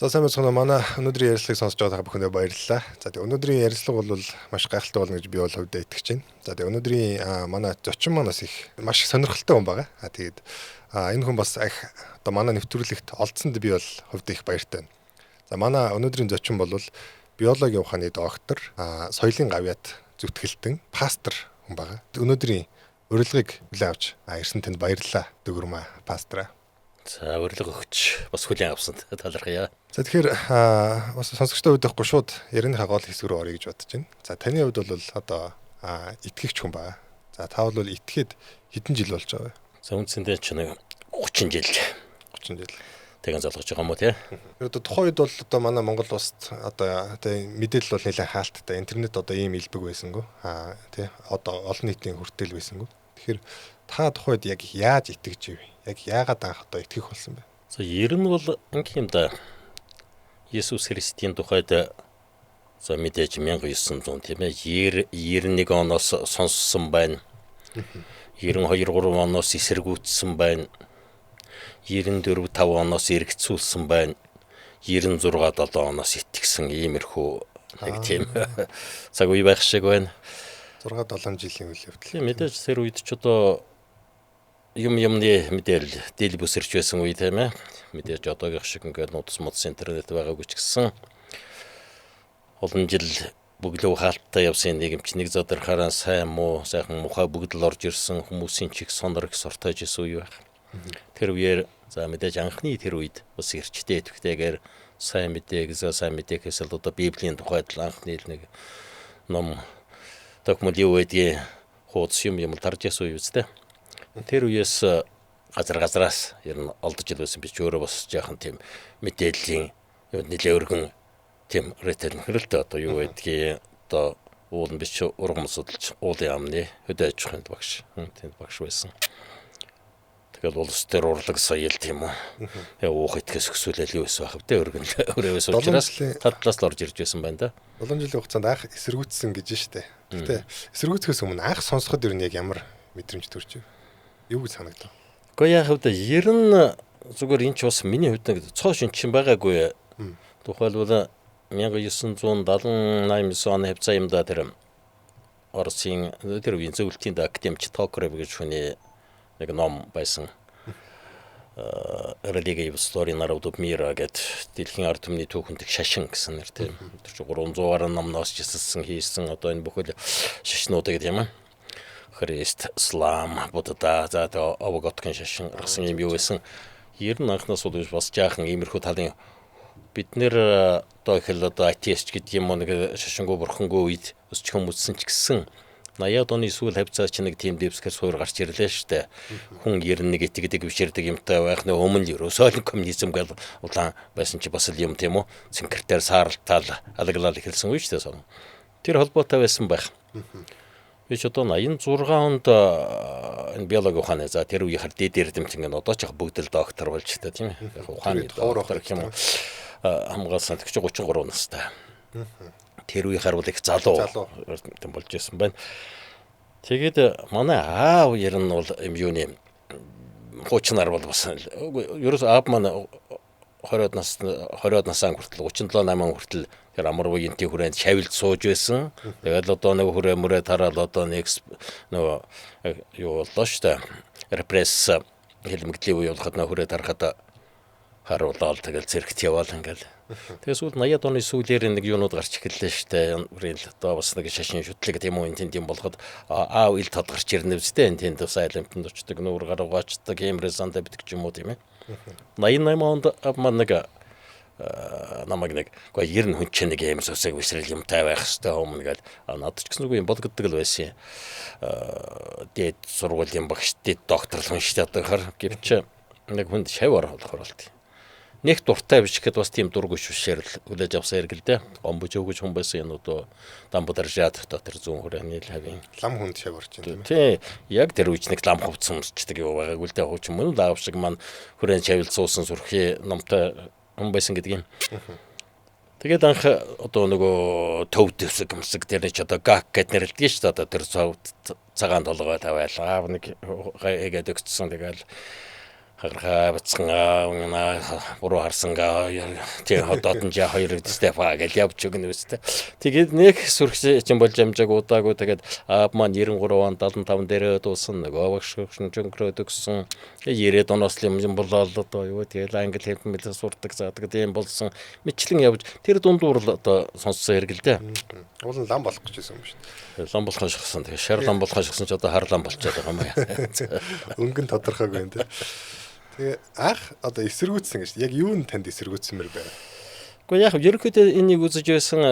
За сайн байцгаана уу, манай өнөөдрийн ярилцлагыг сонсож байгаа та бүхэндээ баярлалаа. За тэгээ өнөөдрийн ярилцлага бол маш гайхалтай болно гэж би бол хувьдаа итгэж байна. За тэгээ өнөөдрийн манай зочин маань бас их маш их сонирхолтой хүн байгаа. А тэгээд энэ хүн бас их одоо манай нэвтрүүлэгт олдсонд би бол хувьдаа их баяртай байна. За манай өнөөдрийн зочин бол биологийн ухааны доктор, соёлын гавьяат зүтгэлтэн пастор хүн байгаа. Өнөөдрийн урилгыг хүлээн авч ирсэн танд баярлалаа. Дөгөрмөө пастораа. За урилга өгч бас хүлээн авсанд талархъя. За тэгэхээр бас сонсогчдын хувьд байхгүй шууд ярианыхаа гол хэсэг рүү оръё гэж бодож байна. За таны хувьд бол одоо итгэгч хүн байна. За та бол итгээд хэдэн жил болж байгаа вэ? За үндсэндээ ч нэг 30 жил. 30 жил. Тэгэн залгаж байгаа юм уу тий? Одоо тухайн үед бол одоо манай Монгол улсад одоо тий мэдээлэл бол нэлээд хаалттай. Интернет одоо ийм илбэг байсангүй. Тий одоо олон нийтийн хүртэл байсангүй. Тэгэхээр та тухайд яг яаж итгэж ив? Яг яагаад анх одоо итгэх болсон бэ? За ер нь бол ингэх юм да. Есүс Христийн тухайд за мэдээж 1900 тийм ээ 91 оноос сонссон байна. 92 3 оноос эсэргүүцсэн байна. 94 5 оноос эргэцүүлсэн байна. 96 7 оноос итгэсэн иймэрхүү нэг тийм цаг үе байх шиг байна. 6 7 жилийн үйл явдал. Тийм мэдээж тэр үед ч одоо юмны мэдээлэл дийл бүсэрч байсан үе тийм ээ. Мэдээж одоогийнх шиг ингээд нуудас модс интернет байгаагүй ч гэсэн олон жил бөглөө хаалттай явсан нийгэмч нэг задрахаараа сайн муу сайхан мухай бүгд л орж ирсэн хүмүүсийн чих сонор их сортойж исэн үе байх. Тэр үеэр за мэдээж анхны тэр үед бас эрчтэй идэвхтэйгээр сайн мэдээ гэсэн сайн мэдээ гэхээс л одоо Библийн тухайд л анхны л нэг ном тохимол юу байдгийг хуудас юм тарж ясан үе үстэй. Тэр үеэс газар газраас ер нь олдож ил байсан. Би ч өөрөө бас жаахан тийм мэдээллийн нэлээ өргөн тийм ретел нөхрөлтэй одоо юу байдгийг одоо уул нь би ч ургам судалж уулын амны хөдөө аж ахуйн багш. Тийм багш байсан. Тэгэл улс төр урлаг соёл тийм үү. Тэгээ уух итгэс өксүүлэл юу байсан байх вэ? Өргөн өрөөс учраас талаас л орж ирж байсан байна да. 7 жилийн хугацаанд анх эсэргүүцсэн гэж штэ. Гэтэ эсэргүүцэхээс өмнө анх сонсоход ер нь яг ямар мэдрэмж төрж ив? Юу гэж санагдав? Гэхдээ яг хувьд ер нь зүгээр энэ ч бас миний хувьд нэг цоо шинчин байгаагүй. Тухайлбал 1978 оны хавцаа юм да тэр Оросын тэр үеийн зөвлөлтийн академич Токарев гэж хүний нэг ном байсан. Религи в истории народов мира гэд дэлхийн ард түмний түүхэнд шашин гэсэн нэр тийм. Тэр чинь 300 гаруй номноос жисэлсэн хийсэн одоо энэ бүхэл шашнуудыг тийм ээ. Христ, Ислам, Будда, за тэгээ Овоготкын шашин гаргасан юм юу байсан. Ер нь анхнаас бол бас жаахан иймэрхүү талын бид нэр одоо их л одоо атеист гэдэг юм уу нэг шашингүй бурхангүй үед өсч хүмүүцсэн ч гэсэн 80-ад оны сүүл хавцаа чи нэг тийм дэвсгэр суур гарч ирлээ шүү дээ. Хүн 91 итгэдэг бишэрдэг юмтай байх нэ өмнө ерөөсөө л коммунизм гэл улаан байсан чи бас л юм тийм үү. Цэнхэртээр сааралтаал алаглал эхэлсэн үе шүү дээ. Тэр холбоотой байсан байх. Би ч одоо 86 онд энэ биологи ухааны за тэр үеийнхэр дээд эрдэмтэн ингэ одоо ч яг бүгд л доктор болж та тийм ээ. Яг ухааны доктор гэх юм уу хамгаалсан тэгч 33 настай. Тэр үеийнхэр бол их залуу тийм болж исэн байна. Тэгээд манай аав ер нь бол юм юуны хуучнаар бол бас ерөөс аав маань 20-од нас 20-од насаа хүртэл 37 8 хүртэл тэр амар буянтын хүрээнд шавилд сууж байсан. Тэгээд одоо нэг хүрээ мөрөө тараал одоо нэг нөгөө юу боллоо шүү дээ. Репресс хэлмэгдлийн үе болоход нөө хүрээ тарахад харуулаад тэгэл цэрэгт яваал ингээл. Тэгээ сүүл 80-ад оны сүүлээр нэг юунууд гарч эхэллээ шүү дээ. Бүрийн л одоо бас нэг шашин шүтлэг тийм үү энэ тэнд юм болгоход аав ил тод гарч ирнэ үстэй энэ тэнд бас айлмтанд очдог нүүр гар угаачдаг хэмрээ сандаа битг ч юм уу тийм ээ. 88 онд маань нэг намайг нэг үгүй ер нь хүн чинь нэг юм сүсэг бишрэл юмтай байх хэвээр юм ингээл надад ч гэсэн үгүй юм болгодог л байсан. Дээд сургуулийн багш дээд доктор л хүн шүү дээ одоо хар гэвч нэг хүнд шав оруулах болт. Нэг дуртай биш гэхэд бас тийм дургүй шүшээр л хүлээж авсан хэрэг л дээ. Гомбож өгөж хүн байсан энэ одоо дамбударжаад одоо тэр зүүн хүрээний л хавийн лам хүнд шав орж байна тийм ээ. Тий, яг тэр үеч нэг лам хувцсан өмсчдэг юу байгаагүй л дээ. Хуучин мөн л аав шиг маань хүрээнд шавил суусан сүрхий номтой хүн байсан гэдэг юм. Тэгээд анх одоо нөгөө төв дэвсэг юмсэг тэр ч одоо гак гэд нэрлэдэг шүү дээ. Одоо тэр цагаан толгой тавиал аав нэг эгээд өгцсөн. Тэгэл Хагархаа бацхан буруу харсан тий хотод нь жа хоёр стефа гэж явж өгнө үстэй. Тэгээд нэг сүрхсэн чинь болж амжааг удаагүй тэгээд аав маань 93 он 75 дээрээ дуусан нөгөө багш хөгшин чөнгөрөөд өгсөн. 90-ад оноос л юм болоод одоо юу тэгэл англи хэл мэл сурдаг заадаг тийм болсон. Мэтлэн явж тэр дундуур л одоо сонссон хэрэг л дээ. Уул нь лам болох гэж байсан юм шүү дээ. Лам болохоо шахсан. Тэгээ шар лам болохоо шахсан ч одоо хар лам болчиход байгаа юм аа. Өнгөн тодорхойгүй юм тий. Тэгээ анх одоо эсэргүүцсэн гэж яг юу нь танд эсэргүүцсэнмэр байна? Гэхдээ яг ерөнхийдөө энийг үзэж байсан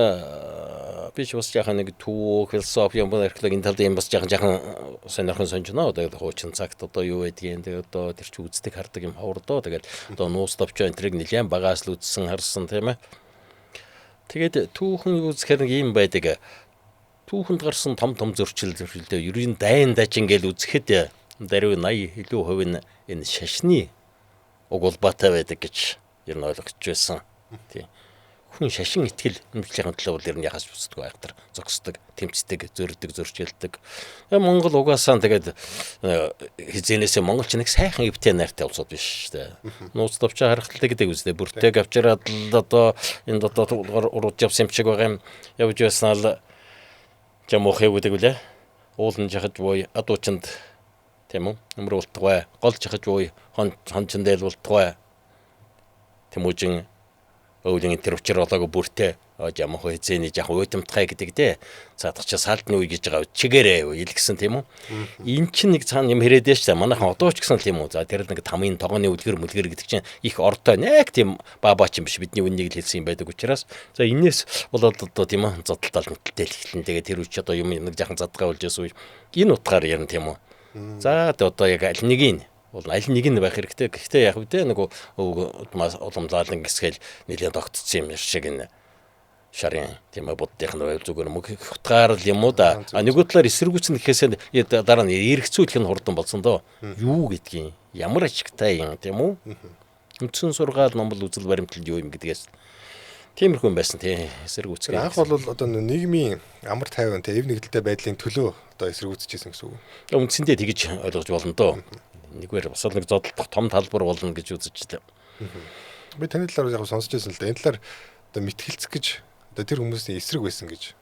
би ч бас жаахан нэг түүх, философи юм археологийн талд юм бас жаахан сонирхон сонжино. Одоо хуучин цагт одоо юу байдгийг тэгээ одоо тэр чи үздэг хардаг юм ховор доо. Тэгээд одоо нууц товчоо энэ тэрийг нэлээд багаас л үзсэн харсан тийм ээ. Тэгээд түүхэн юу үзэхээр нэг юм байдаг. Түүхэнд гарсан том том зөрчил зөрчилдөө ер нь дайн дажин гэл үзэхэд даруй 80 илүү хувь нь энэ шашны уг улбаатай байдаг гэж ер нь ойлгож байсан. Тийм. Хүн шашин итгэл үнэмшлийн төлөө бол ер нь яхаас бүсдэггүй айхтар зогсдог, тэмцдэг, зөрдөг, зөрчилдөг. Тэгээ Монгол угаасаа тэгээд хизээнээсээ монголч нэг сайхан эвтэй найртай улсууд биш шүү дээ. Нууц товчоо харахталтай гэдэг үстэй. Бүртэйг авчираад л одоо энд одоо урууд явсан юм шиг байгаа юм явж байснаа л жамуух юу гэдэг үлээ. Уулын жахаж буй адуучинд тийм үү? Өмөр болтугай, гол жахаж буй хон чин дээл болтугай. Тэмүүжин өвлийн тэр учир болоогүй бүртээ жамх хизээний жах уйтамтгай гэдэг дээ. Цаадах чи саалтны үе гэж байгаа чигээрээ илгсэн тийм үү? Эн чинь нэг цаана юм хэрээд шүү дээ. Манайхан одоо ч гэсэн л юм уу? За тэр нэг тамын тогооны үлгэр мүлгэр гэдэг чинь их ортой нэг тийм баабаач юм биш. Бидний үннийг л хэлсэн юм байдаг учраас. За энэс болоод одоо тийм үү? Зодтолтол мэтлэл эхлэн. Тэгээд тэр үуч одоо юм нэг жахан задгаа болж байсан үе. Энэ утгаар ярина тийм үү? За одоо яг аль нэг нь бол аль нэг нь байх хэрэгтэй. Гэхдээ яг үдэ нэг уламлаалан гисгэл нэлээд тогтцсон юм шиг энэ шарын тийм ээ буддынх нь байв зүгээр мөх утгаар л юм уу да. А нөгөө талаар эсэргүүцэн гэхээсээ дараа нь эргэцүүлэх нь хурдан болсон доо. Юу гэдгийг ямар ашигтай юм тийм үү? Үндсэн сургаал номбол үзэл баримтлал юу юм гэдгээс тиймэрхүү юм байсан тий эсэргүүцэх. Анх бол одоо нийгмийн амар тайван тий эв нэгдэлтэй байдлын төлөө одоо эсэргүүцэж байсан гэсэн үг. Үндсэндээ тэгж ойлгож болно доо. Нэгвэр бас л нэг зодтолдох том талбар болно гэж үзэж лээ. Би таны талаар яг сонсч байсан л да. Энэ талаар одоо мэтгэлцэх гэж одоо тэр хүмүүсийн эсрэг байсан гэж.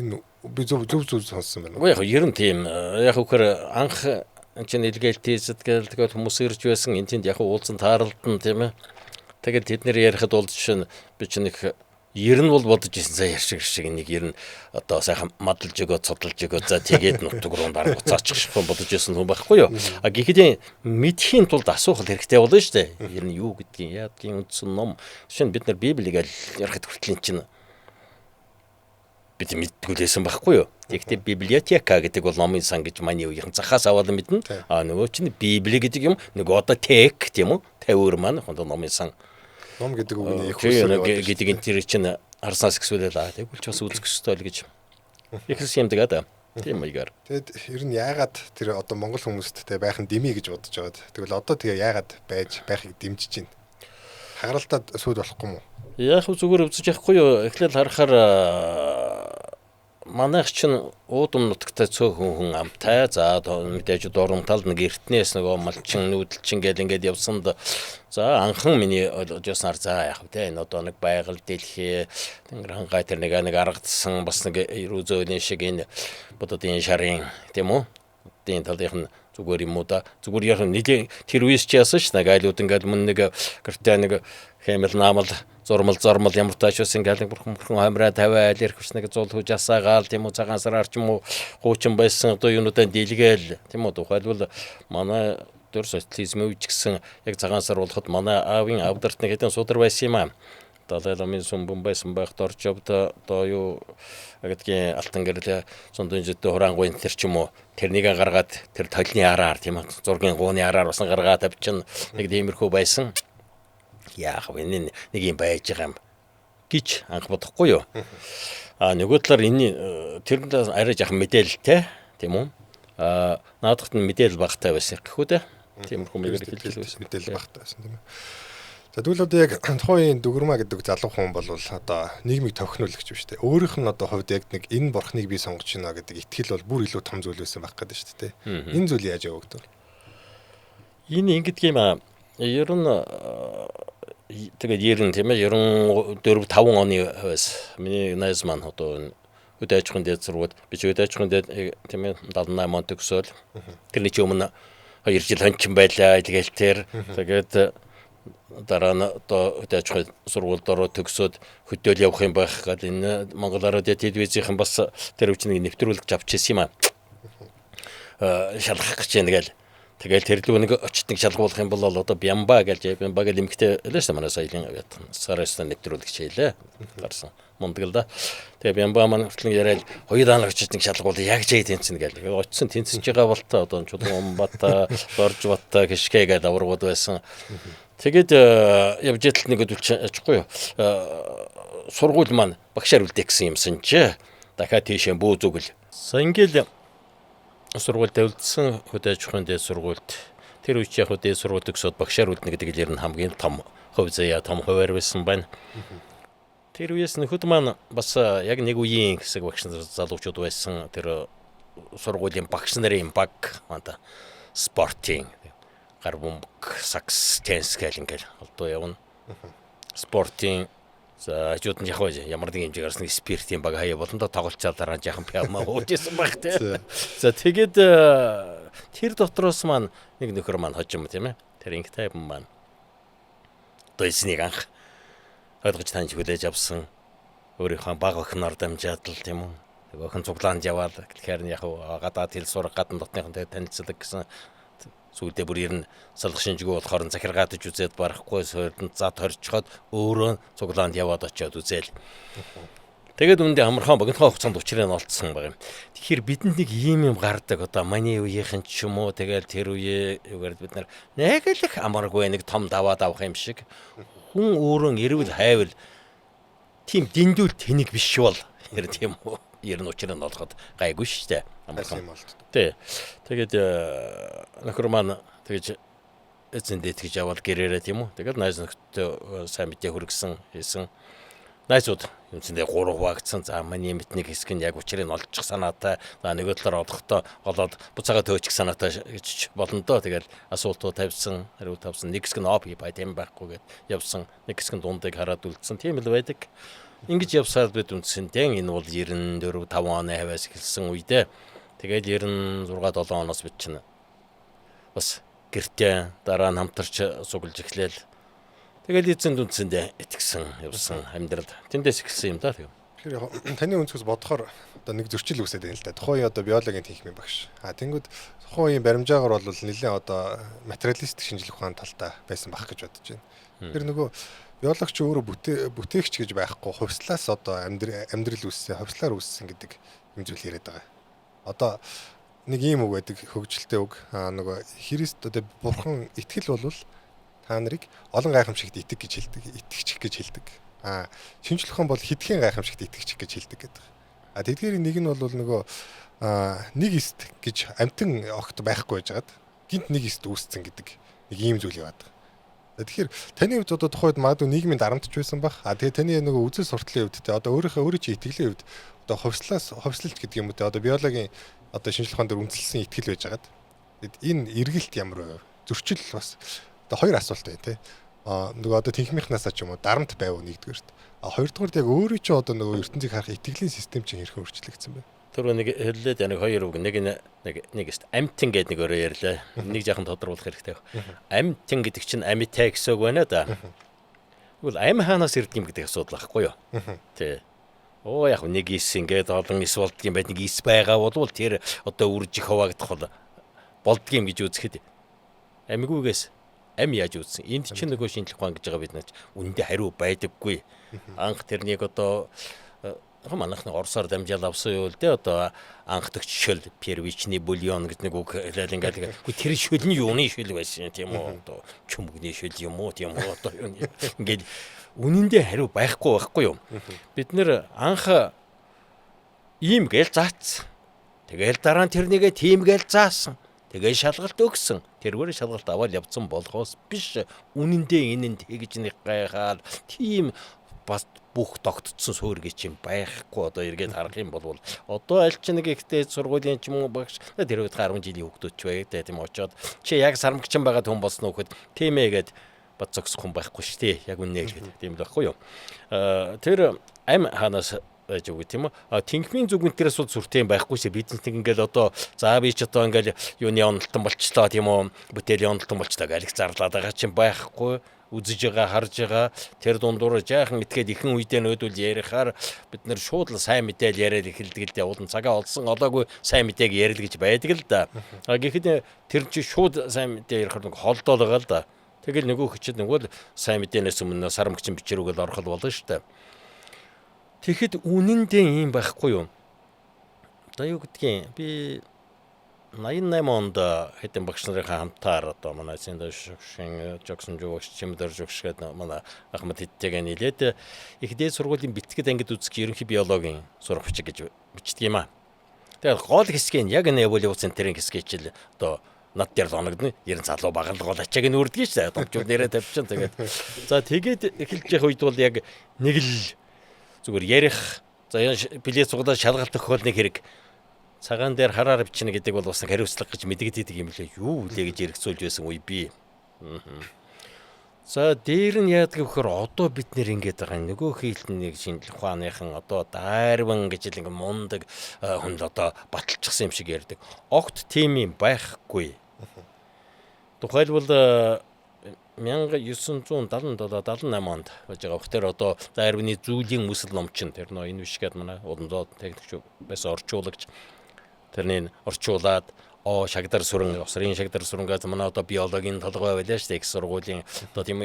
Энэ би зөв зөв зөв сонссон байна. Үгүй яг ер нь тийм яг үхээр анх энэ чинь илгээл тийзэд гээл тэгэл хүмүүс ирж байсан. Энэ тэнд яг уулзан тааралдан тийм ээ. Тэгэл тэд нэр ярихад бол жишээ нь би чинь нэг ер нь бол бодож ирсэн за ярьшиг шиг нэг ер нь одоо сайхан мадалж өгөө цодолж өгөө за тэгээд нутаг руу дараа буцаачих шиг бодож ирсэн хүн байхгүй юу. А гэхдээ мэдхийн тулд асуух хэрэгтэй болно шүү дээ. Ер нь юу гэдгийг яадгийн үндсэн ном жишээ нь бид нар Библийг аль ярихад хүртэл чинь бид мэддэггүй лээсэн байхгүй юу. Тэгэхдээ библиотека гэдэг бол номын сан гэж миний үеийнхэн захаас аваад мэднэ. А нөгөө чинь Библи гэдэг юм нөгөө одоо тек тийм үү? Тавиур маань одоо номын сан. Ном гэдэг үгний их үсэг гэдэг энэ тэр чинь харснаас гисүүлэл аа тэгвэл ч бас үзэх ёстой л гэж ихсэн юм даа да. Тийм маягаар. Тэгэд ер нь яагаад тэр одоо монгол хүмүүст те байх нь дэмий гэж бодож байгаад тэгвэл одоо тэгээ яагаад байж байхыг дэмжиж байна? Хагаралтад сүйд болохгүй юм уу? Яг зүгээр үзэж явахгүй юу? Эхлээл харахаар манайх чинь уудам нутагтай цөөхөн хүн амтай. За мэдээж дурмтал нэг эртнээс нөгөө малчин нүүдэлчин гэл ингээд явсанд за анхан миний ойлгож байснаар за яг тэ энэ одоо нэг байгаль дэлхий тэнгэр хангай тэр нэг аргадсан бас нэг эрүү зөөлөн шиг энэ буддын шарын тийм үү? Буддын талынх нь зүгээр юм уу да. Зүгээр яг нийлээ тэр үеэс ч яасан ш. Нэг айлууд ингээд мөн нэг гэртээ нэг хэмэл наамал зурмал зормол ямар тааш ус ингээл бурхан бурхан хоймраа тавиал ярих нэг зул хүж асаагаал тийм үү цагаан сараар ч юм уу хуучин байсан одоо юунуудаа дийлгээл тийм үү тухайлбал манай дөр социализм үеч гэсэн яг цагаан сар болоход манай аавын авдарт нэг хэдэн судар байсан юм аа. Далай ламын сүмбэн байсан байх дорж явд одоо юу гэдгийг алтан гэрэл сундын жидээ хураангуй энэ төр ч юм уу тэрнийг гаргаад тэр толны араар тийм үү зургийн гууны араар басан гаргаад тавьчин нэг тиймэрхүү байсан. Яах вэ энэ нэг юм байж байгаа юм гэж анх бодохгүй юу. А нөгөө талаар энэ тэрэнд арай жаахан мэдээлэлтэй тийм үү? А наадахт нь мэдээлэл багтай байсан гэхүү дээ. Тиймэрхүү маягаар хэлж байсан. Мэдээлэл багтай байсан тийм ээ. За тэгвэл одоо яг тухайн үеийн Дүгэрмаа гэдэг залуу хүн бол одоо нийгмийг тохинуулагч биш үү? Өөрийнх нь одоо хувьд яг нэг энэ бурхныг би сонгож байна гэдэг итгэл бол бүр илүү том зүйл байсан байх гэдэг шүү дээ. Энэ зүйл яаж явагдав? Энэ ингэдэг юм аа. Ер нь тэгээд 90 тийм ээ 94 5 оны хавьяас миний найз маань одоо хөдөө аж ахуйн дээд сургууль би ч хөдөө аж ахуйн дээд тийм ээ 78 он төгсөөл тэрний чи өмнө 2 жил хончин байлаа тэгэл тэр тэгээд дараа нь одоо хөдөө аж ахуйн сургуульд ороод төгсөөд хөдөөл явах юм байх гал энэ Монгол радио телевизийнхэн бас тэр үчиг нэг нэвтрүүлэг авч ирсэн юм аа. Шалгах гэж байна гээл. Тэгэл тэр лүү нэг очит нэг шалгуулах юм бол одоо Бямба гэж Бямба гэл эмгтэй лээ шүү дээ манай соёлын сараас нэвтрүүлэгч хийлээ. Гарсан мундаг л да. Тэгээ Бямба маань хүртэл яриад хоёулаа очиж нэг шалгуул яг жээ тэнцэн гээл. Очисон тэнцэж байгаа бол та одоо Чулуун Умбата, Доржбата, Кишкэ гээд аврагууд байсан. Тэгээд явж идэл нэг өдөлч ачгүй юу. Сургууль маань багшаар үлдээх гэсэн юмсан чи дахиад тийшээ бүү зүгэл. Ингээл сургуульд үлдсэн хөдөө аж ахуйн дээд сургуульд тэр үеч яг дээд сургууль төгсөөд багшаар үлдэнэ гэдэг л ер нь хамгийн том хувь заяа том хуваар байсан байна. Тэр үеэс нөхөд маань бас яг нэг үеийн хэсэг багш нар залуучууд байсан. Тэр сургуулийн багш нарын баг манта спортын гар бөмбөг, сакс, теннис гэл ингээл олдоо явна. Спортын за хажууд нь яг ямар нэг хэмжээ гарсан спиртийн баг хаяа болондоо тоглолцоо дараа жаахан пиама ууж исэн баг тий. За тэгээд тэр дотроос маань нэг нөхөр маань хожим тийм ээ. Тэр инх тайван маань одоо эзнийг анх ойлгож таньж хүлээж авсан. Өөрийнхөө баг охиноор дамжаад л тийм үү. Нэг охин цуглаанд яваал гэхээр нь яг гадаад хэл сурах гадна дотныхонтой танилцдаг гэсэн сүүлдээ бүр ер нь салах шинжгүй болохоор захиргаатаж үзээд барахгүй суурьданд зад хорчход өөрөө цуглаанд яваад очиод үзээл. Тэгээд үүндээ амархан богинохон хугацаанд учрыг нь олдсон байгаа юм. Тэгэхээр бидэнд нэг ийм юм гардаг. Одоо миний үеийнхэн ч юм уу тэгэл тэр үе юугаар бид нар нэг л их амаргүй нэг том даваад авах юм шиг хүн өөрөө эрвэл хайвал тийм дэндүүл тэнэг биш бол ер тийм үү. Ер нь учрыг нь олоход гайгүй шүү дээ. Амархан юм болт. Тий. Тэгээд нөхөр маань тэгж эзэн дээд гэж яваал гэрээрээ тийм үү. Тэгэл найз нөхдөд сайн мэдээ хүргэсэн хийсэн. Найзууд үндсэндээ 3 хуваагдсан. За миний мэд нэг хэсэг нь яг учрыг нь олчих санаатай. За нөгөө талаар олохдоо олоод буцаага төөчих санаатай гэж болно доо. Тэгэл асуултууд тавьсан, хариу тавьсан. Нэг хэсэг нь оп бай тийм байхгүй гэд явсан. Нэг хэсэг нь дундыг хараад үлдсэн. Тийм л байдаг. Ингэж явсаар бид үндсэндээ энэ бол 94 5 оны хавьяас эхэлсэн үедээ тэгэл 96 7 оноос бид чинь бас гэртээ дараа нь хамтарч сугалж эхлээл. Тэгэл эзэнд үндсэндээ итгэсэн явсан амьдрал тэндээс эхэлсэн юм да. Тэгэхээр яг таны өнцгөөс бодохоор одоо нэг зөрчил үүсээд байна л да. Тухайн үеийн одоо биологийн тэнхимийн багш. А тэнгүүд тухайн үеийн баримжаагаар бол нэлээд одоо материалист шинжлэх ухааны талтай байсан байх гэж бодож байна. Тэр нөгөө биологч өөрөө бүтээгч гэж байхгүй хувьслаас одоо амьдрал үүссэн, хувьслаар үүссэн гэдэг юм зүйл яриад байгаа. Одоо нэг ийм үг байдаг, хөгжилтэй үг. Аа нөгөө Христ одоо бурхан итгэл бол та нарыг олон гайхамшигт итэг гэж хэлдэг, итгэчих гэж хэлдэг. Аа шинжлэх ухаан бол хэдхэн гайхамшигт итгэчих гэж хэлдэг гэдэг. А тэдгээр нэг нь бол нөгөө нэг эст гэж амтан огт байхгүй байжгаад гинт нэг эст үүссэн гэдэг нэг ийм зүйл яваад байгаа. Тэгэхээр таны хувьд одоо тухайд магадгүй нийгмийн дарамтч байсан бах. А тэгээ таны нөгөө үзэл суртлын хувьд те одоо өөрийнхөө өөрийн чинь итгэлийн хувьд одоо хувьслаас хувьслалт гэдэг юм уу те одоо биологийн одоо шинжлэх ухаан дээр үндэслэсэн итгэл байжгаад. Тэгэд энэ эргэлт ямар вэ? Зөрчил бас одоо хоёр асуулт байна те. А нөгөө одоо тэнхмийнхнаасаа ч юм уу дарамт байв нэгдүгээрт. А хоёрдугаарт яг өөрийн чинь одоо нөгөө ертөнцийг харах итгэлийн систем чинь хэрхэн өөрчлөгдсөн бэ? Түрүү нэг хэллээд нэг хоёр үг нэг нэг нэг өст амтэн гэдэг нэг өөрөө ярьлаа. Нэг жаахан тодруулах хэрэгтэй. Амтэн гэдэг чинь амьтай гэсэн үг байна да. Тэгвэл ам хаанаас ирдэг юм гэдэг асуудал байхгүй юу? Тий. Оо яг нэг ис ингээд олон ис болдго юм байт нэг ис байгаа болвол тэр одоо үржих хуваагдах бол болдго юм гэж үзэхэд амигүйгээс ам яаж үзсэн? Энд чинь нөгөө шинжлэх ухаан гэж байгаа бид нар үнэндээ хариу байдаггүй. Анх тэрнийг одоо манайх нэг Оросоор дамжаал авсан юу л дээ одоо анх төгч шөл первичний бульон гэж нэг үг хэлээл ингээд үгүй тэр шөл нь юуны шөл байсан тийм үү одоо чөмгний шөл юм уу тийм үү одоо юу ингээд үнэндээ хариу байхгүй байхгүй юу. Бид нэр анх ийм гээл заацсан. Тэгэл дараа нь тэрнийгээ тийм гээл заасан. Тэгээ шалгалт өгсөн. Тэргээр шалгалт аваад явцсан болохоос биш. Үнэндээ энэ нь тэгж нэг гайхаад тийм бас Бүх тогтцсон суурь гэж юм байхгүй. Одоо эргээд харах юм бол одоо аль ч нэг ихтэй сургуулийн ч юм уу багш тэр үед 10 жилийн хүүхдүүд ч байг те, тийм очоод чи яг сармагчин байгаа хүн болсон уу гэхэд тийм ээ гэд бат зогсох хүн байхгүй шүү дээ. Яг үнэ л гэдэг тийм л байхгүй юу. Тэр ам хаанаас байж үгүй тийм үү. А тэнхмийн зүгэн дээрээс бол сүртэй юм байхгүй шээ. Бид нэг ингээл одоо за би ч одоо ингээл юуны онолтон болчлоо тийм үү. Бүтээлийн онолтон болчлоо гэж зарлаад байгаа чинь байхгүй, үзэж байгаа, харж байгаа. Тэр дундуур жаахан итгээд ихэн үедээ нөөдүүл ярихаар бид нэр шууд л сайн мэдээл яриад эхэлдэг л дээ. Уулын цагаа олсон олоогүй сайн мэдээг ярил гэж байдаг л да. А гэхэд тэр чи шууд сайн мэдээ ярихаар нэг холдоол байгаа л да. Тэгэл нөгөө хүчит нөгөө л сайн мэдээнээс өмнө сарамгчин бичэрүүгээл орох болно шүү дээ. Тэгэхэд үнэндээ ийм байхгүй юу? Одоо юу гэдгийг би 88 онд хэдэн багш нарынхаа хамтаар одоо манай Синдашшин Жоксон Жогш Чимдэр Жогш гэдэг манай Ахмад хэдтэйгээ нийлээд их дээд сургуулийн бэлтгэл ангид үзэх ерөнхий биологийн сурах бичиг гэж бичдэг юм аа. Тэгээд гол хэсгийг яг энэ эволюцийн центрийн хэсгийг чил одоо над дээр л оногдно. Ерэн залуу багал гол ачааг нь үрдгийг шүү дээ. Томчууд нэрээ тавьчин. Тэгээд за тэгээд эхэлж явах үед бол яг нэг л зүгээр ярих, за билет сугалаа шалгалт өгөх бол нэг хэрэг. Цагаан дээр хараар бичнэ гэдэг бол бас нэг хариуцлага гэж мэдэгдэдэг юм лээ. Юу үлээ гэж эргэцүүлж байсан үе би. За дээр нь яадаг вэхээр одоо бид нэр ингэж байгаа нөгөө хийлтэн нэг шинжлэх ухааныхан одоо Дарвин гэж л ингээ мундаг хүн л одоо баталчихсан юм шиг ярьдаг. Огт тийм юм байхгүй. Тухайлбал 1977 78 онд байж байгаа. Тэр одоо Дарвины зүйлийн үсэл ном чинь тэр нөө энэ биш гээд манай уламжлалт техникч байсан орчуулагч тэрнийг орчуулад шагдар сүрэн, осрын шагдар сүрэн гэж манай одоо биологийн толгой байлаа шүү дээ. Их сургуулийн одоо тийм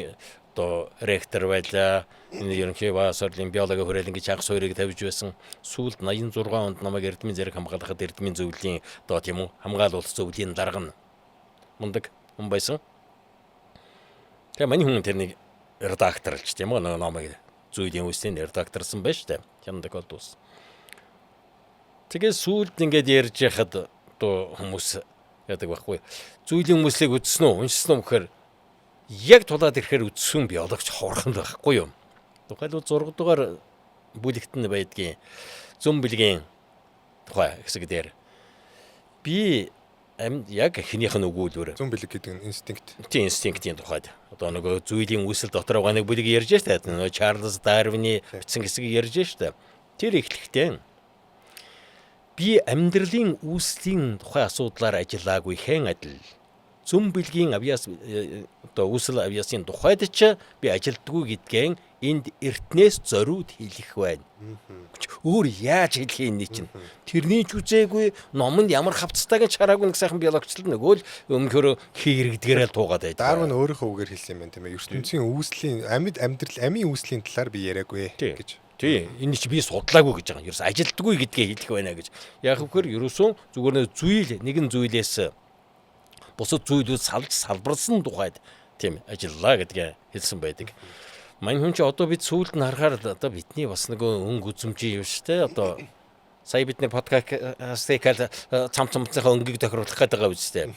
одоо ректор байлаа. Энэ ерөнхий баасарлын биологи хүрээлэн гэж анх суурийг тавьж байсан. Сүүлд 86 онд намайг эрдмийн зэрэг хамгаалахад эрдмийн зөвлөлийн одоо тийм үү хамгаалуулах зөвлөлийн дарга нь мундаг хүн байсан. Тэгээ маний хүн тэрнийг редакторлж тийм үү нөгөө номыг зүйлийн үсний редакторсан байж тээ. Хямдаг бол дуус. Тэгээ сүүлд ингээд ярьж яхад одоо хүмүүс яадаг байхгүй. Зүйлийн хүмүүсийг үзсэн үү, уншсан уу гэхээр яг тулаад ирэхээр үзсэн биологч ховорхон байхгүй юу. Тухайлбал 6 дугаар бүлэгт нь байдгийн зүүн бэлгийн тухай хэсэг дээр би амьд яг хэнийх нь өгүүлвэр. Зүүн бэлэг гэдэг нь инстинкт. Тийм, инстинктийн тухайд. Одоо нөгөө зүйлийн үүсэл дотор байгаа нэг бүлэг ярьж штэ. Нөгөө Чарльз Дарвины бичсэн хэсгийг ярьж штэ. Тэр эхлэхдээ би амьдралын үүслийн тухай асуудлаар ажиллаагүй хэн адил. Зүүн бэлгийн авьяас одоо үүсэл авьяасын тухайд ч би ажилдгүй гэдгээ энд эртнээс зориуд хэлэх байна. Өөр яаж хэлэх юм чинь. Тэрний ч үзээгүй, номонд ямар хавцтайг нь чараагүй нэг сайхан биологчлал нөгөө л өмнөхөр хийрэгдгээрээ л туугаад байж. Дарвин өөрийнхөө үгээр хэлсэн юм байна тийм ээ. ертөнцийн үүслийн амьд амьдрал амийн үүслийн талаар би яриаггүй гэж. Тийм. Энэ чи би судлаагүй гэж байгаа юм. Ерөөс ажилдгүй гэдгээ хэлэх байна гэж. Яг вэхээр ерөөсөн зүгээр нэг зүйл нэгэн зүйлээс бусад зүйлүүд салж салбарсан тухайд тийм ажиллаа гэдгээ хэлсэн байдаг. Мань хүн чи одоо бид сүүлд нь харахаар одоо бидний бас нөгөө өнгө үзмжийн юм шүү дээ. Одоо сая бид нэр подкастыг цам цамцынхаа өнгийг тохируулах гэдэг байгаа үстэй.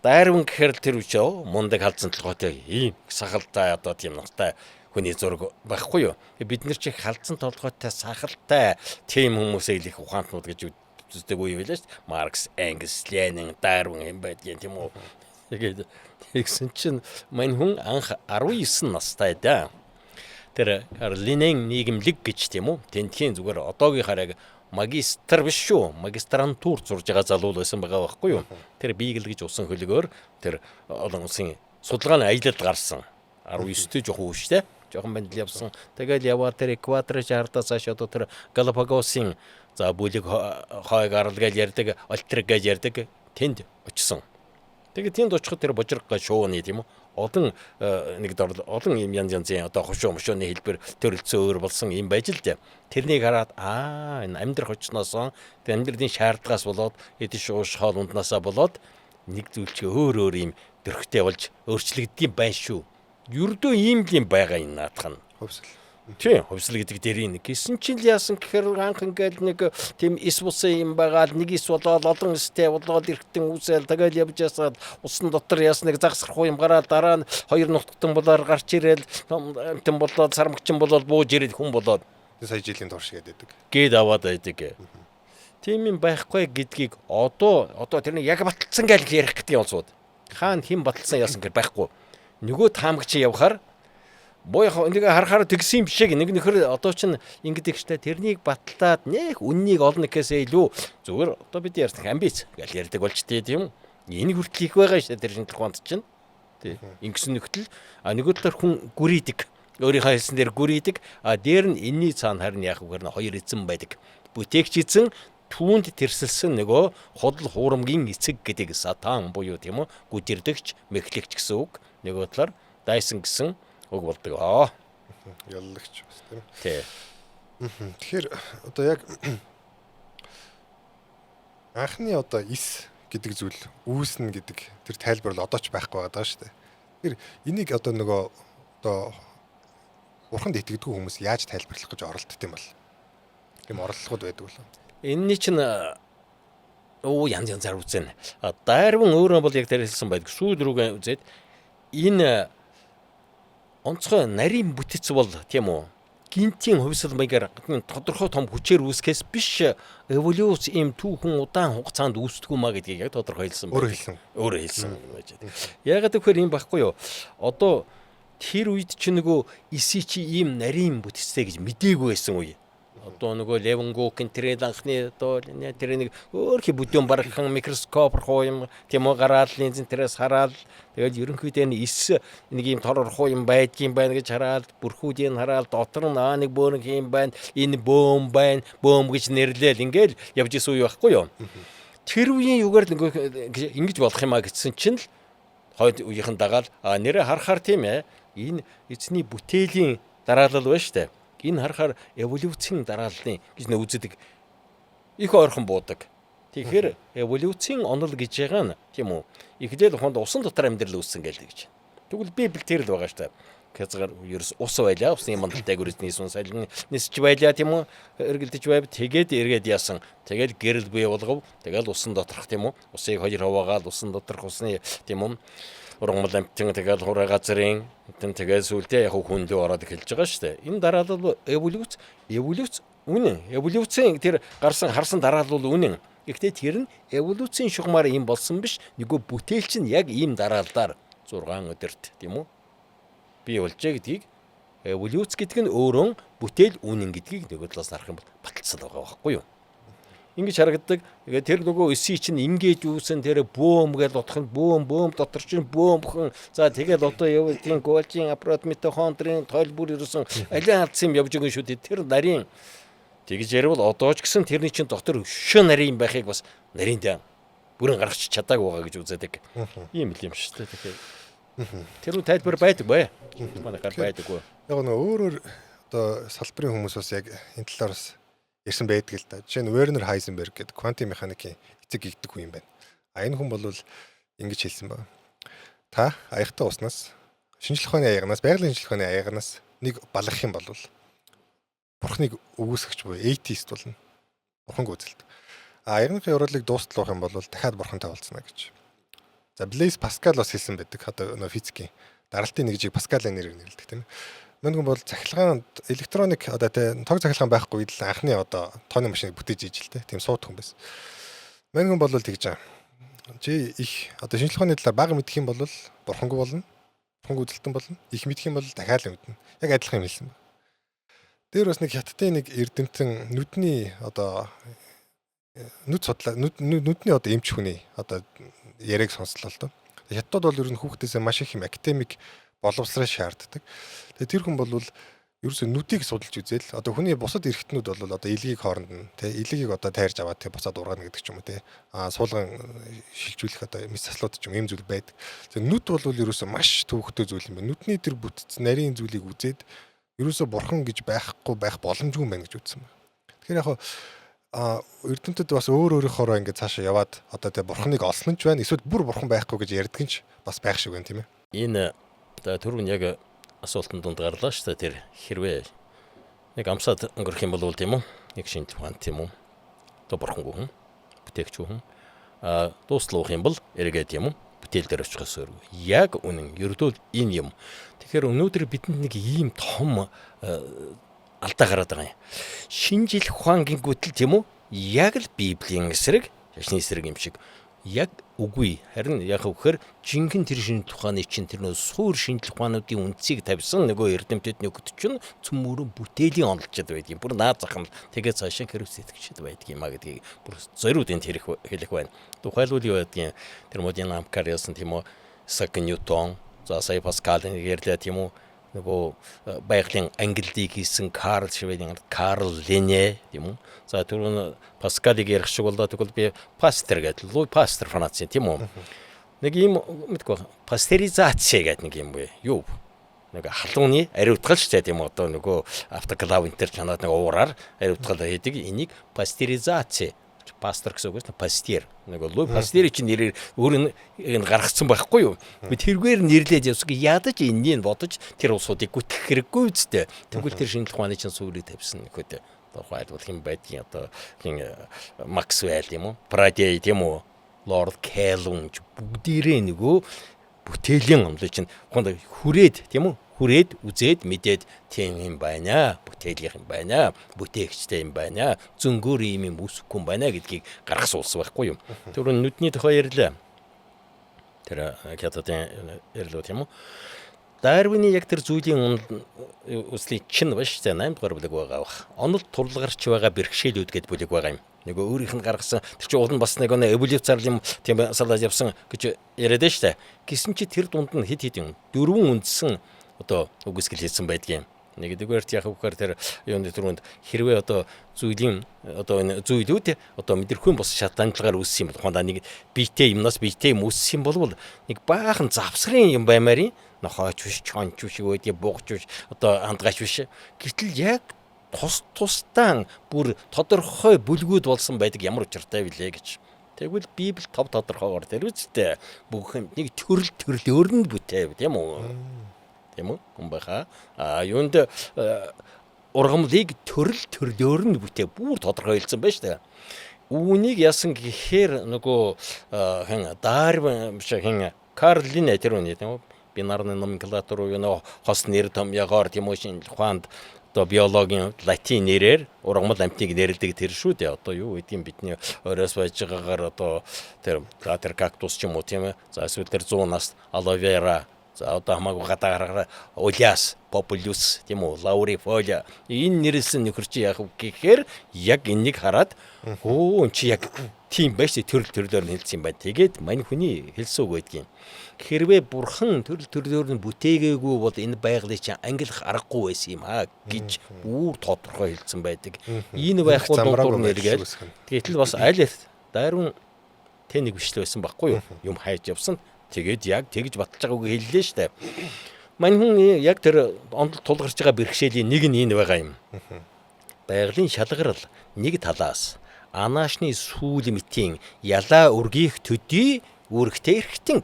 Дарвин гэхээр л тэр үчөө мундаг халдсан толгойтой ийм сахалтай одоо тийм настай хүний зураг байхгүй юу. Бид нар чи халдсан толгойтой сахалтай тийм хүмүүсээ их ухаантнууд гэж үздэг үе байлаа шүү дээ. Маркс, Энгельс, Ленин, Дарвин юм байдгийн тийм үү. Тэгээд тэгсэн чинь мань хүн анх 19 настай да. Тэр Ленин нийгэмлэг гэж тийм үү. Тентхийн зүгээр одоогийнхаар яг магистр биш шүү. Магистрантур зурж байгаа залуу байсан байгаа байхгүй юу. Тэр Бигл гэж усан хөлгөөр тэр олон улсын судалгааны аялалд гарсан. 19-тэй жоохон үштэй. Жоохон бандил явсан. Тэгэл яваа тэр экватор шаардаа цааш одоо тэр Галапагосын за бүлэг хойг арал гэж ярьдаг, Альтрик гэж ярьдаг тэнд очсон. Тэгээд тэнд очиход тэр божирг шууны тийм үү олон нэг дор олон юм янз янзын одоо хошуу мошууны хэлбэр төрөлцөө өөр болсон юм байж л дээ. Тэрнийг хараад энэ амьдрах очсноосоо тэр амьдралын шаардлагаас болоод эдиш ууш хоол унднаасаа болоод нэг зүйл чи өөр өөр юм дөрхтэй болж өөрчлөгддөг юм байна шүү. Ердөө ийм л юм байгаа энэ наадах нь. Хувьсэл. Тийм, хувьсэл гэдэг дэрийн нэг. Гисэн чинь л яасан гэхээр анх ингээл нэг тийм эс усын юм байгаа л нэг эс болоод олон эстэй болоод эргэтэн үүсэл тэгэл явж ясаад усан дотор яасан нэг загсрах юм гараад дараа нь хоёр нутгтан болоор гарч ирээл амтан болоод сармагчин болоод бууж ирээд хүн болоод сая жилийн турш гэдэг. Гээд аваад байдаг. Тийм юм байхгүй гэдгийг одоо тэрний яг баталсан гэж ярих гэдэг юм улсууд. Хаана хэн баталсан яасан гэхээр байхгүй. Нөгөө таамагч явхаар боо яг нэг харахаар тэгсэн юм шиг нэг нөхөр одоо чинь ингэдэг штэ тэрнийг батлаад нэх үннийг олно гэхээсээ илүү зүгээр одоо бид ярьсан амбиц гэж ярьдаг болж тээ тийм үү. Энэ хүртэл их байгаа штэ тэр шинжлэх ухаанд чинь. Тий. Ингэсэн нөхтөл а нөгөө талаар хүн гүрийдэг. Өөрийнхөө хэлсэн дээр гүрийдэг. А дээр нь энэний цаана харин яах вэ гэхээр хоёр эзэн байдаг. Бүтээгч эзэн түүнд тэрсэлсэн нөгөө худал хуурамгийн эцэг гэдэг сатан буюу тийм үү гүдэрдэгч, мэхлэгч гэсэн үг. Нөгөө талаар дайсан гэсэн үг болдог. Аа. Яллагч бас тийм. Тий. Тэгэхээр одоо яг анхны одоо эс гэдэг зүйл үүснэ гэдэг тэр тайлбар бол одоо ч байхгүй байгаа даа шүү дээ. Тэгэхээр энийг одоо нөгөө одоо бурханд итгэдэггүй хүмүүс яаж тайлбарлах гэж оролддог юм бол? Тийм оролдлогод байдаг болов. Энэний чинь янз янзаар үзнэ. Дарвин өөрөө бол яг тэр хэлсэн байдаг. Сүүл рүүгээ үзээд энэ онцгой нарийн бүтэц бол тийм үү? Гинтийн хувьсэл маягаар тодорхой том хүчээр үүсгэхээс биш эволюц ийм түүхэн удаан хугацаанд үүсдэг юм а гэдгийг яг тодорхой хэлсэн байна. Өөрөө хэлсэн. Өөрөө хэлсэн байж байна. Яагаад гэвэл юм баггүй юу? Одоо тэр үед чи нөгөө эсий чи ийм нарийн бүтэцтэй гэж мдээгүй байсан үе. Одоо нөгөө Левенгук тэр анхны одоо тэр нэг өөрхий бүдүүн барагхан микроскоп руу юм тийм үү гараал линзэн тэрээс хараад тэгэл ерөнхийдөө нь эс нэг юм торорхуу юм байдгийн байна гэж хараад бүрхүүдийг хараад дотор нь аа нэг бөөрөнх юм байна энэ бөөм байна бөөм гэж нэрлээл ингээл явж исэн үе байхгүй юу. Тэр үеийн югаар л ингэж болох юм а гэсэн чинь л хойд үеийнхэн дагаал а нэрэ харахаар тийм энэ эзний бүтээлийн дараалал байна штэ. Энэ харахаар эволюцийн дарааллын гэж нэ үздэг. Их ойрхон буудаг. Тэгэхээр эволюцийн онол гэж байгаа нь тийм үү? Эхлээл ухаанд усан дотор амьдрал үүссэн гээл гэж. Тэгвэл Библи тэр л байгаа штэ. Хязгаар ерөөс ус байлаа. Усны мандалтай гүрзний сун салин нисч байлаа тийм үү? Эргэлдэж байв. Тэгээд эргээд яасан. Тэгэл гэрэл бий болгов. Тэгэл усан доторх тийм үү? Усыг хоёр хуваагаал усан доторх усны тийм үү? Ургамал амтэн тэгэл хураа газрын амтэн тэгэл сүултээ яг хүн лөө ороод эхэлж байгаа шүү дээ. Энэ дараалал бол эволюц, эволюц үнэн. Эволюцийн тэр гарсан харсан дараалал бол үнэн. Гэхдээ тэр нь эволюцийн шугамар ийм болсон биш. Нөгөө бүтээлч нь яг ийм дараалалаар 6 өдөрт тийм үү? Бий болжээ гэдгийг эволюц гэдэг нь өөрөө бүтээл үнэн гэдгийг нөгөө талаас харах юм бол баталсан байгаа байхгүй юу? Ингэж харагддаг. Тэгээд тэр нөгөө эсий чинь ингэж үүсэн тэр бөөм гэж утах нь бөөм бөөм дотор чинь бөөмхөн. За тэгэл одоо явдгийн Голжийн аппарат митохондрийн тойл бүр ерөөсөн алин алдсан юм явж байгаа шүү дээ. Тэр нарийн тэгж ярил одоо ч гэсэн тэрний чинь дотор өшөө нарийн байхыг бас нарийн даа бүрэн гаргач чадаагүй байгаа гэж үздэг. Ийм л юм шүү дээ. Тэгэхээр тэр үү тайлбар байдаг бай. Манай гар байдаггүй. Яг нөгөө өөр одоо салбарын хүмүүс бас яг энэ талаар бас ярьсан байдаг л да. Жишээ нь Вернер Хайзенберг гэдэг квантын механикийн эцэг гэгдэх хүн юм байна. А энэ хүн бол ингэж хэлсэн байна. Та аягтай уснаас шинжлэх ухааны аягнаас, байгалийн шинжлэх ухааны аягнаас нэг балгах юм бол бурхныг үгүйсгэж буюу atheist болно. Бурханг үзэлт. А аягныхын ёроолыг дуустлах юм бол дахиад бурхантай уулзна гэж. За Блейз Паскал бас хэлсэн байдаг. Одоо нөө физикийн даралтын нэгжийг Паскалийн нэрээр нэрлэдэг тийм ээ. Мөн бол цахилгаан электроник одоо тэ тог цахилгаан байхгүй үед л анхны одоо тооны машиныг бүтээж ижил тэ тийм сууд хүн байсан. Мөн бол тэгж байгаа. Чи их одоо шинжлэх ухааны талаар бага мэдэх юм бол бурхангүй болно. Бурхангүй үзэлтэн болно. Их мэдэх юм бол дахиад л мэднэ. Яг адилхан юм хэлсэн байна. Тэр бас нэг хятадын нэг эрдэмтэн нүдний одоо нүд судлаа нүдний одоо эмч хүний одоо яриаг сонслоо л доо. Хятадд бол ер нь хүүхдээсээ маш их юм академик боловсрол шаарддаг. Тэгээ тэр хүн бол ерөөсөө нүдийг судалж үзээл одоо хүний бусад эрхтнүүд бол одоо илгийг хооронд нь тий илгийг одоо тайрж аваад тий буцаад ургаана гэдэг ч юм уу тий а суулган шилжүүлэх одоо мэс заслууд ч юм ийм зүйл байдаг. Тэгээ нүд бол ерөөсөө маш төвөгтэй зүйл юм байна. Нүдний тэр бүтц нарийн зүйлийг үзээд ерөөсөө бурхан гэж байхгүй байх боломжгүй юм байна гэж үзсэн байна. Тэгэхээр яг а эрдэмтэд бас өөр өөрийнхоороо ингээд цаашаа яваад одоо тэ бурханыг олсон ч байна эсвэл бүр бурхан байхгүй гэж ярьдаг нь ч бас байх шиг байна тийм ээ. Энэ түрүүн яг асуултанд дунд гарлаа шүү дээ. Тэр хэрвээ Нэг амсаад өнгөрөх юм бол тийм үү? Нэг шинжлэх ухаан тийм үү? Одоо бурхангүй хүн, бүтээгч хүн. Дуустал уух юм бол эргээд юм уу? Бүтээл дээр очихоос өөр. Яг үнэн. Ердөө энэ юм. Тэгэхээр өнөөдөр бидэнд нэг ийм том алдаа гараад байгаа юм. Шинжлэх ухаан гингүүтэл тийм үү? Яг л Библийн эсрэг, шашны эсрэг юм шиг яг үгүй. Харин яг үхээр жинхэнэ тэр шинжлэх ухааны чинь тэр нөө суур шинжлэх ухаануудын үндсийг тавьсан нөгөө эрдэмтэд нөхөд чинь цөмөрөн бүтээлийн онолчд байдаг юм. Бүр наад зах нь тэгээд цаашаа хэрэг сэтгэгчд байдаг юм а гэдгийг бүр зориуд энд хэлэх байна. Тухайлбал юу байдгийг тэр модын амкар ясан тийм үү, Исаак Ньютон, за сая Паскалын ярьлаа тийм үү, нөгөө байгалийн ангиллыг хийсэн Карл Шведийн Карл Лене тийм үү. За түрүүн Паскалыг ярих шиг боллоо. Тэгвэл би Пастер гэдэг Луи Пастер Францын тийм үү. Нэг юм мэдгүй пастеризац гэдэг нэг юм бэ. Юу? Нэг халууны ариутгал шүү дээ тийм үү. Одоо нөгөө автоклав энэ төр чанаад нэг уураар ариутгал хийдэг. Энийг пастеризац, пастор гэсэн үг шүү дээ. Пастер. Нэг Луи Пастер чинь нэрээр өөр нь гаргацсан байхгүй юу? Би тэргээр нэрлээд явсан. Ядаж энэнийг бодож тэр улсуудыг гүтгэх хэрэггүй үсттэй. Тэгвэл тэр шинжлэх ухааны чинь сүрийг тавьсан нөхөд тухайлбал хэн байдгийг одоо хин Максвелл юм уу? Фарадей тийм үү? Лорд Келвин бүгдээрээ нөгөө бүтээлийн онолыг чинь хүрээд тийм үү? Хүрээд үзээд мэдээд тийм юм байна. Бүтээлийнх юм байна. Бүтээгчтэй юм байна. Зөнгөөр ийм юм үүсэхгүй юм байна гэдгийг гаргасан улс байхгүй юу? Тэр нүдний тухай ярьлаа. Тэр хятадын ярьлаа тийм үү? Дарвины яг тэр зүйлийн үзлийг чинь биш зэ 8 дугаар бүлэг байгаа бах. Онол тулгарч байгаа бэрхшээлүүд гэд бүлэг байгаа юм. Нөгөө өөрийнх нь гаргасан тэр чинь уул нь бас нэг эволюцаар юм тийм салаад явсан гэж яриад нь штэ. Гисэн чи тэр дунд нь хэд хэд юм дөрвөн үндсэн одоо үгүйсгэл хийсэн байдгийн. Нэгдүгээрт яг үгээр тэр юуны түрүүнд хэрвээ одоо зүйлийн одоо энэ зүйлүүд одоо мэдрэхүйн бус шатанчлагаар үүссэн юм бол тухайдаа нэг биетэй юмнаас биетэй юм үүссэн юм бол нэг баахан завсрын юм баймаар нохойч биш, чонч биш, өөдөө бугч биш, одоо андгаач биш. Гэтэл яг тус тусдаан бүр тодорхой бүлгүүд болсон байдаг ямар учиртай вүлээ гэж. Тэгвэл Библи тов тодорхойгоор тэр үстэй бүх юм нэг төрөл төрлөөр нь бүтээв тийм үү? Тийм үү? Хүн байхаа. А юунд ургамлыг төрөл төрлөөр нь бүтээ бүр тодорхойлсон байна шүү дээ. Үүнийг яасан гэхээр нөгөө хэн Дарвин биш хэн Карлин тэр үний тийм үү? Бинарны номенклатур юу нөө хос нэр томьёогоор тийм үү шинжлэх ухаанд одоо биологийн латин нэрээр ургамал амьтныг нэрлэдэг тэр шүү дээ. Одоо юу гэдгийг бидний оройс байж байгаагаар одоо тэр тэр кактус ч юм уу тийм ээ. За эсвэл тэр 100 нас алоэ вера. За одоо хамаагүй гадаа гаргаараа Улиас, Популюс тийм үү, Лаурифолиа энэ нэрлсэн нөхөр чи яах вэ гэхээр яг энэнийг хараад өө эн чи яг тийм байж төрөл төрлөөр нь хэлсэн юм байна. Тэгээд мань хүний хэлсэн үг байдгийн. Хэрвээ бурхан төрөл төрлөөр нь бүтээгээгүй бол энэ байгалыг чи ангилах аргагүй байсан юм аа гэж бүр тодорхой хэлсэн байдаг. Энэ байхгүй дундуур нэргээл гэтэл бас аль Дарвин тэнэг бишлээ байсан байхгүй юу? Юм хайж явсан. Тэгээд яг тэгж баталж байгаа үг хэллээ штэ. Мань хүн яг тэр онол тулгарч байгаа бэрхшээлийн нэг нь энэ байгаа юм. Байгалийн шалгарал нэг талаас анаашны сүүл мэтийн ялаа өргөх төдий үүрэгтэй эрхтэн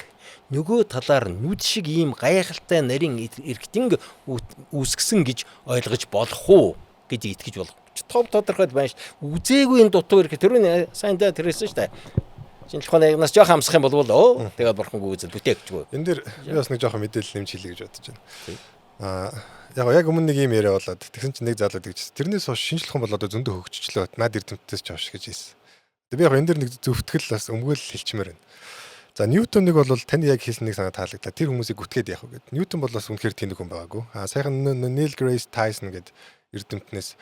нөгөө талаар нүд шиг ийм гайхалтай нарийн эргэтэн үүсгэсэн гэж ойлгож болох уу гэж итгэж болох. Тов тодорхой байна ш. Үзээгүй энэ дутуу эрх тэр сайн да тэрсэн штэ. Шинжлэх ухааны нас жоох амсах юм бол өө тэгээд бурхангүй үзэл бүтээгчгүй. Энэ дэр би бас нэг жоохон мэдээлэл нэмж хэлье гэж бодож байна. Аа яг өмнө нэг юм яриа болоод тэгсэн чинь нэг залуу тэгж тэрнээс хойш шинжлэх ухаан бол одоо зөндөө хөгжчлөө. Наад эрдэмтдээс ч хойш гэж хэлсэн. Тэгээ би яг энэ дэр нэг зөвтгөл бас өмгөөл хэлчмээр байна. За Ньютоныг бол таны яг хэлсэн нэг санаа таалагдлаа. Тэр хүмүүсийг гүтгээд явах гэдэг. Ньютон бол бас үнэхээр тэнэг хүн байгаагүй. Аа сайхан Нил Грейс Тайсон гэдэг эрдэмтнээс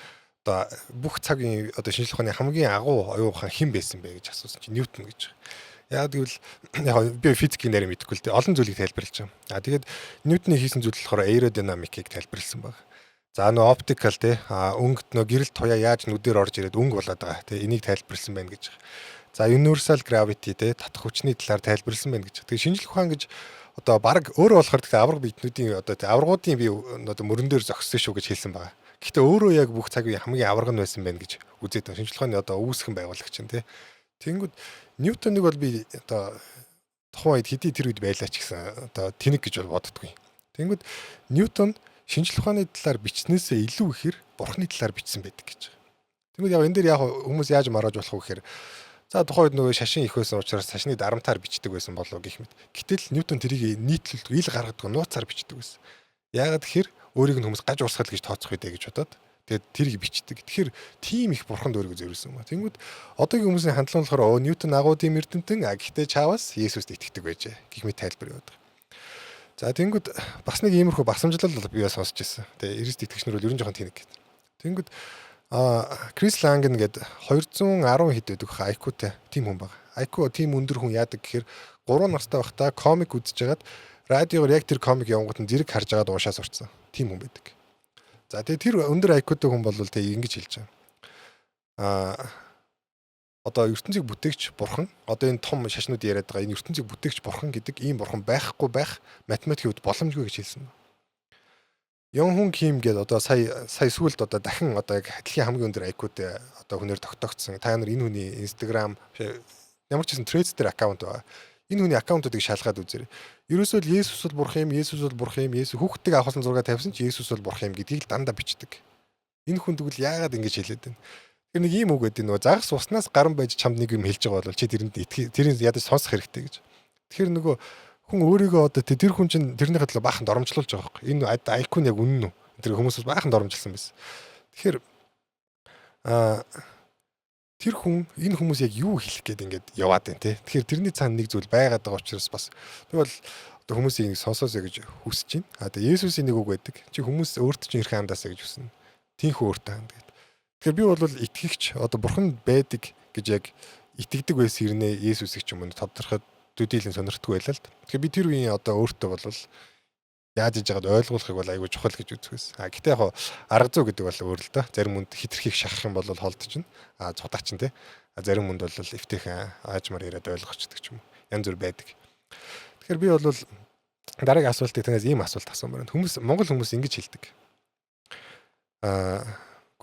одоо бүх цагийн одоо шинжлэх ухааны хамгийн агуу оюун ухаан хэн байсан бэ гэж асуусан чинь Ньютон гэж. Яг гэвэл яг би физикийн нэрээ мэдэхгүй л дээ. Олон зүйлийг тайлбарлаж байгаа. А тэгээд Ньютоны хийсэн зүйл болохоор аэродинамикийг тайлбарласан баг. За нөө оптикал те өнгөт нөө гэрэл туяа яаж нүдээр орж ирээд өнгө болоод байгаа те энийг тайлбарласан байна гэж. За universal gravity те татах хүчний талаар тайлбарласан байна гэж. Тэгээ шинжлэх ухаан гэж одоо баг өөрөө болохоор тэгээ авраг биднүүдийн одоо те аврагуудын би одоо мөрөн дээр зогссон шүү гэж хэлсэн байгаа. Гэхдээ өөрөө яг бүх цаг үеийн хамгийн авраг нь байсан байна гэж үзээд байгаа. Шинжлэх ухааны одоо үүсгэн байгуулагч нь тий. Тэнгүүд Ньютоныг бол би одоо тухайн үед хэдий тэр үед байлаа ч гэсэн одоо тэнэг гэж бол боддоггүй. Тэнгүүд Ньютон шинжлэх ухааны талаар бичснээсээ илүү ихээр Бурхны талаар бичсэн байдаг гэж байгаа. Тэгмэд яг энэ дээр яг хүмүүс яаж марааж болох вэ гэхээр за тухайн үед нөгөө шашин их байсан учраас шашны дарамтаар бичдэг байсан болов гэх мэт. Гэтэл Ньютон тэрийг нийтлэлдэг, ил гаргадаг, нууцаар бичдэг байсан. Яагаад гэхээр өөрийг нь хүмүүс гаж урсгал гэж тооцох үедээ гэж бодоод тэгээд тэрийг бичдэг. Тэгэхээр тийм их бурханд өөрийгөө зориулсан юм а. Тэнгүүд одоогийн хүмүүсийн хандлага болохоор Ньютон агуудын эрдэмтэн, а гэхдээ чаавас Есүст итгэдэг байжээ гэх мэт тайлбар яваад байгаа. За тэнгүүд бас нэг иймэрхүү басамжлал би бас сонсч ирсэн. Тэгээ Христ итгэгч нар бол ер нь жоохон тэнэг гэдэг. Тэнгүүд Крис Ланген гээд 210 хэд байдаг IQ-тай тийм хүн байна. IQ тийм өндөр хүн яадаг гэхээр 3 настай байхдаа комик үзэж хагаад радиогоор яг тэр комик явангууд нь зэрэг харж агаад уншаа сурцсан. Тийм хүн байдаг. За тэгээ тэр өндөр IQ-тай хүн бол тэгээ ингэж хэлж байгаа. Одоо ертөнцийг бүтээгч бурхан, одоо энэ том шашнууд яриад байгаа энэ ертөнцийг бүтээгч бурхан гэдэг ийм бурхан байхгүй байх математикийн хувьд боломжгүй гэж хэлсэн. Йон Хүн Ким гээд одоо сая сүүлд одоо дахин одоо яг дэлхийн хамгийн өндөр IQ-тэй одоо хүнээр тогтоогдсон. Та нар энэ хүний Instagram ямар ч гэсэн Threads дээр аккаунт байгаа. Энэ хүний аккаунтуудыг шалгаад үзээрэй. Ерөөсөө л Есүс бол бурхан юм, Есүс бол бурхан юм, Есүс хүүхдтэйг авахсан зураг тавьсан ч Есүс бол бурхан юм гэдгийг л дандаа бичдэг. Энэ хүн тэгвэл яагаад ингэж хэлээд байна? Тэр нэг ийм үг гэдэг нөгөө загас уснаас гарan байж чамд нэг юм хэлж байгаа бол чи тэрэнд итгэх, тэрийг ядаж сонсох хэрэгтэй гэж. Тэгэхээр нөгөө хүн өөрийгөө одоо тэр хүн чинь тэрнийхээ төлөө баахан доромжлуулж байгаа байхгүй. Энэ IQ нь яг үнэн үү? Тэр хүмүүс бас баахан доромжилсан байсан. Тэгэхээр тэр хүн энэ хүмүүс яг юу хэлэх гээд ингээд яваад байна те. Тэгэхээр тэрний цаана нэг зүйл байгаад байгаа учраас бас би бол одоо хүмүүсийг нэг сонсоосоо гэж хүсэж байна. А тэгээ Есүсийн нэг үг байдаг. Чи хүмүүс өөртөө чинь хэрхэн хандаасаа гэж хүснэ. Тинхүү өөртөө ханд гэдэг. Тэгэхээр би бол итгэгч одоо бурхан байдаг гэж яг итгэдэг байсан хэрнээ Есүсийг ч юм уу тодорхой төдийлөн сонирхдаг байлаа л. Тэгэхээр би тэр үеийн одоо өөртөө бол яаж иж байгаад ойлгуулахыг бол айгүй чухал гэж үзэх байсан. А гэтээ яг арга зүй гэдэг бол өөр л доо. Зарим хүнд хитрхийг шахах юм бол холдчихно. А цудаа чинь те. А зарим хүнд бол эвтэйхэн аажмаар яриад ойлгочдөг ч юм уу. Янз бүр байдаг. Тэгэхээр би бол дараагийн асуултыг танаас ийм асуулт асуумаар байна. Хүмүүс Монгол хүмүүс ингэж хэлдэг.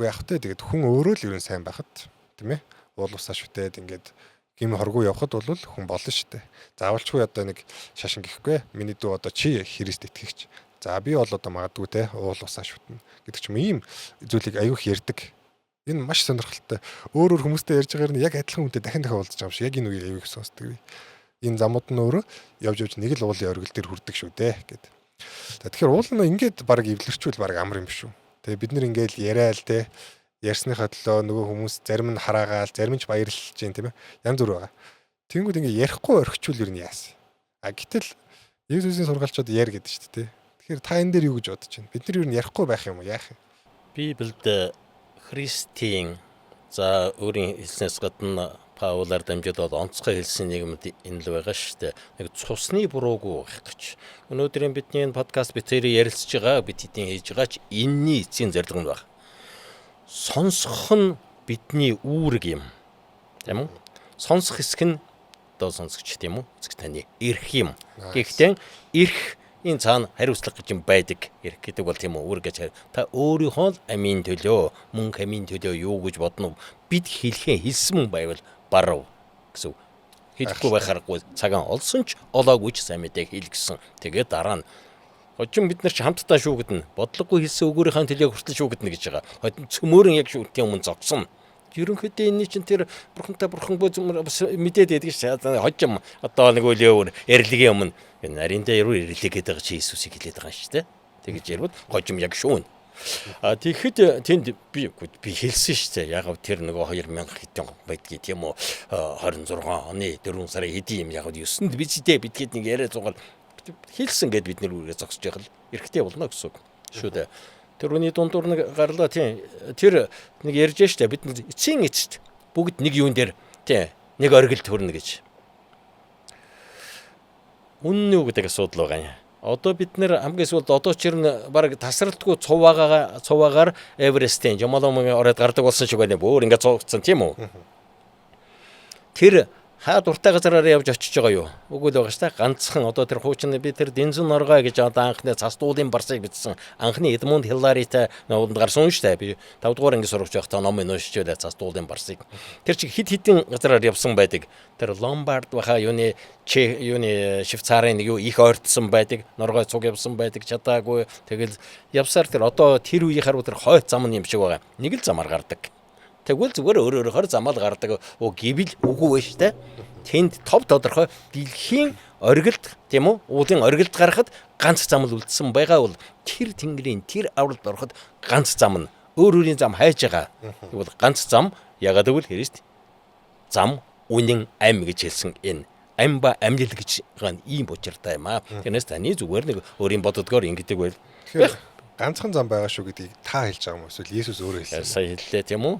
Үгүй яг тэ тэгээд хүн өөрөө л ер нь сайн байхад тийм ээ. Уул усаа шүтээд ингээд гим хоргүй явхад бол хүн болно шүү дээ. Заавалчгүй одоо нэг шашин гэхгүй. Миний дүү одоо чи Христ итгэгч. За би бол одоо магадгүй те уул усаа шүтнэ гэдэг ч юм ийм зүйлийг аюух ярьдаг. Энэ маш сонирхолтой. Өөр өөр хүмүүстэй ярьж байгаагаар нь яг адилхан хүнтэй дахин дахин уулзаж байгаа юм шиг. Яг энэ үеийг аюух сонсдог. Энэ замууд нь өөрөө явж явж нэг л уулын оргил дээр хүрдэг шүү дээ гэд. Тэгэхээр уул нь ингээд баг эвлэрчүүл баг амар юм шүү. Тэгээ бид нэр ингээд яриа л те ярьсныхаа төлөө нөгөө хүмүүс зарим нь хараагаал, зарим нь ч баярлж जैन тийм ээ. Янз бүр байгаа. Тэнгүүд ингээ ярихгүй орхичвол ер нь яасан. А гэтэл Есүсийн сургаалчууд яар гэдэг шүү дээ. Тэгэхээр та энэ дээр юу гэж бодож байна? Бид нар ер нь ярихгүй байх юм уу? Яах юм? Библиэд Христийн за өөрийн хэлснээс гадна Паулаар дамжуулаад онцгой хэлсэн нэг юм энэ л байгаа шүү дээ. Нэг цусны буруугүй байх гэж. Өнөөдрийн бидний энэ подкаст бид тэрийг ярилцж байгаа, бид хэдийн хийж байгаа ч энэний эцсийн зорилго нь баг. Сонсох нь бидний үүрэг юм. Тийм үү? Сонсох хэсэг нь одоо сонсогч тийм үү? Эцэг таны эрх юм. Гэхдээ эрх энэ цаана хариуцлага гэж юм байдаг. Эрх гэдэг бол тийм үү? Үүрэг гэж та өөрийнхөө л амийн төлөө, мөнгө амийн төлөө юу гэж бодно? Бид хэлхээ хэлсэн мөн байвал барав гэсэн. Хэлэхгүй байх аргагүй цагаан олсон ч олоогүй ч сайн мэдээг хэл гэсэн. Тэгээд дараа нь хожим бид нар ч хамтдаа шүүгдэнэ. Бодлогогүй хэлсэн өгөөрийнхээ төлөө хүртэл шүүгдэнэ гэж байгаа. Хожим цөмөөрөн яг шүүгдийн өмнө зогсон. Ерөнхийдөө энэний чинь тэр бурхантай бурхангүй зүмэр бас мэдээд байдаг ш. Хожим одоо нэг үйл ярилгийн өмнө нарийнда яруу ирлээ гэдэг чи Иесусыг хэлээд байгаа юм шүү дээ. Тэгэж яривал хожим яг шүүнэ. А тэгэхэд тэнд би хэлсэн шүү дээ. Яг тэр нөгөө 2000 хэдэн байдгийг тийм үү 26 оны 4 сарын хэдийн юм яг 9-нд би зүйдээ бидгээд нэг яриа зугаал хэлсэн гэд бид нэр үргээ зогсож байгаа л эрхтэй болно гэсэн үг шүү дээ. Тэр үний дундуур нэг гарлаа тийм тэр нэг ярьж штэ бид эцсийн эцэст бүгд нэг юун дээр тийм нэг оргил төрнө гэж. Үнэн үү гэдэг асуудал байгаа юм. Одоо бид нэр хамгийн сүүлд одоо ч ер нь баг тасралтгүй цуваагаар Эверестийн Жомоломын оройд гардаг болсон шиг байна. Өөр ингээд цуугдсан тийм үү? Тэр Хаа дуртай газараар явж очиж байгаа юу? Үгүй л байгаа шүү дээ. Ганцхан одоо тэр хуучин би тэр Дэнзэн Норгой гэж одоо анхны цас дуулын барсыг бичсэн. Анхны Эдмунд Хилларитай нуунд гарсан шүү дээ. Би 5 дугаар анги сурагч байхдаа ном уншиж байлаа цас дуулын барсыг. Тэр чиг хид хидэн газараар явсан байдаг. Тэр Ломбард баха юуны юуны Швейцарын нэг юу их ойртсон байдаг. Норгой цуг явсан байдаг. Чадаагүй. Тэгэл явсаар тэр одоо тэр үеийнхаар тэр хойт зам юм шиг байгаа. Нэг л замаар гардаг. Тэгвэл зүгээр өөр өөрөөр замаал гардаг. Оо гэвэл үгүй байж тээ. Тэнд тов тодорхой дэлхийн оргилд тийм үү? Уулын оргилд гарахад ганц зам л үлдсэн байгаа бол тэр тэнгэрийн тэр авралд ороход ганц зам нь өөр өөрийн зам хайж байгаа. Тэгвэл ганц зам ягаад гэвэл Христ зам үнэн ам гэж хэлсэн энэ ам ба амьлал гэж байгаа нь ийм учиртай юм аа. Тэрнээс таны зүгээр нэг өөрийн боддгоор ингэдэг байл. Тэгэхээр ганцхан зам байгаа шүү гэдгийг та хэлж байгаа юм уу? Эсвэл Есүс өөрөө хэлсэн. Сая хэллээ тийм үү?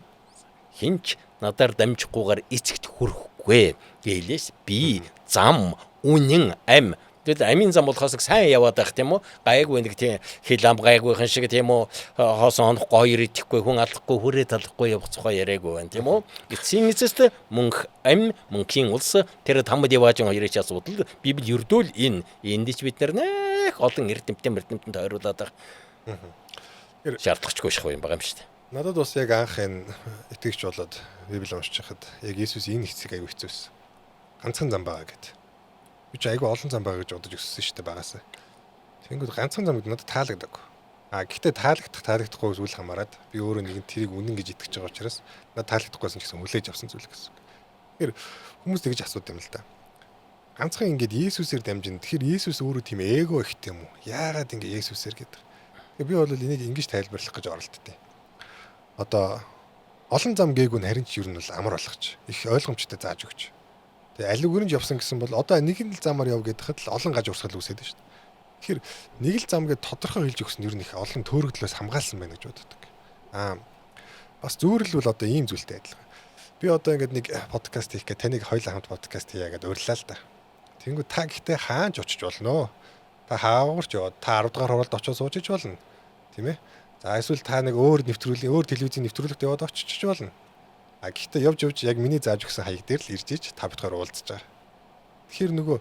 Хинч надаар дамжихгүйгээр эцэгт хүрэхгүй гэлээс би зам үнэн ам. Тэгэл амийн зам болохоос сайн яваад байх тийм үү? Гайгүй нэг тийм хил ам гайгүйхэн шиг тийм үү? Хоосон хонохгүй хоёр идэхгүй хүн алахгүй хүрээ талахгүй явах тухай яриаггүй байна тийм үү? Эцсийн эцэст мөнх ам мөнхийн улс тэр тамд яваажин хоёрын ч асуудал Библи ердөөл энэ энд ч бид нар нэх олон эрдэмтэн тойруулаад байх шаардлагачгүй шах юм байгаа юм шүү дээ. Надад бас яг анх энэ итгэгч болоод Библи уншиж байхад яг Иесус энэ хэсгийг аягүй хэцүүсэн. Ганцхан зам байгаа гэд. Би чи аягүй олон зам байгаа гэж бодож өссөн шүү дээ багасаа. Тэнгүүд ганцхан зам гэдэг надад таалагдаагүй. А гэхдээ таалагдах таалагдахгүй зүйл хамаарат би өөрөө нэгэн тэрийг үнэн гэж итгэж байгаа учраас надад таалагдахгүйсэн ч гэсэн хүлээж авсан зүйл гэсэн. Тэгэхээр хүмүүс тэгж асуудаг юм л да. Ганцхан ингээд Иесусээр дамжин. Тэгэхээр Иесус өөрөө тийм эго ихтэй юм уу? Яагаад ингээд Иесусээр гэдэг. Тэгэхээр би бол энийг ингэж тайлбарлах гэж оролдтыг. Одоо олон зам гээгүй нь харин ч ер нь бол амар болгоч. Их ойлгомжтой зааж өгч. Тэгээ аль үгээр нь явсан гэсэн бол одоо нэг л замаар яв гэхэд л олон гаж урсгал үүсээд байна шүү дээ. Тэгэхээр нэг л зам гэд тодорхой хэлж өгсөн нь ер нь их олон төөрөгдлөөс хамгаалсан байна гэж боддог. Аа бас зүүрэл бол одоо ийм зүйлтэй адилхан. Би одоо ингээд нэг подкаст хийх гэ таныг хоёулаа хамт подкаст хийя гэд урьлаа л да. Тэнгүү та гэхдээ хаанч очиж болно. Та хаагуурч яваад та 10 дугаар хуралд очиж сууж ич болно. Тийм ээ. За эсвэл та нэг өөр нэвтрүүлгийн өөр телевизийн нэвтрүүлэгт яваад очиж болно. А гэхдээ явж явж яг миний зааж өгсөн хаяг дээр л ирж ич та битгаар уулзаж байгаа. Тэгэхээр нөгөө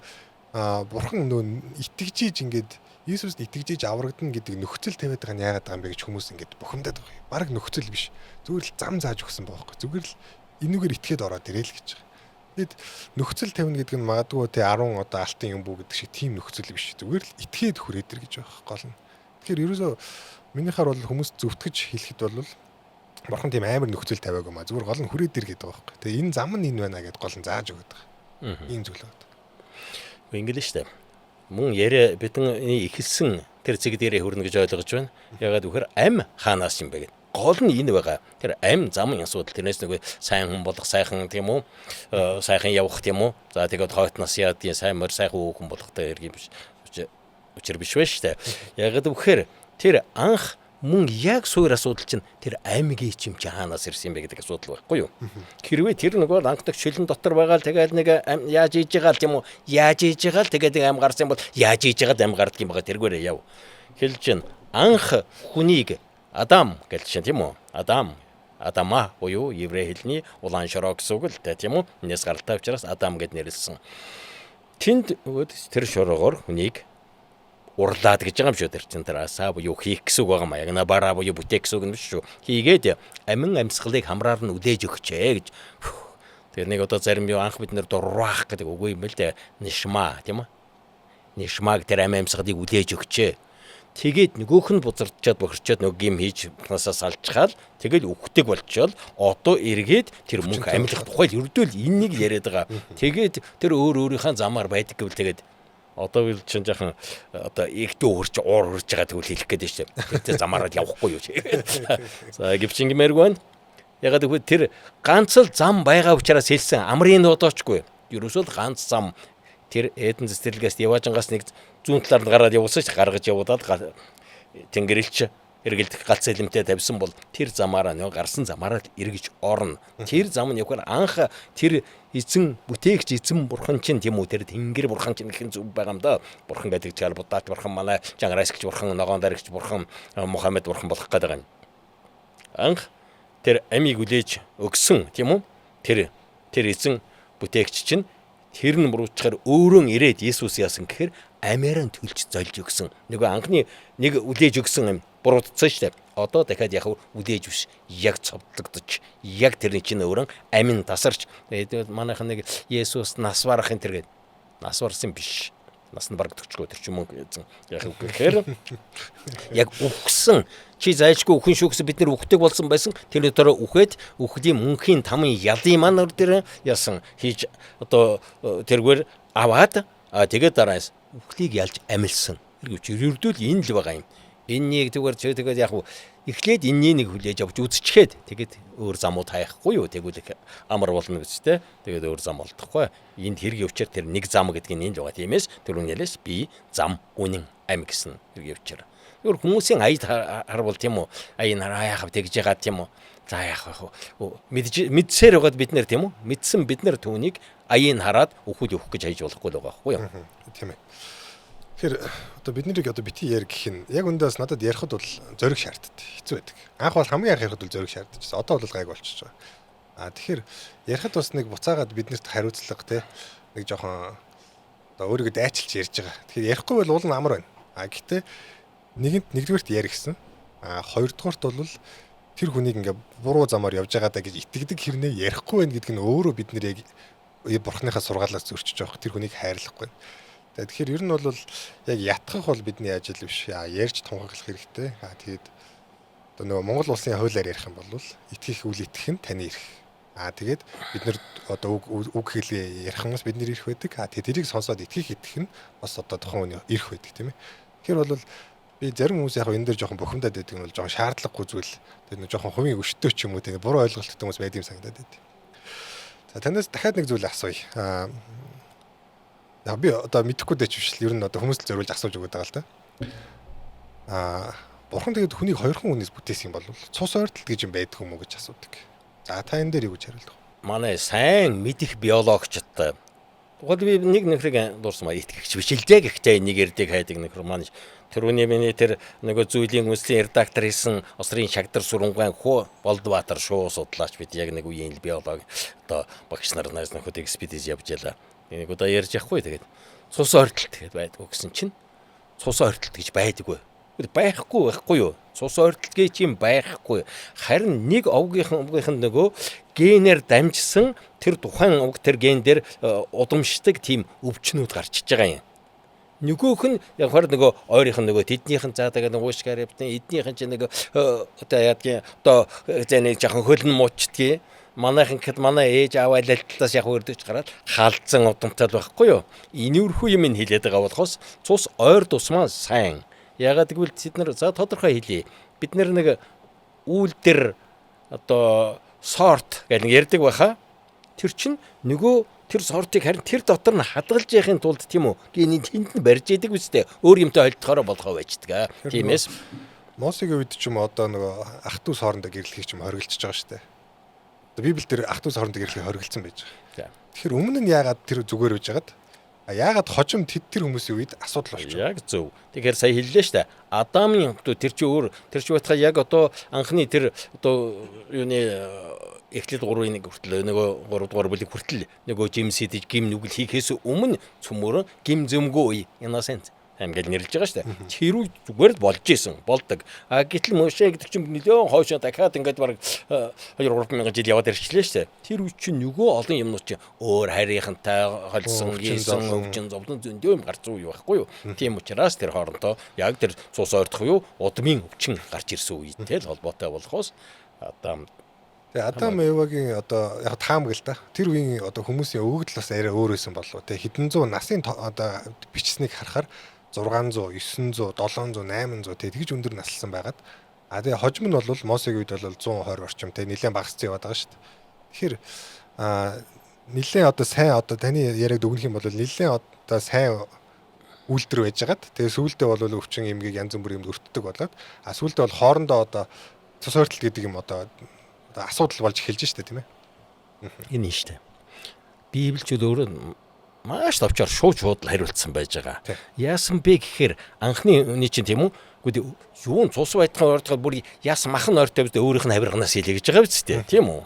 бурхан нөгөө итгэжиж ингээд Иесуст итгэжиж аврагдана гэдэг нөхцөл тавиад байгаа нь яагаад байгаа юм бэ гэж хүмүүс ингээд бухимдаад байгаа юм. Бараг нөхцөл биш. Зүгээр л зам зааж өгсөн байгаа байхгүй. Зүгээр л энүүгээр итгээд ороод ирээл гэж байгаа. Тэгэд нөхцөл тавина гэдэг нь магадгүй те 10 одоо алтын юм бүү гэдэг шиг тийм нөхцөл биш. Зүгээр л итгээд хүрээд ир гэж байгаа гол нь. Тэгэхээр ерөөсөө минийхаар бол хүмүүс зөвтгөж хэлэхэд бол бурхан тийм амар нөхцөл тавиагүй маа. Зүгээр гол нь хүрээд ир гэдэг байгаа байхгүй. Тэгээ энэ зам нь энэ байна гэдээ гол нь зааж өгöd байгаа. Ийм зүйл байна. Ингэлээ штэ. Мөн яриа бидний эхэлсэн тэр зэг дээрээ хүрнэ гэж ойлгож байна. Ягаад гэвэл ам хаанаас юм бэ гэд. Гол нь энэ байгаа. Тэр ам замын асуудал тэрнээс нэг сайн хүн болох сайхан тийм үү? Сайхан явах тийм үү? За тэгээд хойт нас яадгийн сайн морь сайхан хүүхэн болохтой хэрэг юм биш. Учир биш вэ штэ. Ягаад гэвэл тэр анх мөн яг суур асуудал чинь тэр аймгийн чим чи хаанаас ирсэн юм бэ гэдэг асуудал байхгүй юу? Хэрвээ тэр нөгөө анхдаг шилэн дотор байгаа л тэгэл нэг яаж хийж байгаа л тийм үү? Яаж хийж байгаа л тэгээд ам гарсан бол яаж хийж байгаа л ам гардаг юм байгаа тэргээрээ яв. Хэлж чинь анх хүнийг Адам гэж чинь тийм үү? Адам Адама буюу еврей хэлний улаан шороо гэсэн үг л дээ тийм үү? Энэс гаралтай учраас Адам гэд нэрлсэн. Тэнд тэр шороогоор хүнийг урлаад гэж байгаа юм шүү тэр чинь тэр асаа буюу хийх гэсэн үг байгаа юм аа. Ягна бараа буюу бүтээх гэсэн үг юм биш шүү. Хийгээд амин амьсгалыг хамраар нь үлээж өгчээ гэж. Тэр нэг одоо зарим юу анх бид нэр дурваах гэдэг үгүй юм л дээ. Нишма тийм үү? Нишмаг тэр амин амьсгалыг үлээж өгчээ. Тэгээд нөгөөх нь бузардчаад бохирчоод нөгөө гим хийж насаа салчхаал тэгэл үхдэг болчоол одоо эргээд тэр мөнх амьлах тухай л ердөөл энэнийг яриад байгаа. Тэгээд тэр өөр өөрийнхөө замаар байдаг гэвэл тэгээд одоо би чинь жаахан одоо игдүү хөрч уур хөрч байгаа тэгвэл хэлэх гээд байна шүү дээ. Тэр замаараа явахгүй юу. За гэвч ингэмээргүй байна. Ягаад гэвэл тэр ганц л зам байгаа учраас хэлсэн амрын нодоочгүй. Ерөөсөө л ганц зам тэр Эден цэцэрлэгээс Яваажингаас нэг зүүн талаар нь гараад явуулсан ш гаргаж явуулаад тэнгэрэлч эргэлдэх галц элемтээ тавьсан бол тэр замаараа нөгөө гарсан замаараа л эргэж орно. Тэр зам нь явахаар анх тэр эзэн бүтээгч эзэн бурхан чинь тийм үү тэр тэнгэр бурхан чинь гэх юм зүв байгаа юм да. Бурхан гэдэг чигээр Буддат бурхан манай Чангарайсгч бурхан ногоон даригч бурхан Мухаммед бурхан болох гэдэг юм. Анх тэр амийг үлээж өгсөн тийм үү? Тэр эзэн бүтээгч чинь тэр нь буруутчаар өөрөө ирээд Есүс яасан гэхээр амиараа төлж золж өгсөн. Нөгөө анхны нэг үлээж өгсөн юм буруутсан шүү дээ. Одоо дахиад яг үлээж биш, яг цовдлогдож, яг тэрний чинь өөрөө амин тасарч. Тэгээд манайхан нэг Есүс нас барах энэ тэр гээд нас барсан биш. Нас нь бараг төчгөө тэр чинь мөнгө эзэн яг үг гэхээр яг үхсэн. Чи зайлшгүй үхэн шүү гэсэн бид нэр үхдэг болсон байсан. Тэр дотор үхээд үхлийн мөнхийн тамын ялын маань өр дээр ясан хийж одоо тэргээр аваад тэгээд дараас үхлийг ялж амилсан. Тэр ердөө л энэ л байгаа юм. Эннийг зүгээр чи тэгээд яг эхлээд энэний нэг хүлээж авч үзчихээд тэгээд өөр замууд хайхгүй юу, тэгвэл их амар болно гэж те. Тэгээд өөр зам олдохгүй. Энд хэргийн өвчээр тэр нэг зам гэдэг нь энэ л байгаа. Тиймээс түрүүнээс би зам, үнэн, ам гэсэн хэргийн өвчээр. Зүгээр хүмүүсийн аяд харвал тийм үү, аян хараа яхав тэгж байгаа тийм үү. За яах вэ? Мэдсээр байгаад бид нэр тийм үү? Мэдсэн бид нар түүнийг аяыг хараад өхөл өгөх гэж хайж болохгүй л байгаа байхгүй юу? Тийм ээ. Тэгэхээр одоо бид нарыг одоо бити яар гэх нь яг үндэ бас надад ярихад бол зориг шаарддаг. Хэцүү байдаг. Анх бол хамгийн анх ярихад бол зориг шаардчихсан. Одоо бол гайг болчихж байгаа. А тэгэхээр ярихад бас нэг буцаагаад биднэрт хариуцлага те нэг жоохон одоо өөрийгөө дайчилж ярьж байгаа. Тэгэхээр ярихгүй бол уул нь амар байна. А гэхдээ нэгэнт нэгдүгээрт ярь гисэн. А хоёрдугаарт бол тэр хүнийг ингээ буруу замаар явж байгаа даа гэж итгэдэг хэрнээ ярихгүй байна гэдг нь өөрөө бид нэр яг бурхныхаа сургаалаас зөрчиж байгаа. Тэр хүнийг хайрлахгүй. Тэгэхээр ер нь бол яг ятгах бол бидний ажил биш. Ярьж тунхаглах хэрэгтэй. Тэгээд одоо нөгөө Монгол улсын хуулиар ярих юм бол итгэх үл итгэх нь таны эрх. Тэгээд бид нэр одоо үг хэлээ ярих юмс бидний эрх байдаг. Тэгээд тэрийг сонсоод итгэх итгэх нь бас одоо тухайн хүний эрх байдаг, тийм ээ. Тэгэхээр бол би зарим хүмүүс яг энэ дээр жоохон бухимдаад байдаг нь бол жоохон шаардлагагүй зүйл. Тэгээд нэг жоохон хувийн өштөө ч юм уу тийм буруу ойлголттой хүмүүс байд юм санагдаад байдаг. За танаас дахиад нэг зүйл асууя. Яг би одоо мэдэхгүй дэж биш л ер нь одоо хүмүүст л зориулж асууж өгöd байгаа л да. Бурхан тэгээд хүнийг хоёрхан хүнээс бүтээсэн юм бол цус ойртолт гэж юм байдаг юм уу гэж асуудаг. За та энэ дээр юу гэж хариулах вэ? Манай сайн мэдих биологчд тухайд би нэг нөхрийг дурсан ба итгэгч биш л дээ, гэхдээ нэг эрдэг хайдаг нөхөр маань тэрүүний миний тэр нөгөө зүйлийн үндэсний редактор хийсэн Осрын шагдар сүрэнгаан хөө Болдбаатар шуу судлаач бид яг нэг үеийн биолог одоо багш нар найз нөхөд экспедиц явж ялаа. Нэг удаа ярьж явахгүй тэгээд цус ойртолт гэдээ байдгүй гэсэн чинь цус ойртолт гэж байдаггүй. Байхгүй юу? Цус ойртолт гэж юм байхгүй. Харин нэг овгийнхан нөгөө генээр дамжсан тэр тухайн овг тэр ген дээр удамшдаг тийм өвчнүүд гарчиж байгаа юм. Нөгөөх нь яг хор нөгөө ойрынх нь нөгөө тэднийхэн заа тэгээд уушгаар явдсан эднийхэн чинь нөгөө одоо яадгийн одоо зэний жоохон хөлн муучдгийг манайхан гэхэд манай ээж аав айлталтаас яг өрдөж гараад халдсан удамтай л байхгүй юу. Энүүрхүү юм хэлээд байгаа болохоос цус ойр тусмаа сайн. Ягаад гэвэл тэд нар за тодорхой хэлье. Бид нэг үйлдэр одоо сорт гэж нэг ярьдаг байхаа. Тэр чинь нөгөө тэр сортыг харин тэр дотор нь хадгалж яхин тулд тийм үү гений тэнд нь барьж идэг үстэй. Өөр юмтай холдохороо болохоо байждаг. Тиймээс Мосегийн үед ч юм одоо нөгөө ах トゥ хоорондоо гэрлэхийг ч юм хоригдчихж байгаа шүү дээ. Одоо Библиэл дээр ах トゥ хоорондоо гэрлэхийг хоригдсан байж байгаа. Тэгэхээр өмнө нь яагаад тэр зүгээр үж хагаад яагаад хожим тэр хүмүүсийн үед асуудал болчих. Яг зөв. Тэгэхээр сая хэллээ шүү дээ. Адамын тэр чи өөр тэр чи байтхаа яг одоо анхны тэр одоо юуны эхлэл 3-ын 1 хүртэл нөгөө 3 дугаар бүлэг хүртэл нөгөө жимс идэж гим нүгэл хийхээс өмнө цөмөр гим зөмгөө үе innocent аим гэж нэрлэж байгаа шүү дээ. Тэр үе зүгээр л болж исэн, болдог. А гэтэл Моше гэдэг чинь нэлээд хойшоо дахиад ингээд бараг 2 3 мянган жил яваад ирчихлээ шүү дээ. Тэр үе чинь нөгөө олон юмнууд чинь өөр харийнхантай холсон, гийсэн, өвчин, зовлон зөндөө юм гарч үе байхгүй юу. Тийм учраас тэр хоорондоо яг тэр цус ойртох юу удмын өвчин гарч ирсэн үетэй л холбоотой болохоос Адам Тэгээ Адам Евагийн одоо яг таамаг л да. Тэр үеийн одоо хүмүүсийн өгөгдөл бас арай өөр байсан болов. Тэгээ хэдэн зуун насын одоо бичсэнийг харахаар 600, 900, 700, 800 тэгээ тэгж өндөр наслсан байгаад. А тэгээ хожим нь бол Мосегийн үед бол 120 орчим тэгээ нэлээд багассан яваад байгаа шүү дээ. Тэгэхээр нэлээд одоо сайн одоо таны яриаг дүгнэх юм бол нэлээд одоо сайн үйлдвэр байжгаад тэгээ сүүлдээ бол өвчин эмгийг янз бүрийн юмд өртдөг болоод а сүүлдээ бол хоорондоо одоо цус ойртол гэдэг юм одоо асуудал болж эхэлж штэ тийм ээ. Энэ нь штэ. Библи ч өөрөө маш товчоор шууд л хариулцсан байж байгаа. Яасан бэ гэхээр анхны үний чинь тийм үү? Гэхдээ юун цус байтхан ойртоход бүр яасан махан ойртой биз өөрийнх нь хавирганаас илээ гэж байгаа биз дээ. Тийм үү?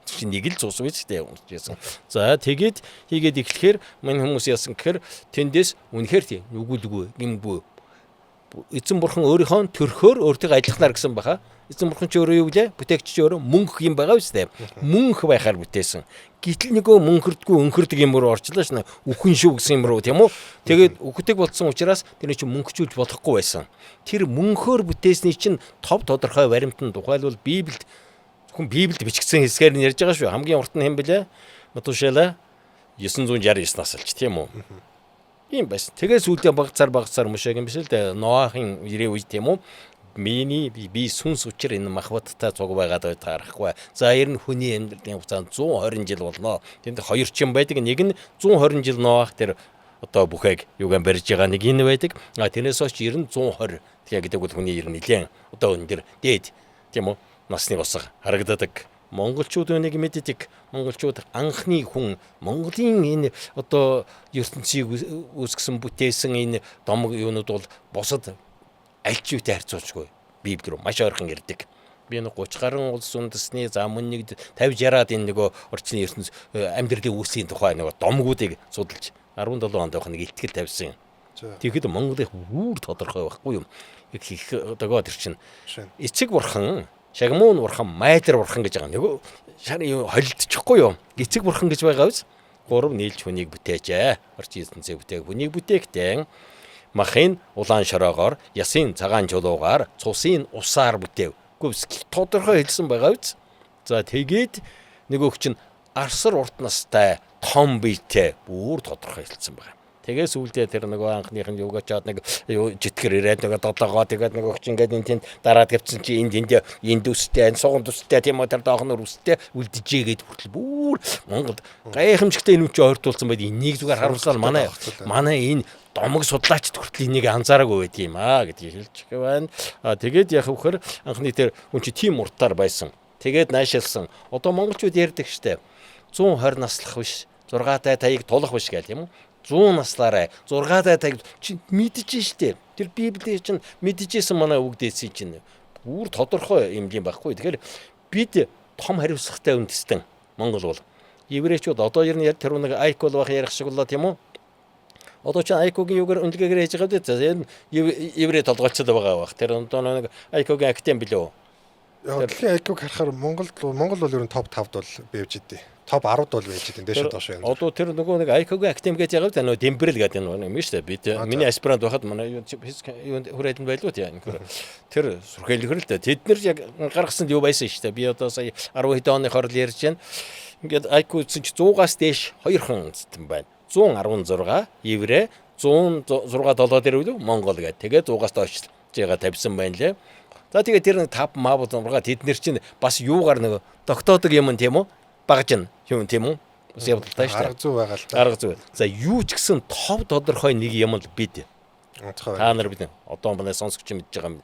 Чинь нэг л цус биз дээ уншижсэн. За тэгээд хийгээд эхлэхээр мань хүмүүс яасан гэхээр тэндээс үнэхээр тийм нүгэлгүй гимгүй эзэн бурхан өөрийнхөө төрхөөр өөртөө адилхнаар гэсэн баха. Эзэн бурхан чи өөрөө юу гэлээ? Бүтээгч чи өөрөө мөнх юм байгаа биз дээ. Мөнх байхаар бүтээсэн. Гэтэл нөгөө мөнхөрдгүү өнхөрдөг юм руу орчлоо шнэ. Үхэн шүү гэсэн юм руу тийм үү? Тэгээд үхдэг болсон учраас тэр чинь мөнхчүүлж болохгүй байсан. Тэр мөнхөөр бүтээсний чинь тов тодорхой баримтан тухайлбал Библиэд зөвхөн Библиэд бичигдсэн хэсгээр нь ярьж байгаа шүү. Хамгийн урт нь хэн бэлээ? Матушела 969 нас алж тийм үү? Ийм байсан. Тэгээ сүүлдээ багцаар мушаг юм биш л дээ. Ноахын ирээ үе тийм үү? Миний би сүнс учир энэ махбаттай цуг байгаад таарахгүй. За ер нь хүний амьдралын хугацаанд 120 жил болно. Тэнд хоёр ч юм байдаг. Нэг нь 120 жил Ноах тэр одоо бүхээг юугаар барьж байгаа нэг энэ байдаг. А тэрнээс хойш ер нь 120. Тэгээ гэдэг бол хүний ер нь нэлээд одоо өндөр дээд тийм үү? Насны босго харагддаг. Монголчууд үнийг мэддэг. Монголчууд анхны хүн Монголын энэ одоо ертөнцийг үүсгэсэн бүтээсэн энэ домог юунууд бол бусад аль ч үедээ харьцуулшгүй. Библи рүү маш ойрхон ирдэг. Би нэг 30 гаруй улс үндэсний за мөн нэг 50 60-аад энэ нөгөө орчны ертөнц амьдралын үүслийн тухай нөгөө домгуудыг судалж 17 онд байх нэг ихтгэл тавьсан. Тэгэхэд Монголын бүр тодорхой байхгүй юм. Их одоо тэр чинь эцэг бурхан Шагмуун бурхан, майдар бурхан гэж байгаа. Нөгөө шар юу холилдчихгүй юу? Эцэг бурхан гэж байгаа биз? Гурав нийлж хүнийг бүтээжээ. Орчин ертөнцийг бүтээг. Хүнийг бүтээхдээ махын улаан шороогоор, ясын цагаан чулуугаар, цусын усаар бүтээв. Гэхдээ тодорхой хэлсэн байгаа биз? За тэгээд нөгөөх чинь арсар урт настай, том биетэй бүр тодорхой хэлсэн байгаа. Тэгээ сүүлдээ тэр нөгөө анхных нь юугачаад нэг житгэр ирээд нөгөө долоогоо тэгээд нөгөө ч ингээд энэ тэнд дараад явцсан чи энд энд энд үстэй энэ суган төстэй тийм үү тэр доохнор үстэй үлдэжээ гэд хүртэл бүр Монголд гайхамшигтай энэ үн чи ойртуулсан байд энийг зүгээр харуулсаар манай энэ домог судлаачд хүртэл энийг анзаараагүй байд юм аа гэдгийг хэлж байна. А тэгээд яг вөхөр анхны тэр үн чи тийм уртаар байсан. Тэгээд наашилсан. Одоо монголчууд ярьдаг штэ. 120 наслах биш. 6 тай таяг тулах биш гэл тийм үү? 100 наслаарай 6 тай таяг чи мэдэж штэ. Тэр Библийг чинь мэдчихсэн манай үг дээдсийн чинь бүр тодорхой юм юм байхгүй. Тэгэхээр бид том хариуцлагатай үндэстэн Монгол бол еврейчүүд одоо ер нь яг тэр нэг IQ байх ярих шиг боллоо тийм үү? Одоо чи IQ-гийн юугаар үнэлгээгээр хийж байгаа дээ. Энэ еврей толгойлцод байгаа бах. Тэр одоо нэг IQ-гийн академи билүү? Яг дэлхийн IQ-г харахаар Монгол бол ер нь топ 5-д бол бивж идэв. Топ 10-д бол байж идэв. Дээш доош юм. Одоо тэр нөгөө нэг IQ-гийн академи гэж яг нөгөө Дембрэл гэдэг нэг юм шүү дээ. Бид миний аспирант байхад манай физик юу хүрээдэнд байлуу тийм. Тэр сүрхээлхэр л дээ. Тэд нэр яг гаргасан юу байсан шүү дээ. Би одоо сая 10 хэдэн оны хорл ярьж байна. Ингээд IQ үзсэн чи 100-аас дээш 2хан үндэстэн байна. 116 еврей, 106 7 дээр үлээ Монгол гэдэг. Тэгээ 100-аас доош жига тавьсан байна лээ. За тэгээ тэр нэг 5 мав 6 тэд нэр чинь бас юугаар нэг тогтоодог юм тийм үү? Багж нь юм тийм үү? Бас явдалтай шүү дээ. Арга зүй байгаа л та. Арга зүй. За юу ч гэсэн тов тодорхой нэг юм л бид. Та нар бид одоо манай сонсогч мэдж байгаа юм.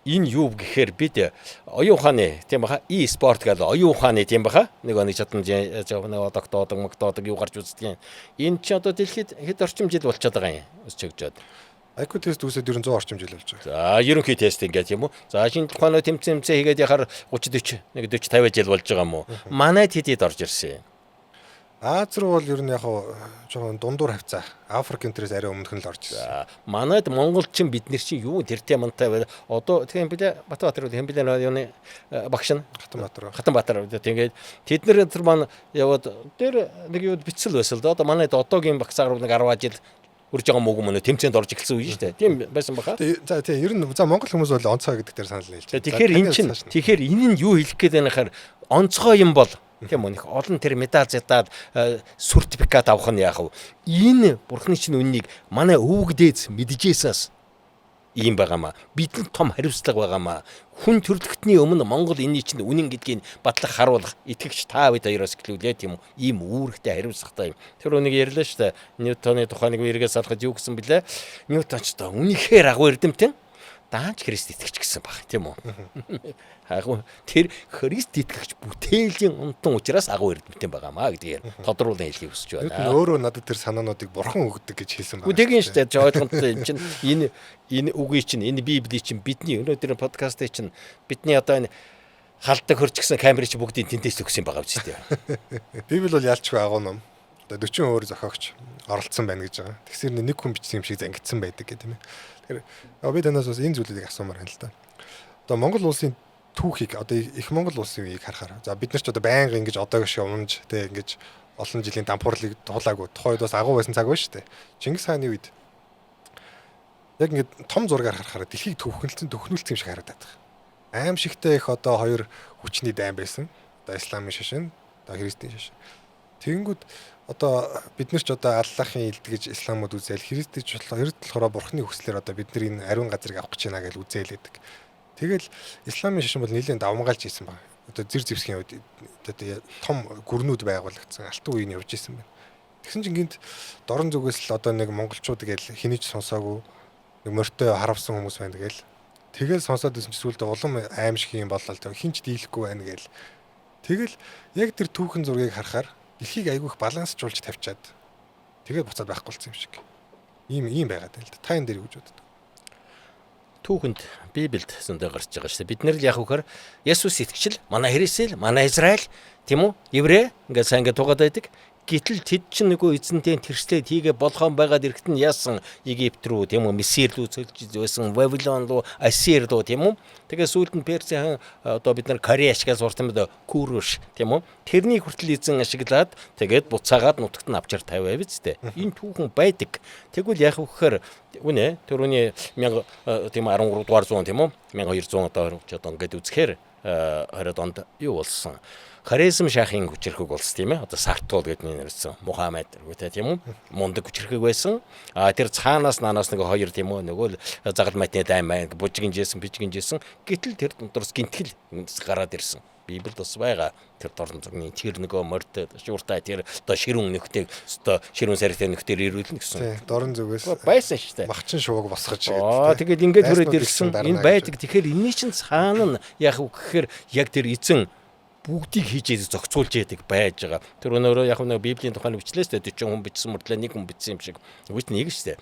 Энэ юу гэхээр бид оюун ухааны тийм баха e-спорт гэдэг оюун ухааны тийм баха нэг нэг чадамж нэг тогтоодог могтоодог юу гарч үздэг юм. Энэ чи одоо дэлхийд хэд орчим жил болчиход байгаа юм. Өсч өгчөөд. IQ тест үүсээд ер нь 100 орчим жил болж байгаа. За ерөнхий тест ингээд юм уу? За шинжлэх ухааны тэмцээн хийгээд яхаар 30 40 нэг 40 50 жил болж байгаа юм уу? Манай тэдэд орж ирсэн юм. Аз руу бол ер нь яг жоохон дундуур хавцаа. Африк энтрээс арай өмнөх нь л орж ирсэн. Манайд Монгол чинь бид нар чинь юу тэртэй мантай бай. Одоо тэгэн билээ Батбаатар хэн билээ юуны багш нь Хатанбаатар. Хатанбаатар тэгээд тэд нар тэр маань яваад тэр нэг юу бицэл байсан л да. Одоо манайд одоогийн багцаар нэг 10 жил үрж байгаа мөг мөн тэмцээнд орж эхэлсэн үе шүү дээ. Тийм байсан баха. За тийм ер нь за Монгол хүмүүс бол онцгой гэдэг дээр санал нийлж байна. Тэгэхээр эн чинь тэгэхээр энэ нь юу хэлэх гээд байна гэхээр онцгой юм бол тийм үү их олон тэр медаль задаад сертификат авах нь яах вэ? Энэ бурхны чинь үннийг манай өвөг дээдс мэджээсээс ийм байгаамаа. Бидэнд том хариуцлага байгаамаа. Хүн төрлөختний өмнө Монгол энэний чинь үнэн гэдгийг батлах харуулах итгэгч та бид хоёроос эхлүүлээ тийм үү. Ийм үүрэгтэй хариуцлагатай юм. Тэр үнийг ярьлаа шүү дээ. Ньютоны тухай нэг эргээ салгаж юу гэсэн бэлээ. Ньютон ч та үнэхээр агуу эрдэмтэн даанч Христ итгэгч гэсэн баг тийм үү. Агуу тэр Христ итгэгч бүтээлийн унтан учраас агуу эрдэмтэн байгаамаа гэдгээр тодруулан хэлхийг хүсэж байна. Ньютон өөрөө надад тэр санаануудыг бурхан өгдөг гэж хэлсэн байна. Тэгин шүү дээ. Ойлгомжтой юм чинь энэ үгийг чинь энэ Библийг чинь бидний өнөөдрийн подкастыг чинь бидний одоо энэ Халдаг хөрч гэсэн камер чи бүгдийн тэндээс төгсөн байгаа биз дээ. Библи бол ялчгүй агуу ном. Одоо 40 өөр зохиогч оролцсон байна гэж байгаа. Тэгсэр нэг хүн бичсэн юм шиг зангидсан байдаг гэх тийм ээ. Тэгэхээр би танаас бас энэ зүйлүүдийг асуумаар байна л да. Одоо Монгол улсын түүхийг одоо их Монгол улсын үеийг харахаар за бид нар ч одоо байнга ингэж одоог шиг унж тэ ингэж олон жилийн дампуурлыг тулаагүй. Тухайн үед бас агуу байсан цаг байна шүү дээ. Чингис хааны үед яг ингэж том зургаар харахаар дэлхийг төвхнэлцэн төхнүүлсэн юм шиг харагдаад байна. Аимшигтай их одоо хоёр хүчний дайн байсан. Одоо исламын шашин, одоо христийн шашин. Тэгэнгүүт одоо бид нар ч одоо Аллахын илд гэж исламууд үзээл, христч болохоор христ болохоор бурхны хүслээр одоо бид нар энэ ариун газрыг авах гэж байна гэж үзээлээдэг. Тэгэл исламын шашин бол нэлээд давмгаалж ийсэн байна. Одоо зэр зэвсгийн үед одоо том гүрнүүд байгуулагдсан, алтан үеийн явж исэн байна. Тэгсэн чинь гинт дорн зүгээс л одоо нэг монголчууд гээл хэний ч сонсоогүй нэг морьтой харавсан хүмүүс байна гээл. Тэгэл сонсоод исэн чи сүүлдээ улам аимшиг юм боллоо л хин ч дийлэхгүй байна гээл. Тэгэл яг тэр түүхэн зургийг харахаар дэлхийг айгүйх балансжуулж тавьчаад тэгээд буцаад байхгүй болсон юм шиг. Ийм ийм байгаад байна л да. Та энэ дээр юу гэж боддог? Түүхэнд Библиэд зөндөө гарч байгаа шүү дээ. Бид нэр л яг үхээр Есүс итгэжл, манай Христэл, манай Израиль, тийм үү? Еврей ингээд сайн ингээд тугаад байдаг. Гэтэл тэд чинь нөгөө эзэнтэй тэрслээд хийгээ болгоон байгаад ирэхэд нь яасан Египт рүү тийм үү Месир рүү цөлж байсан, Вавилон руу, Ассир руу тийм үү. Тэгээ сүүлд нь Персийн одоо бид нар Корея ашиглаж сурсан мэд Куруш тийм үү. Тэрний хүртэл эзэн ашиглаад тэгээд буцаагаад нутагт нь авчир тавиа биз дээ. Энэ түүхэн байдаг. Тэгвэл яг үхээр үнэ түрүүний 1000 тийм 13 дугаар зуун тийм үү 1200 одоо одоо ингээд үзэхээр 20 онд юу болсон? Хорезм шахын хүчирхэг улс тийм ээ. Одоо Сартул гэдэг нэрсэн. Мухаммед гэдэг тийм үү? Мундаг хүчирхэг байсан. А тэр цаанаас наанаас нэг хоёр тийм үү? Нөгөө л загал матны дайм маань бужигинжсэн, бижигинжсэн. Гэтэл тэр дундаас гинтгэл гараад ирсэн. Библиэд бас байгаа. Тэр дорн зургийн тэр нөгөө морьтой шууртай тэр одоо ширүүн нөхдөг одоо ширүүн саригтай нөхдөр ирүүлнэ гэсэн. Тийм, дорн зүгээс байсан шүү дээ. Махчин шувууг босгож гэдэг. Тэгээд ингээд хүрээд ирсэн. Энэ байдаг. Тэгэхээр энэний чинь цаана нь яг үг гэхээр яг тэр эзэн бүгдийг хийж яадаг зохицуулж яадаг байж байгаа. Тэр өнөөрөө яг нэг Библийн тухайн бичлээ шүү дээ. 40 хүн бичсэн мөртлөө нэг хүн бичсэн юм шиг. Үгүй нэг шүү дээ.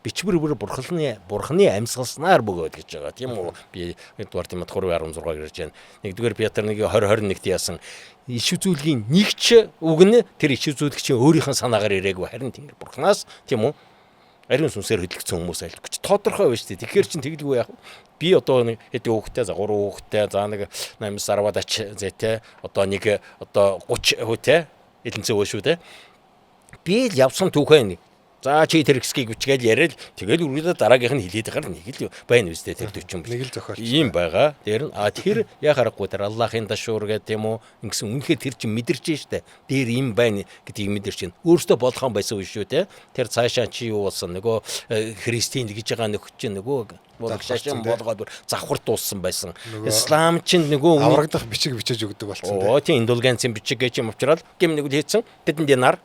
Бичвэр бүр бурхны амьсгалснаар бөгөөд гэж байгаа. Тийм үү? Би 1-р Тимот 3:16 ярьж байна. 1-р Петр 1:20-21-т яасан. Иш үзүүлгийн нэг ч үг нь тэр иш үзүүлэгчийн өөрийнх нь санаагаар ирээгүй. Харин Тэнгэр бурхнаас тийм үү? Ариун сүнсээр хөдөлгдсөн хүмүүс айлт гэж тодорхой байна шүү дээ. Тэгэхээр чин тэгэлгүй яах вэ? Би одоо нэг хэдэн хүүхдтэй, за 3 хүүхдтэй, за нэг 8 сар аваад ач зээтэй, одоо нэг одоо 30 хүүтэй, элэнцээ өө шүү дээ. Би л явсан түүхээ нэг. За чи тэр хэсгийг бичгээл яриад тэгэл үргэлжлээ дараагийнх нь хилээд байхаар нэг л байна үстэй тэр 40 нэг л зохиолч. Ийм байгаа. Тэр нь а тэр яа харахгүй тэр Аллахын дашуур гэдэг тийм үү ингэсэн үнэхээр тэр чинь мэдэрч штэ. Дээр ийм байна гэдгийг мэдэрч байна. Өөртөө болгоон байсан үе шүү те. Тэр цаашаа чи юу болсон нөгөө христийн гэж байгаа нөхөд чинь нөгөө шашин болгоод бүр завхар дууссан байсан. Ислам чинь нөгөө аврагдах бичиг бичиж өгдөг болсон те. Оо тийм индулганцын бичиг гэж юм уучраад гим нэг л хийцэн тэдэн динар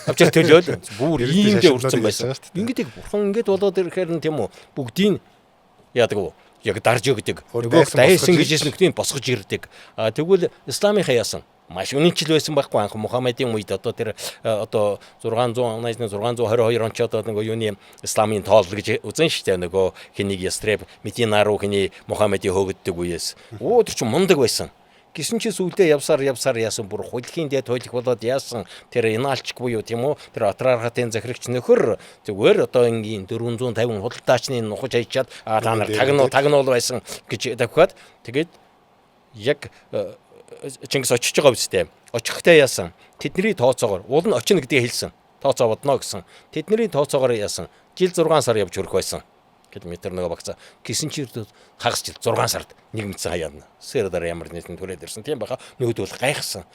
авчир төлөөл бүр иймдээ үрцэн байсан. Ингээд бурхан ингээд болоод ирэхээр нь тийм үү бүгдийг яадаг уу? Яг дарж өгдөг. Нөгөө дайсан гэж хэлсэн нөхдийг босгож ирдэг. А тэгвэл исламынхаа яасан? Маш үнэнчл байсан байхгүй анх Мухаммедийн үед одоо тэр одоо 600 622 он ч одоо нөгөө юуны исламын тоол гэж үзэн штэ нөгөө хэнийг Ястреб Медина руу хэний Мухаммедийн хөөгддөг үеэс. Оо тэр чинь мундаг байсан. Гисэн чи сүлдээ явсаар яасан бүр хулхийн дээд хойлох болоод яасан тэр Иналчк буюу тийм үү тэр Атрархатын захирагч нөхөр зүгээр одоо энгийн 450 худалдаачны нухаж хайчаад а та нар тагнуул байсан гэж давхиад тэгээд яг Чингис очиж байгаа үстэй. Очихтой яасан тэдний тооцоогоор уул нь очино гэдгийг хэлсэн. Тооцоо бодно гэсэн. Тэдний тооцоогоор яасан жил 6 сар явж хүрэх байсан километр нөгөө багцаа. Гисэн чи хагас жил 6 сард нэг мэдсэн хаяадна. Сэр дараа ямар нэгэн түрээд ирсэн. Тийм баха нөгөөдөл гайхсан.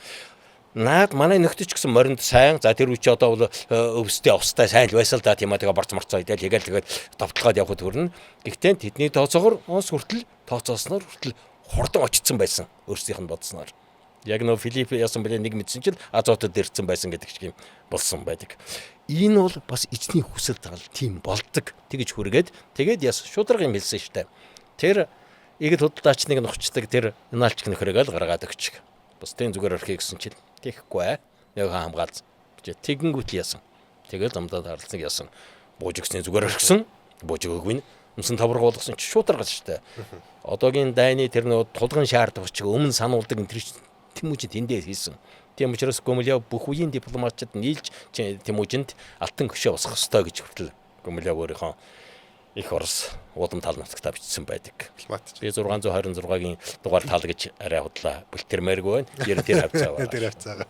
Наад манай нөхдөж гэсэн моринд сайн. За тэр үе чи одоо бол өвстэй овстой сайн л байсан л да тийм аа тэгээ борц морцоо идэл тэгэл тэгээд давталгаад явхад хүрнэ. Гэхдээ тэдний тооцоогоор онс хүртэл тооцоосноор хүртэл хурдан очсон байсан. Өөрсдийнх нь бодсноор. Яг нөө Филипп яасан бэлээ нэг мэдсэн чинь Азотод ирсэн байсан гэдэг чиг юм болсон байдаг. Энэ бол бас эзний хүсэл тал тийм болдог. Тэгж хүргээд тэгээд яс шударга юм хэлсэн штэ. Тэр игэл худалдаачныг нухчдаг тэр Иналчк нөхрийг л гаргаад өгчих. Бусдын зүгээр орхий гэсэн чинь тийхгүй. Нэг хамгаалц. Тэгэнгүүт яасан. Тэгэл замдаа тарлцыг яасан. Бууж өгсний зүгээр орхисон. Бууж өгөөгүй нь. Өмсөн тавраг болгосон чи шууд таргаж штэ. Одоогийн дайны тэр нөгөө тулгын шаардлагач чиг өмнө сануулдаг энэ тэр Тэмүүжин тэндээ хийсэн. Тийм учраас Гумилев бүх үеийн дипломатчид нийлж Тэмүүжинд алтан хөшөө босгох ёстой гэж хүртэл Гумилев өөрийнхөө их Орос уулам тал нутагтаа бичсэн байдаг. Би 626-гийн дугаар тал гэж арай худлаа бүлтэрмээргүй байна. Ер нь тэр хавцаа байна. Тэр хавцаа.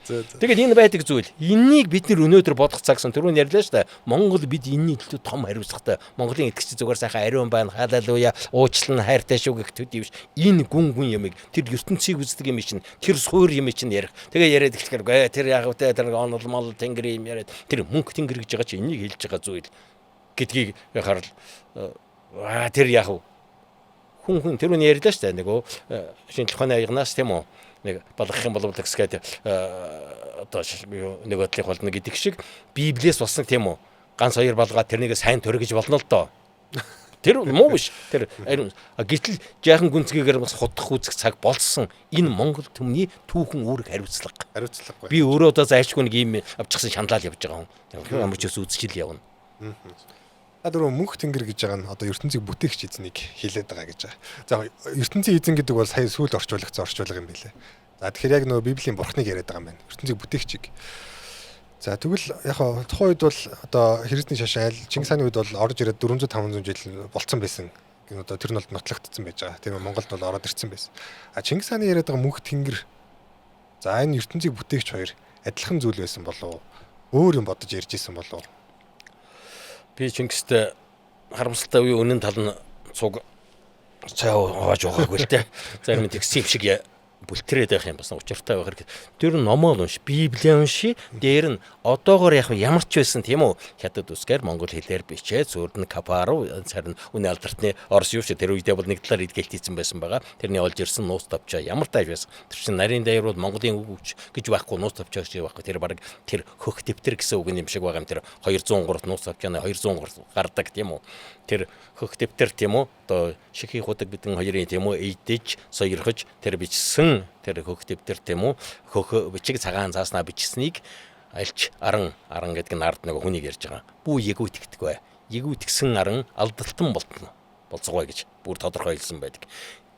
Зөө зөө. Тэгээд энэ байдаг зүйл. Эннийг бид нэр өнөөдөр бодох цагсан түрүүн ярьлаа шүү дээ. Монгол бид энэний төлөө том хариуцлагатай. Монголын итгэгч зүгээр сайхан ариун байна. Халелуя. Уучлал нь хайртай шүү гэх төдий биш. Энэ гүн гүн ямыг тэр ертөнцийг үздэг юм чинь тэр суур юм чинь ярих. Тэгээ яриад эхлэхээр гээ тэр яг үтэй тэр онол мол тэнгэр юм яриад тэр мөнх тэнгэр гэж байгаа чи энийг хэлж байгаа зүйл гэдгийг харал тэр яг хүн тэр үний ярьлаа шүү дээ нөгөө шинжлэх ухааны аягнаас тийм үү нэг балгах юм бол гэсгээд одоо нөгөө талын болно гэдэг шиг Библиэс болсон тийм үү ганц хоёр балгаа тэрнийг сайн төргөж болно л доо. Тэр муу биш. Тэр гэтэл жаахан гүнзгийгээр бас худах үзэх цаг болсон. Энэ Монгол түмний түүхэн үүрэг хариуцлага. Хариуцлага. Би өөрөө одоо зайлшгүй нэг ийм авчихсан шаналал явж байгаа хүн. Ямар ч ус үзчихэл явна. Та дөрөв мөнх тэнгэр гэж байгаа нь одоо ертөнцийг бүтээгч эзнийг хилээд байгаа гэж байгаа. За ертөнцийн эзэн гэдэг бол сая сүүлд орчуулгдсан орчуулга юм билээ. За тэгэхээр яг нөгөө Библийн бурхныг яриад байгаа юм байна. Ертөнцийг бүтээгчийг. За тэгвэл яг тухайн үед бол одоо Христийн шашин айл Чингис хааны үед бол орж ирээд 400 500 жил болцсон байсан. Одоо тэр нь бол нотлогдсон байж байгаа. Тийм ээ Монголд бол ороод ирсэн байсан. А Чингис хааны яриад байгаа мөнх тэнгэр за энэ ертөнцийг бүтээгч хоёр адилхан зүйл байсан болов уу? Өөр юм бодож ярьж исэн болов уу? Би Чингистэй харамсалтай үе үнэн тал нь цуг цай хувааж байгаагүй л те. Зарим нь тэгсэн юм шиг бүлтрээд байх юм бас учиртай байх хэрэг. Тэр номоо л унш, Библийг унши. Дээр нь одоогоор яг ямар ч байсан тийм үү? Хятад үсгээр монгол хэлээр бичээд зүрд нь Капару царин үнэ алдартны Орос юу ч тэр үедээ бол нэг талаар эдгэлтийсэн байсан байгаа. Тэрний олж ирсэн нууц товчоо ямар тааж байсан. Тэр чинь нарийн даяар бол Монголын үг өвч гэж байхгүй, нууц товчоо гэж байхгүй. Тэр баг тэр хөх дэвтэр гэсэн үг юм шиг байгаа юм. Тэр 203 нууц товчооны 203 гардаг тийм үү? Тэр хөх дэвтэр тийм үү? Одоо шихий худаг бидэн хоёрын тийм үү? Эйдэж, соёрхож тэр бичсэн тэр хөх дэвтэр тийм үү? Хөх бичиг цагаан зааснаа бичсэнийг альч аран аран гэдэг нь ард нэг хүнийг ярьж байгаа. Бүү ягүйтгдэг бай. Ягүйтгсэн аран алдалтан болтно. Болцгой гэж бүр тодорхой хэлсэн байдаг.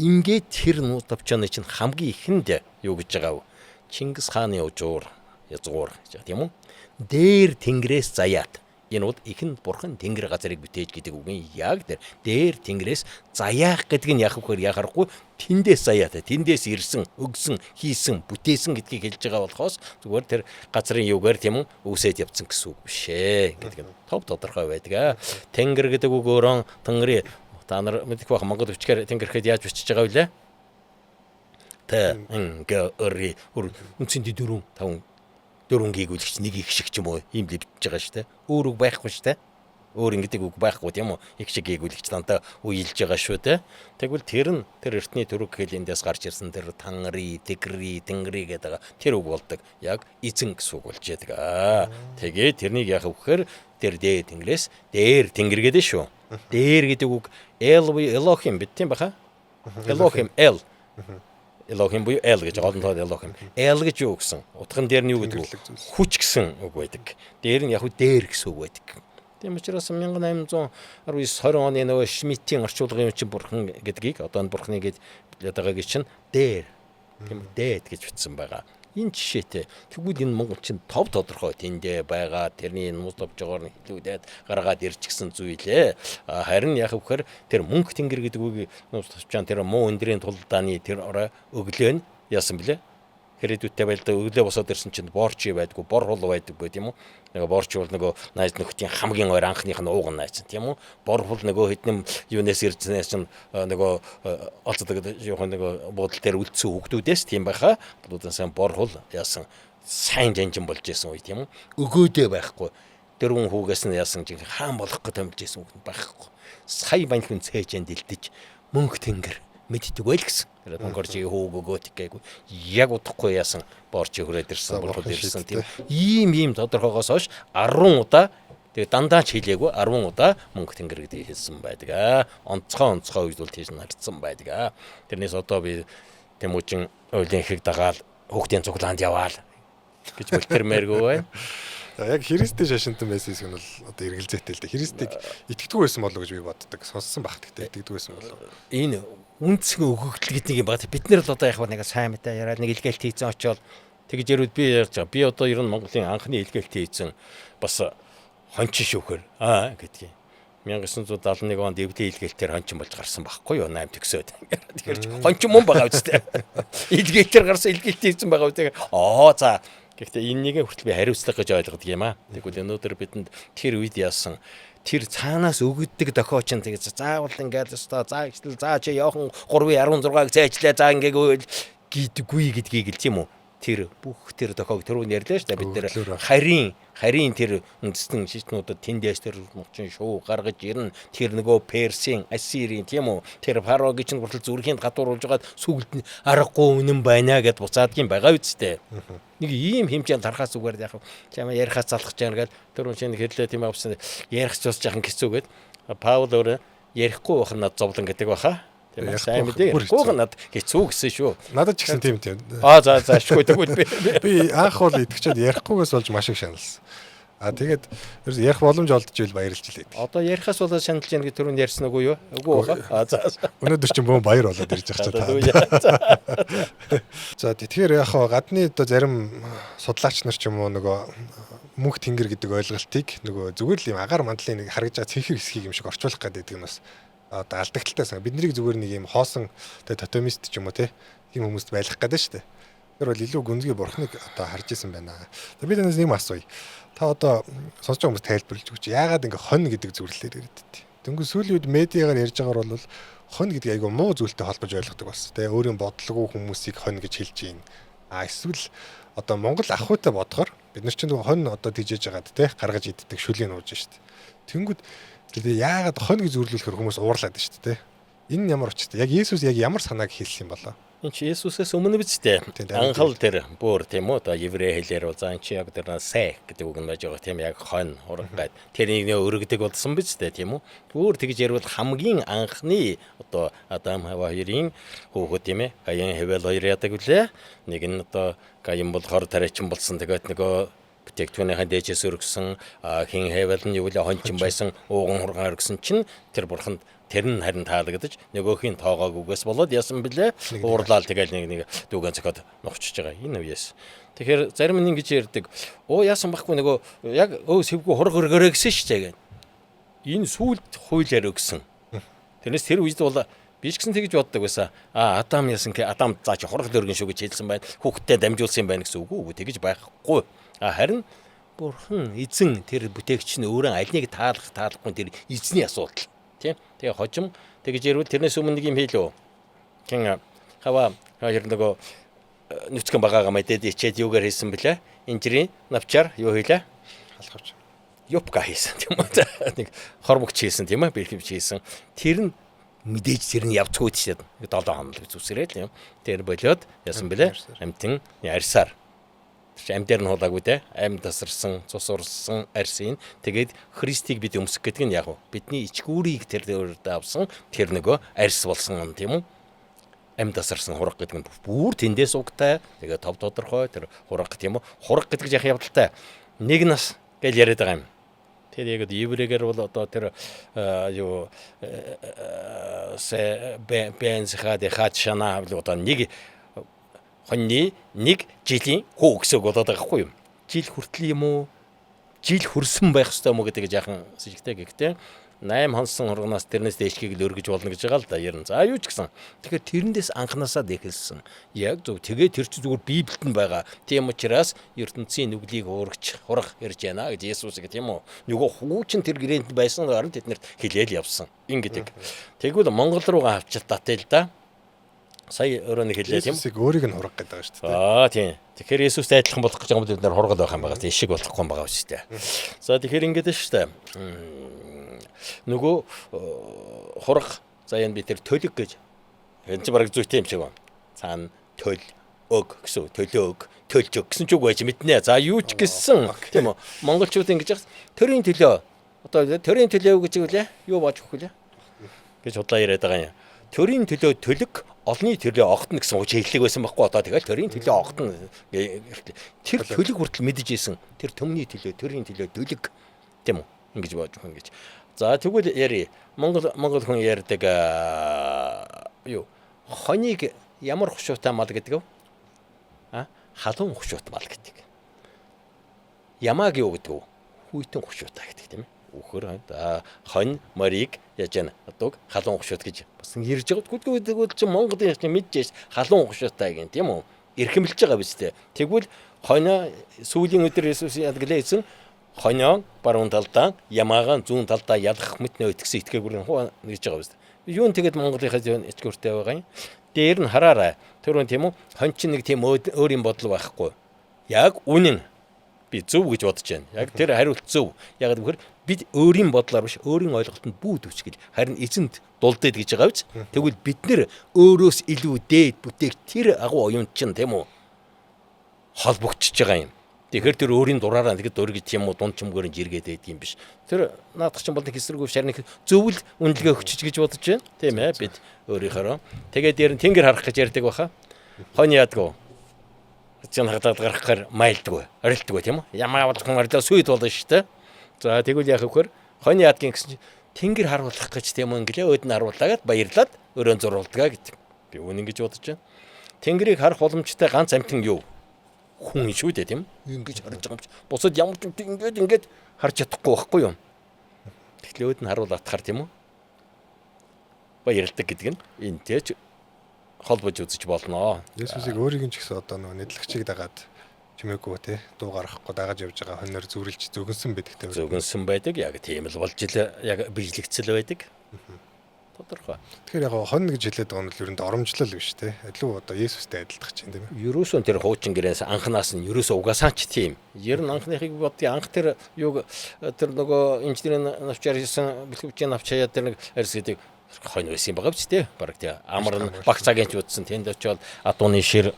Ингээд тэр нууц товчооны чинь хамгийн ихэнд юу гэж байгаа вэ? Чингис хааны ужуур, язгуур гэж байгаа тийм үү? Дээр тэнгэрээс заяат. Энэ бол ихэнд бурхан тэнгэр газрыг бүтээж гэдэг үгийн яг тэр дээр тэнгэрээс заяах гэдэг нь яг вэхээр яхахгүй тэндээс заяатай тэндээс ирсэн өгсөн хийсэн бүтээсэн гэдгийг хэлж байгаа болохоос зүгээр тэр газрын юугаар тийм үү үүсээд явцсан гэсэн үг биш ээ гэдэг нь тов тодорхой байдаг. Тэнгэр гэдэг үг өөрөө тэнгэрийн та нар мэдэх байх монгол бичгээр тэнгэрхэд яаж бичиж байгаа вэ? Т Н Г Р үндсэндээ 4 5 дөрвөн гийгүүлэгч нэг их шиг ч юм уу ийм л бичиж байгаа шүү дээ. Өөр үг байхгүй шүү дээ. Өөр ингэдэг үг байхгүй тийм үү? Их шиг гийгүүлэгч дандаа үеилж байгаа шүү дээ. Тэгвэл тэр нь тэр эртний түрк хэл эндээс гарч ирсэн тэр тангри, тэгри, тэнгри гэдэг тэр үг болдог. Яг эзэн гэсэн үг болж яадаг. Тэгээд тэрнийг яах вэ гэхээр тэр дээд тэнгэрээс дээр тэнгэр гэдэг шүү. Дээр гэдэг үг Эл буюу Элохим бид тийм баха? Элохим Эл. Элохим буюу Эл гэж олон тоод Элохим. Эл гэж юу гэсэн? Утган дээр нь юу гэдэг вэ? Хүч гэсэн үг байдаг. Дээр нь яг хүү дээр гэсэн үг байдаг. Тийм учраас 1819 20 оны нөгөө Шмидтийн орчуулгын юм чинь бурхан гэдгийг одоо энэ бурхны гэж ядаагааг чинь дээр тийм дээд гэж бичсэн байгаа. Энэ жишээтэй. Тэгвэл энэ Монгол чинь тов тодорхой тэндээ байгаа тэрний нууц товчоогоор нь хэлүүдээд гаргаад ирчихсэн зүйлээ. Харин яг вэхээр тэр мөнх тэнгэр гэдэг үгийг нууц товчоон тэр муу өндрийн тулдааны тэр орой өглөө нь яасан бэлээ? Хэрээдүйтэй байлдаа өглөө босоод ирсэн чинь борч байдгүй, бор хул байдаггүй тийм үү? Нөгөө борч бол нөгөө найз нөхдийн хамгийн ойр анхных нь ууган найз тийм үү? Бор хул нөгөө хэдэн юунаас иржснээс чинь нөгөө олцдог юухан нөгөө буудал дээр үлдсэн хүүхдүүдээс тийм байхаа. Буудал сайн бор хул яасан сайн жанжин болж исэн үе тийм үү? Өгөөдөө байхгүй. Дөрвөн хүүгээс нь яасан чинь хаан болох гэж томилж исэн хүүхэд байхгүй. Сая бань хүн цээжэнд дэлдэж мөнх тэнгэр мэддэг байл гэсэн. Тэр Монгоржи хүүг өгөөт гээгүй. Яг удахгүй яасан борч хүрээд ирсэн, бурхад ирсэн тийм ийм тодорхойгоос хойш 10 удаа тэгээ дандаа ч хэлээгүй 10 удаа мөнгө тэнгэр гэдгийг хэлсэн байдаг. Онцгой үед бол тийш нь харцсан байдаг. Тэрнээс одоо би Тэмүүжин уйлын ихийг дагаал хүүхдийн цуглаанд яваал гэж бүлтэрмээргүй байна. За яг Христийн шашинтан байсан хэсэг нь бол одоо эргэлзээтэй л дээ. Христийг итгэдэггүй байсан болов уу гэж би боддог. Сонссон байх гэхдээ итгэдэггүй байсан болов. Энэ үндсэн өгөгдөл гэдэг юм байна. Бид нэр л одоо яг нэг сайн мэдээ яриад нэг илгээлт хийцэн очиод тэгж ярууд би ярьж байгаа. Би одоо ер нь Монголын анхны илгээлт хийцэн бас хончин шүүхэр аа гэдгийг 1971 онд эвлийн илгээлтээр хончин болж гарсан байхгүй юу 8 төгсөөд. Тэгэхээр хончин мөн байгаа үстэй. Илгээлтээр гарсан илгээлт хийсэн байгаа үстэй. Аа за гэхдээ энэнийг хүртэл би хариуцлага гэж ойлгодог юм аа. Тэгвэл өнөөдөр бидэнд тэр үед яасан тэр цаанаас өгдөг дохио чинь тэгэж заавал ингээд өстой за ихтэл за чи явхан 3:16-г зээжлээ за ингээд гэдэггүй гэдгийг л тийм үү тэр бүх тэр дохиог түрүүн ярьлаа шүү дээ бид нэр харийн тэр үндэстэн шишнүүдэд тэндээс тэр мучин шуу гаргаж ирнэ тэр нөгөө Персийн Ассирийн тийм үү тэр фарогийн чинь хүртэл зүрхийн гадууруулж байгаад сүгэлд нь аргагүй үнэн байна гэд буцаадгийн байгаа үсттэй. Нэг ийм хэмжээнд тархаас зүгээр яг чамаа ярихаас залхаж яана гэд түрүүн шинэ хэрлээ тийм авсан ярих ч бас жаахан хэцүү гэд Паул өөрөө ярихгүй байх нь над зовлон гэдэг баха. Тийм ээ сайн мэдээ. Ярихгүй над хэцүү гэсэн шүү. Надад ч гэсэн тийм тийм. Аа за за шгүй тэгвэл би би анх бол итгэчээд ярихгүйгээс болж маш их шаналсан. А тэгээд ерөөс ярих боломж олдож ивэл баярлж лээ. Одоо ярихаас болоод шаналж яана гэж түрүүнд ярьсан үгүй юу? Үгүй баха. А за. Өнөөдөр чинь бөөн баяр болоод ирж байгаа ч та. За тэгэхээр яг хаа гадны одоо зарим судлаач нар ч юм уу нөгөө мөнх тэнгэр гэдэг ойлголтыг нөгөө зүгээр л юм агаар мандлын нэг харагдж байгаа цэнхэр хэсгийг юм шиг орчуулах гэдэг юм бас одоо алдагдaltaй сан. Бид нарыг зүгээр нэг юм хоосон тэ тотемист ч юм уу те тийм хүмүүст байлгах гэдэг шүү дээ. Тэр бол илүү гүнзгий бурхныг одоо харж исэн байна. За би танаас нэг юм асууя. Та одоо сонсож байгаа хүмүүс тайлбарлаж өгч. Яагаад ингээ хон гэдэг зүйлээр ярьдээ. Дөнгөж сүүлийн үед медиагаар ярьж байгаагаар бол хон гэдэг айгүй муу зүйлтэй холбож ойлгодог бас. Тэ өөрийн бодлого хүмүүсийг хон гэж хэлж байна. А эсвэл одоо Монгол ахуйтай бодохоор бид нар чинь нөгөө хон одоо тийжээж байгаад те гаргаж иддэг шүлийг нууж шít. Тэнгүүд тэгээ яагаад хон гэж зөвлөлөхөр хүмүүс уурлаад байна шүү дээ. Энэ ямар учиртай? Яг Есүс яг ямар санааг хэлсэн юм болоо? Энэ чи Есүсээс өмнө биз дээ. Анхал тэр бүр тийм үү одоо еврей хэлээр бол за энэ чи яг тэр сэ гэдэг үг нь байж байгаа тийм яг хон хураг гад тэрийг нэ өргөдөг болсон биз дээ тийм үү. Бүр тэгж ярил хамгийн анхны одоо Адам Хава хоёрын хүүхэд тийм ээ. Каин Хевел хоёр яадаг үлээ. Нэг нь одоо Каин болохоор тариачин болсон тэгээд нөгөө бүтээгдэхүүнийхээ дээжээс өргөсөн хин Хевел нь юу лээ хончин байсан ууган хургаан өргөсөн чинь тэр бурханд тэр нь харин таалагдаж нөгөөхийн тоогоогүйгээс болоод ясан бilé уурлаал тэгэл нэг нэг дүүгэн цохиод нухчиж байгаа энэ үеэс. Тэгэхээр зарим нь ингэж ярьдаг. Оо яасан байхгүй нөгөө яг өө сэвгүй хург өргөрөө гэсэн шүү дээ гэн. Энэ сүулт хуулиар өгсөн. Тэрнээс тэр үед бол би ч гэсэн тэгж боддог байсан. А Адам ясан гэ Адам заа чи хург өргөн шүү гэж хэлсэн байна. Хүүхдтэй дамжуулсан юм байна гэсэн үг үү? Тэгж байхгүй. А харин бурхан эзэн тэр бүтээгч нь өөрөө альныг таалах таалахгүй тэр эзний асуудал. Тийм. Тэгээ хожим тэгж ярил тэрнээс өмнө нэг юм хийлөө. Хин хава хоёр нөгөө нүцгэн багаагаа мэдээд ичээд юугаар хийсэн бэлээ? Инжирийн навчаар юу хийлээ? Халахвч. Юпка хийсэн тийм үү? Нэг хормогч хийсэн тийм ээ? Бэлхэмч хийсэн. Тэр нь мэдээж тэр нь явцгүй тийшээ 7 хоног зүсрээл юм. Тэр болиод ясан бэлээ? Амтэн арьсаар Тэр чинь ам дээр нь хулаагүй те. Ам тасарсан, цус урсан арсын. Тэгээд Христийг бид өмсөх гэдэг нь яг уу бидний ичгүүрийг тэр дээр авсан тэр нөгөө арс болсон юм тийм үү? Ам тасарсан хураг гэдэг нь бүр тэндээс угтай. Тэгээд тов тодорхой тэр хураг тийм үү? Хураг гэдэг яах явдалтай. Нэг нас гэж яриад байгаа юм. Тэр яг еврейгээр бол одоо тэр юу сэ бенз хад хад шана одоо нэг хоньны нэг жилийн хүү гэсэн үг болоод байгаа хгүй юу? Жил хүртэл юм уу? Жил хөрсөн байх ёстой юм уу гэдэг жаахан сэжигтэй гэхдээ 8 хонсон хурганаас тэрнээс дээшгийг л өргөж болно гэж байгаа л да ер нь. За юу ч гэсэн. Тэгэхээр тэрэндээс анханасаа дэхэлсэн. Яг зөв. Тэгээ тэр чинь зүгээр Библиэд нь байгаа. Тийм учраас ертөнцийн нүглийг уургч хурах ирж байна гэж Есүс гэх тийм үү. Нөгөө хүү чинь тэр гэрээнд байсан харин тэднэрт хэлээл явсан. Ингэдэг. Тэгвэл Монгол руугаа авчилт татъя л да. Сая өөрөө нэг хэлээ тийм. Есүсийг өөрийг нь хураг гэдэг байгаа шүү дээ. Аа тийм. Тэгэхээр Есүстэй адилхан болох гэж байгаа юм бид нар хургал байх юм байгаа. Тийм ишиг болохгүй юм байгаа шүү дээ. За тэгэхээр ингэж шүү дээ. Нөгөө хураг за энэ би тэр төлөг гэж энэ чинь бараг зүйтэй юм шиг байна. Цаана төл өг гэсэн төлөөг төлж өг гэсэн ч үг байж мэднэ. За юу ч гэсэн тийм үү. Монголчууд ингэж яах төрийн төлөө одоо төрийн төлөө гэж үглээ. Юу болж өгөх вүлээ гэж худлаа яриад байгаа юм. Төрийн төлөө төлөг Олны төлөө огтно гэсэн үг хэллэг байсан байхгүй одоо тэгэл төрийн төлөө огтно. Тэр төлөг хүртэл мэдэж исэн. Тэр төмний төлөө, төрийн төлөө төлөг тийм үү? Ингэж бодож хүн гэж. За тэгвэл яри Монгол хүн ярьдаг юу? Хоныг ямар хушуутай мал гэдэг вэ? А? Халуун хушуут мал гэдэг. Ямааг юу гэдэг вэ? Хүйтэн хушуутай гэдэг тийм ээ. Үхэр хонь морийг яаж яана одоо халуун хушуут гэж бас ирж байгаа. Тэгвэл чи Монголын чинь мэдэж халуун хушуутай гин тийм үү? Эрхэмлэж байгаа биз дээ. Тэгвэл хоньо сүүлийн өдөр Иесус ядглаа эзэн хоньо баруун талдаа ямаагаан зүүн талдаа ялах мэт нөө итгэсэн итгээгүй хуу гэж байгаа биз дээ. Юун тэгээд Монголынхаа ичгүүртэй байгаа юм. Дээр нь хараарай. Түрүүн тийм үү? Хонь чинь нэг тийм өөрийн бодол байхгүй. Яг үнэн би зөв гэж бодож байна. Яг тэр хариулт зөв. Яг гэвэл бид өөрийн бодлоор биш, өөрийн ойлголтод бүү төвчгөл. Харин эзэнт дулдээд гэж байгаа биз? Тэгвэл бид нэр өөрөөс илүү дээд бүтээх тэр агуу оюун чинь тийм үү? Холбогдчихж байгаа юм. Тэгэхээр тэр өөрийн дураараа тэгэд дөргиж тийм үү дунд чимгээр жиргээд байдаг юм биш. Тэр наадах чинь бол нэг эсэргүү шарник зөвл үнэлгээ өгчөж гэж бодож байна. Тийм ээ бид өөрийнхөөрөө. Тэгээд дээр нь тэнгэр харах гэж ярьдаг баха. Хонь яадгүй. Зэн хадаад гаргахаар майлдгүй, орилдгүй тийм үү? Ямаа болгон орилоо сүйд болно шүү дээ. За тэгвэл яах вөхөр хонь яадгийн гэсэн чинь тэнгэр харуулах гэж тийм үү инглээ өөд нь харуулаад баярлаад өрөөн зурулдгаа гэдэг. Би үүн ингэж бодож байна. Тэнгэрийг харах боломжтой ганц амьтан юу? Хүн шүү дээ тийм үү? Ингэж харж байгаа юм чи. Бусад ямар ч юм ингээд харж чадахгүй байхгүй юу? Тэгэхээр өөд нь харуулаад тахаар тийм үү? Баярлдаг гэдэг нь энтэй ч холбож үзэж болно. Есүсийг өөрийг нь ч гэсэн одоо нөгөө нэдлэгчийг дагаад чимээгүй те дуу гаргахгүй дагаж явж байгаа хоньор зүрэлж зөгнсөн байдаг те. Зөгнсөн байдаг. Яг тийм л болж ил яг биелэгдсэл байдаг. Тодорхой. Тэгэхээр яг хонь гэж хэлээд байгаа нь л ерөнд оромжлол биш те. Илүү одоо Есүстэй адилдах чинь тийм ээ. Ерөөсөө тэр хуучин гэрээнс анханаас нь ерөөсөө угаасаа ч тийм. Ер нь анхныхыг бодъё. Анх тэр юг тэр нөгөө инженерийн навчаар хийсэн бэлхүүчийн навч хаяа тэр нэг арьс гэдэг хонь байсан юм байгаа биз дээ. Бараг тий. Амар нь баг цагийн ч утсан. Тэнд очиод адууны шир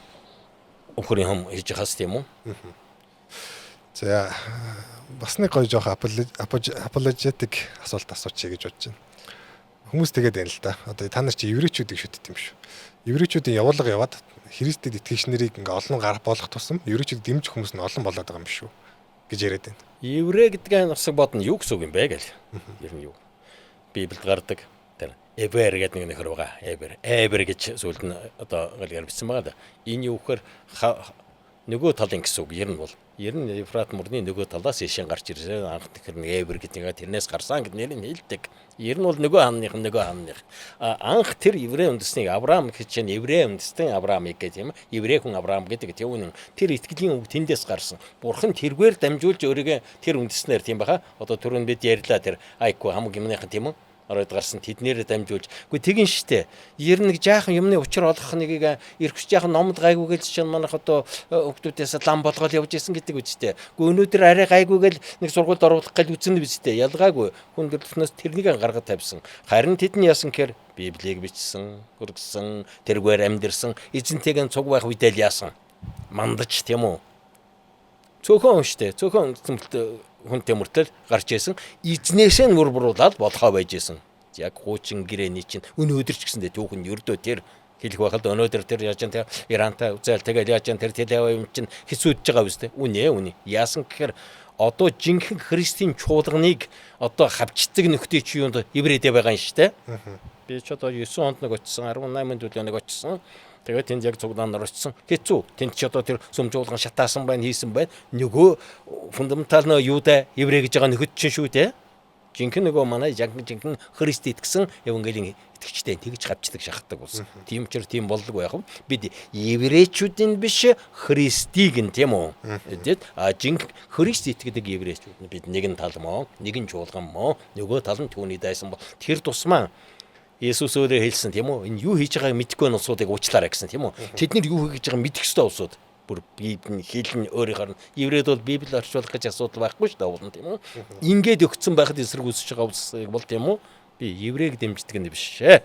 өхөрийн хом хийж хас тийм үү? За бас нэг гоё жоох apologetic асуулт асуучих гэж бодож байна. Хүмүүс тэгээд байна л да. Одоо та нар чи еврейчүүдийг шүтдэг юм шүү. Еврейчүүдийн явуулга яваад Христэд итгэгч нарыг ингээ олон гар болох тусам еврейчүүд дэмжих хүмүүс нь олон болоод байгаа юм шүү гэж яриад байна. Еврей гэдэг нь бас бодно юу гэсэн үг юм бэ гэл. Ер нь юу? Библиэд гардаг. Тэр Эвер гэдэг нэг нөхөр байгаа. Эвер. Эвер гэж сүүлд нь одоо галгаар бичсэн байгаа да. Энэ юу гэхээр нөгөө талын гэсэн үг. Ер нь бол ер нь Евфрат мөрний нөгөө талаас ийшээ гарч ирсэн. Анх тэр нэг Эвер гэдэг нэг тэрнээс гарсан гэд нэрийг хэлдэг. Ер нь бол нөгөө хаанных нөгөө хаанных. Анх тэр еврей үндэснийг Авраам гэж чинь еврей үндэстэн Авраамыг гэх юм. Еврей хүн Авраам гэдэг тийм үнэн. Тэр итгэлийн үг тэндээс гарсан. Бурхан тэргээр дамжуулж өөрийгөө тэр үндэснээр тийм баха. Одоо түрүүн бид ярьлаа тэр айку хамаг юмныхан тийм үү? Оройд гарсан тэднэрээ дамжуулж. Үгүй тэгин штэ. Ер нь нэг жаахан юмны учир олох нэгийг эрхч жаахан номд гайгүй гэж чинь манайх одоо хүүхдүүдээс лам болгоод явж исэн гэдэг үстэй. Үгүй өнөөдөр арай гайгүй гэл нэг сургуульд оруулах гал үзнэ биз дээ. Ялгаагүй. Хүн төрөлхнөөс тэрнийг гаргаж тавьсан. Харин тэдний яасан гэхээр Библийг бичсэн, хөргсөн, тэргээр амьдэрсэн, эзэнтэйгээ цуг байх үедээ л яасан. Мандаж тийм үү? Цөөхөн хүн штэ. Цөөхөн хүнтэй мөртлөл гарч исэн. Эзнээсээ нь мөр буруулаад болохоо байж исэн. Яг хуучин гэрээний чинь өнөөдөр ч гэсэндээ түүхэн ердөө тэр хэлэх байх л өнөөдөр тэр яаж тэр Ирантай үзэл тэгэл яаж тэр Тель юм чинь хэсүүдж байгаа биз дээ. Үнэ үнэ. Яасан гэхээр одоо жинхэнэ Христийн чуулганыг одоо хавчдаг нөхдөө чи юунд еврейдээ байгаа юм шүү дээ. Би ч одоо 9 онд нэг очсон, 18 төлөө нэг очсон. Тэгээд тэнд яг цуглаан очсон. Хэцүү. Тэнд ч одоо тэр сүм чуулган шатаасан байна, хийсэн байна. Нөгөө фундаментал нөө юудаа еврей гэж байгаа нөхөд чинь шүү дээ. Жинхэнэ нөгөө манай жинхэнэ Христ итгэсэн евангелийн итгэгчтэй тэгж гавчдаг шахдаг болсон. Тийм учраас тийм болдог байх юм. Бид еврейчүүдийн биш Христийг нь тийм үү? Тэгэд а жинхэнэ Христ итгэдэг еврейчүүд нь бид нэгэн тал мó, нэгэн чуулган мó, нөгөө тал нь түүний дайсан бол тэр тусмаа Есүс өөрөө хэлсэн тийм үү? Энэ юу хийж байгааг мэдэхгүй улсуудыг уучлаарай гэсэн тийм үү? Тэд нар юу хийж байгааг мэдэх ёстой улсууд. Бүр Библи хэл нь өөрийнхөө нь еврейд бол Библи орчуулах гэж асуудал байхгүй шүү дээ уулын тийм үү? Ингээд өгцөн байхад эсрэг үсэж байгаа улсыг бол тийм үү? Би еврейг дэмждэг нь биш ээ.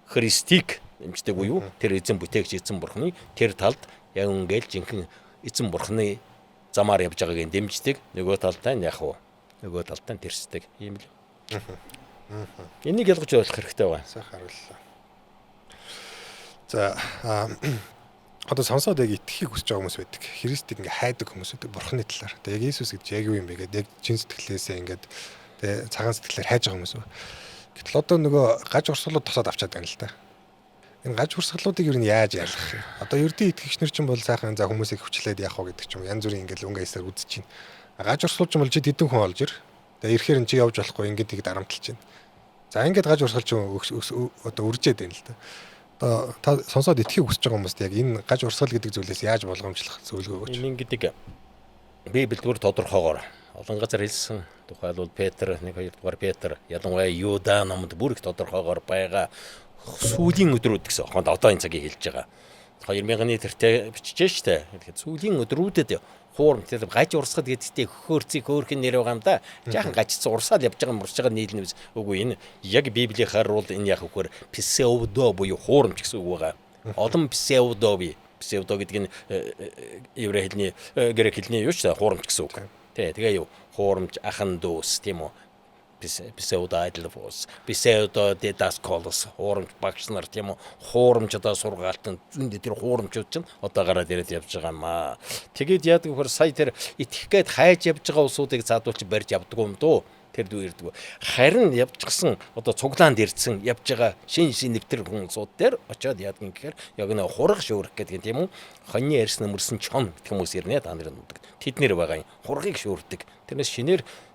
Христийг дэмждэг буюу тэр эзэн бүтээгч эзэн бурхны тэр талд яг ингээл жинхэнэ эзэн бурхны замаар явж байгааг нь дэмждэг. Нөгөө талдаа нь яг уу нөгөө талдаа нь тэрсдэг юм л. Энийг ялгаж ойлгох хэрэгтэй байна. Сайхан хариуллаа. За одоо сонсоод яг итгэхийг хүсэж байгаа хүмүүс байдаг. Христийг ингээ хайдаг хүмүүс байдаг Бурхны талаар. Тэгээ яг Иесус гэж яг юу юм бэ гэдэг яг чин сэтгэлээсээ ингээд тэгээ цагаан сэтгэлээр хайж байгаа хүмүүс. Гэтэл одоо нөгөө гаж урсгалууд тосоод авчаад байна л та. Энэ гаж урсгалуудыг ер нь яаж ялгах юм? Одоо ердийн итгэгч нар ч юм бол сайхан за хүмүүсийг хүчлээд яах вэ гэдэг ч юм янз бүрийн ингээл өнгө аясаар үзэж байна. Гаж урсгал ч юм бол чи тэдэн хүн олж ир. Тэгээ ирэхээр н чи явж болохгүй ингээд тийг дарамтлж байна. За ингээд гаж урсгал ч одоо үржээд байна л да. Одоо та сонсоод итгэхийг хүсэж байгаа хүмүүст яг энэ гаж урсгал гэдэг зүйлээс яаж болгоомжлох зөвлөгөө өгөөч. Энэ гэдэг Библиэд бүр тодорхойгоор олон газар хэлсэн. Тухайлбал Петр 1 2 дугаар Петр, ялангуяа Юда номонд бүр их тодорхойгоор байгаа сүүлийн өдрүүд гэсэн. Одоо энэ цагийг хэлж байгаа. 2000-ны тэртээ бичжээ штэ. Тэгэхээр сүүлийн өдрүүдэд хуурм тэр гаж урсгал гэдэгтээ хөөрцгийг хөөрхөн нэр байгаа юм да. Жаахан гажцсан урсаад явж байгаа мурж байгаа нийлнэ биз. Үгүй энэ яг Библийнхаар бол энэ яг вэхээр псевдо буюу хуурмч гэсэн үг байгаа. Олон псевдо бий. Псевдо гэдэг нь еврей хэлний грек хэлний юу ч хуурамч гэсэн үг. Тэ тэгээ юу хуурамч ахан дүүс тийм үү? Псевдо айдлфос, псевдо дидасКолос, хуурамч багш нар тийм үү? Хуурамч одоо сургаалтан зүүн тэр хуурамчууд чинь одоо гараад ирээд явж байгаа юм аа. Тэгээд яадаг вөхөр сая тэр итгэх гээд хайж явж байгаа улсуудыг заадуулч барьж явдггүй юм дөө. Тэр дүү ирдгүү. Харин явчихсан одоо цуглаанд ирсэн явж байгаа шин шин нэвтэр хүмүүсүүд дээр очиод яадаг юм гэхээр яг нэ хураг шөөрөх гэдэг юм тийм үү? Хоньны арьс нөмөрсөн чон гэх хүмүүс ирнэ та нарын нудаг. Тэд нэр байгаа юм. Хургийг шөөрдөг. Тэрнээс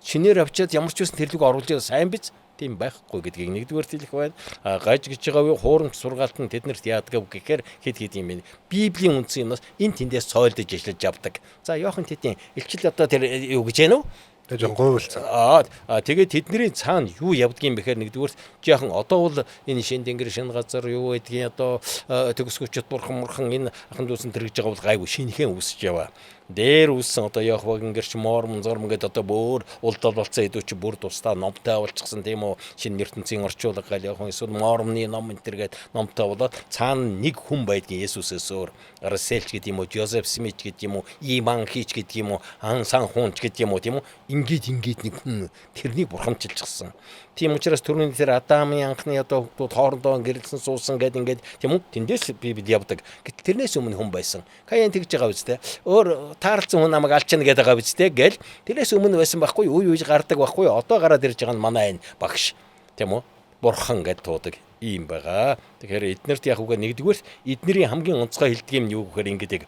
шинээр авчиад ямар ч байсан тэрлэг оруулж байгаа сайн биз? Тийм байхгүй гэдгийг нэгдүгээр хэлэх байна. А гаж гэж байгаа үе хуурамч сургаалт нь тэднэрт яадаг вэ гэхээр хэд хэд юм бэ? Библийн үндсэн юмнаас энэ тэндээс цойлдож ажиллаж явдаг. За Йохан тэдний илчил одоо тэр юу гэж яана вэ? Тэгээ жоон гуйлцсан. Тэгээд тэдний цаана юу явдгийг юм бэхээр нэгдүгээр жаахан одоо бол энэ шин тэнгэр шин газар юу гэдгийг одоо төгсгөчд бурхан мурхан энэ ахан дүүсэн тэргэж байгаа бол гайгүй шинэхэн үүсэж яваа. Дээр үүссэн одоо Яхвагийн гэрч Мормон зормон гэдэг одоо бүр улдал болцсон хэдүү чи бүр тусдаа номтой болчихсон тийм үү шинэ ертөнцийн орчуулга гал яг эсвэл Мормны ном энэ төр гээд номтой болоод цаана нэг хүн байдгийн Есүсээс өөр Расселч гэдэг юм уу Жозеф Смит гэдэг юм уу Иман Хич гэдэг юм уу Ан Сан Хунч гэдэг юм уу тийм үү ингээд нэг хүн тэрнийг бурхамчилчихсан. Тийм учраас түрүүний тэр Адамын анхны одоо хүмүүс хоорондоо гэрэлсэн суусан гэд ингээд тийм үү тэндээс Библи явдаг. Гэтэл тэрнээс өмнө хүн байсан. Каян тэгж байгаа үстэй. Өөр таарлцсан хүн намайг алчна гэдэг байгаа үстэй гэл тэрнээс өмнө байсан байхгүй үе үе гардаг байхгүй одоо гараад ирж байгаа нь манай энэ багш тийм үү бурхан гэд туудаг ийм байгаа. Тэгэхээр эднэрт яг үгээ нэгдүгээр эднэрийн хамгийн онцгой хэлдэг юм юу гэхээр ингээд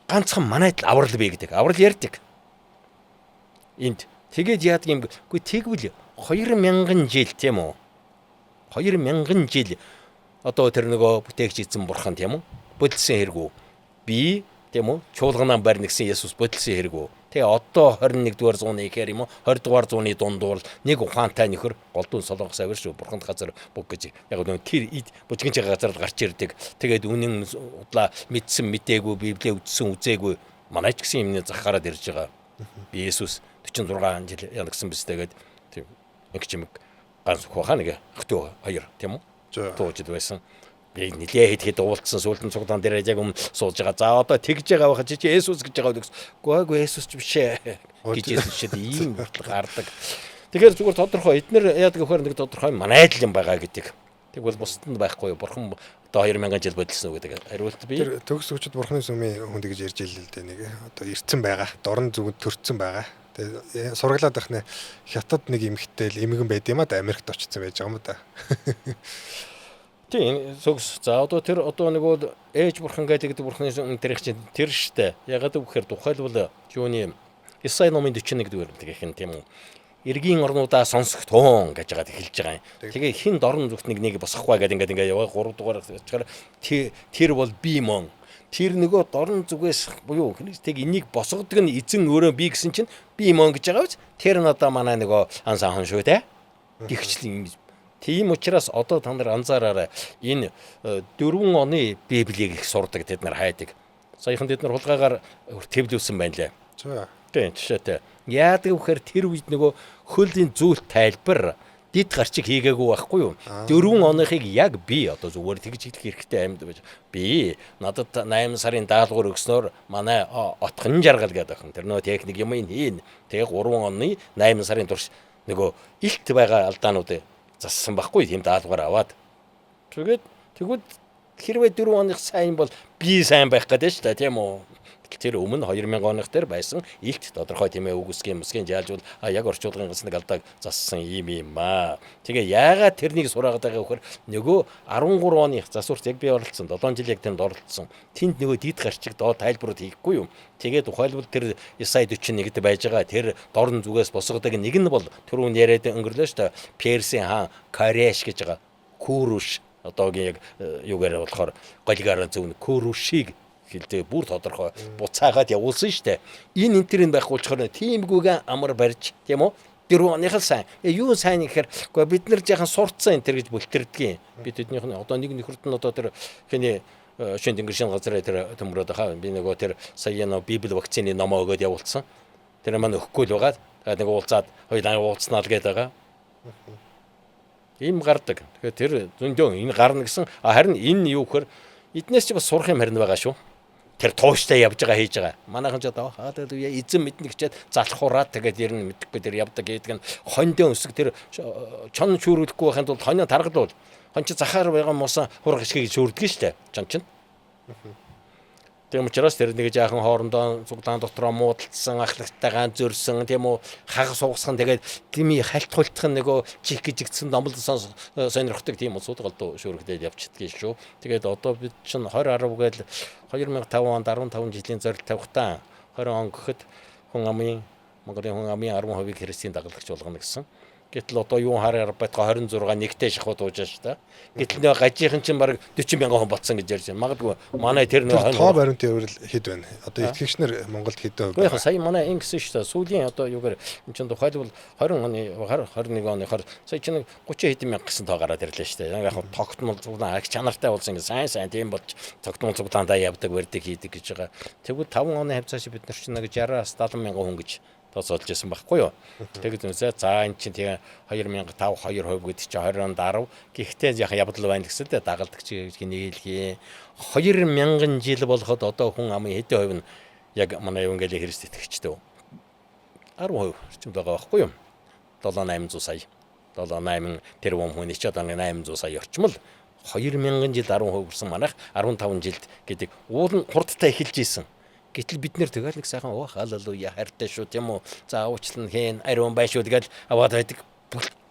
ганцхан манайд л аврал бий гэдэг. Аврал ярьдаг. Энд тэгээд яадаг юм үгүй тэгвэл 2000 жил тийм үү? 2000 жил одоо тэр нөгөө бүтээгч эзэн бурхан тийм үү? Бодилсан хэрэгүү. Би тийм үү? Чуулганаа барьна гэсэн Есүс бодилсан хэрэгүү. Тэгээ одоо 21-р зууны ихээр юм уу? 20-р зууны дундуур нэг ухаантай нөхөр голдун солонгос авир шүү бурханд газар бүг гэж яг нөгөө тэр эд бужигч газар гарч ирдэг. Тэгээд үнэн удлаа мэдсэн мдээгүй Библийг үзсэн үзээгүй манай ч гэсэн юмны зах гараад ирж байгаа. Би Есүс 46 жил янагсан биз тэгээд тийм нэг чимэг ганц хөх хаа нэг хөтөө хоёр тийм үү? Туужид байсан. Би нилээ хэд хэд уулдсан сүүлдэн цуглаан дээр яг өмнө сууж байгаа. За одоо тэгж байгаа байхад чи Есүс гэж байгаа гэсэн. Үгүй Есүс ч биш ээ гэж Есүс шид ийм хүртэл гардаг. Тэгэхээр зүгээр тодорхой эднэр яадаг вөхөр нэг тодорхой манайд л юм байгаа гэдэг. Тэгвэл бусдад нь байхгүй. Бурхан одоо 2000 жил бодилсон үү гэдэг хариулт би. Тэр төгс хүчит бурханы сүмийн хүнд гэж ярьж илээ л дээ нэг одоо ирцэн байгаа. Дорн зүгт төрцөн байгаа. Тэгээ сургалаад байх нэ хятад нэг эмэгтэй л эмгэн байд юм а да Америкт очсон байж байгаа юм да. Тийм сөгс. За одоо тэр одоо нөгөө ээж бурхан гэдэг бурханы тэрх чинь тэр штэ. Ягаад гэвэл тухайлбал юуны Исай номын 41 дугаар бүлэг гэх юм тийм үү. Эргийн орнуудаа сонсох туун гэж байгаад эхэлж байгаа юм. Тэгээ хин дорн зүгт нэг нэг босохгүй гэдэг ингээд яваа 3 дугаар очихоор тэр бол би мөн. Тэр нөгөө дорн зүгээс буюу Христийг энийг босгодог нь эзэн өөрөө би гэсэн чинь би мөн гэж байгаа биз. Тэр нь одоо манай нөгөө ан сан хон шүү дээ. Гихчлэн Тийм учраас одоо та нар анзаараарай. Энэ 4 оны Библийг их сурдаг тэд нар хайдаг. Саяхан тэд нар хулгайгаар тэвлүүлсэн байна лээ. За. Тийм жишээтэй. Яадаг вэхээр тэр үед нөгөө хөлийн зүйл тайлбар дид гарчиг хийгээгүй байхгүй юу? 4 оныхыг яг би одоо зүгээр тэгж хэлэх хэрэгтэй амьд байж. Би надад 8 сарын даалгавар өгснөөр манай отхон жаргал гэдэг охин. Тэр нөгөө техник юм ийн хийн. Тэгээ 3 оны 8 сарын турш нөгөө илт байгаа алдаануудыг зассан байхгүй тийм даалгавар аваад. Тэгээд тэгвэл Хэрвээ 4 оных сайн бол би сайн байх гэдэг шүү дээ, тийм үү? Тэр өмнө 2000 оных дээр байсан илт тодорхой тийм ээ үгүйсгийн мөсгийн жаалжуул яг орчуулгын ганц нэг алдааг зассан юм юм аа. Тэгээ яагаад тэрнийг сураагаад байгаа вөхөр нөгөө 13 оны засварт яг би оролцсон 7 жил яг тэнд оролцсон. Тэнд нөгөө дид гарчиг доод тайлбарууд хийхгүй юу. Тэгээ тухайлбал тэр Исай 41-д байж байгаа тэр дорн зүгээс босгодог нэг нь бол түрүүн яриад өнгөрлөө шүү дээ. Персийн хаан Кареш гэж байгаа. Куруш одоогийн яг юугаар болохоор голигаар зөв Курушийг хэлдэг бүр тодорхой буцаагаад явуулсан шүү дээ. Энэ энтерийг байхгүй болохоор тиймгүйгээ амар барьж тийм үү? 4 оных л сайн. Юу сайн гэхээр үгүй бид нар жаахан сурцсан энэ төр гэж бүлтэрдэг юм. Би тэднийх нь одоо нэг нөхөрт нь одоо тэр хиний шин тэнгэр шин газраа тэр төмрөөд хаа би нөгөө тэр сая нөө библи вакцины номоо өгөөд явуулсан. Тэр маань өгөхгүй л байгаа. Тэгээд нэг уулзаад хоёулаа уулзнаа л гээд байгаа. Ийм гардаг. Тэгэхээр тэр зөндөө энэ гарна гэсэн. Харин энэ юу гэхээр эднээс чи бас сурах юм харин байгаа шүү. Тэр тууштай явж байгаа хийж байгаа. Манайхан ч одоо хаалелуя эзэн мэднэ гэчээд залхуураад тэгээд ер нь мэдэхгүй тэр явдаг гэдэг нь хондын өсөг тэр чон шүүрүүлэхгүй байхын тулд хоньоо таргалуул. Хон чи захаар байгаа муусан хураг ишгийг шүүрдэг нь штэ. Чон чинь. Тийм учраас тэр нэг жаахан хоорондоо цуглаан дотроо муудалцсан, ахлагтайгаан зөрсөн, тийм үү, хагас угсхан тэгээд дими хальт хултах нөгөө чих гिजигдсэн номлол сонирхдаг тийм улсууд голдуу шүүрэгдээд явчихдгийг шүү. Тэгээд одоо бид чинь 20 10 гээл 2005 онд 15 жилийн зорилт тавихтаа 20 он гэхэд хүн амын Монголын хүн амын 10%-ийг Христийн дагалдагч болгоно гэсэн. Гэтэл одоо юун хараар байтгаа 26 нэгтэй шахуу дууж шүү дээ. Гэтэл нөгөө гажийнхан чинь бараг 40 мянган хүн болцсон гэж ярьж байна. Магадгүй манай тэр нөгөө тоо баримтын хувьд хэд байна? Одоо итгэгч нар Монголд хэдэн хувь байна? Сая манай ингэсэн шүү дээ. Сүүлийн одоо юугаар эн чинь тухайлбал 20 оны 21 оны 20 сая чинь 30 хэдэн мянга гэсэн тоо гараад ирлээ шүү дээ. Яг тогтмол цуглаан ах чанартай болсон ингэ сайн сайн тийм болж тогтмол цуглаандаа явдаг, барьдаг хийдэг гэж байгаа. Тэгвэл 5 оны хавцааш бид нар чинь нэг 60-аас 70 мянган хүн гэж тооцоолж байсан байхгүй юу. Тэгээд үнсээ за эн чинь тэгээ 2005 2% гэдэг чинь 20 онд 10. Гэхдээ яхан явдал байна гэсэн дээ дагалдагч гэж нийлхий. 2000 жил болоход одоо хүн амын хэдэн хувь нь яг манай Евангелийн Христ итгэгчтэй. 10% орчимд байгаа байхгүй юу. 7 800 сая. 7 8 тэрбум хүний ч одоо 800 сая орчмол 2000 жил 10% хүрсэн манайх 15 жилд гэдэг уул нь хурдтай эхэлж исэн. Гэтэл бид нэр тэгэл нэг сайхан оо халелуя хайртай шүү тийм үү. За уучлан хэн ариун бай шүү тэгэл аваад байдаг.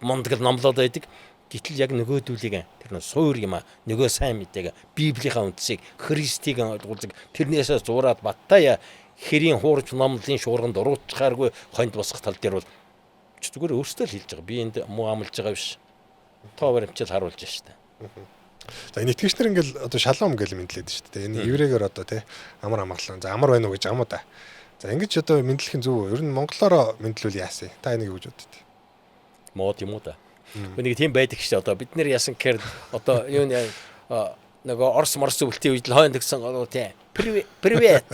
Мундаг л номлоод байдаг. Гэтэл яг нөгөөдүүлийг тэр нь суур юм а. Нөгөө сайн мэдээг Библийнхаа үндсийг Христийг ойлгуулдаг. Тэрнээсээ зураад баттая хэрийн хуурч номлолын шуурганд уруучхааргүй хонд босох тал дээр бол зүгээр өөртөө л хэлж байгаа. Би энд муу амлаж байгаа биш. Тоо баримтчил харуулж байна шүү дээ. За энэ итгэгч нар ингээл одоо шалом гэл мэдлээд шүү дээ. Энэ еврейгээр одоо тий амар амгалан. За амар байна уу гэж юм уу да. За ингэж одоо мэдлэх нь зөв үү? Ер нь монголоор мэдлүүл яасан? Та энийг юу гэж боддоо? Мод юм уу да. Нэг тийм байдаг шүү дээ. Одоо бид нэр яасан гэхээр одоо юу нэ нөгөө Орос морс өвлтийн үед л хойно тэгсэн одоо тий привет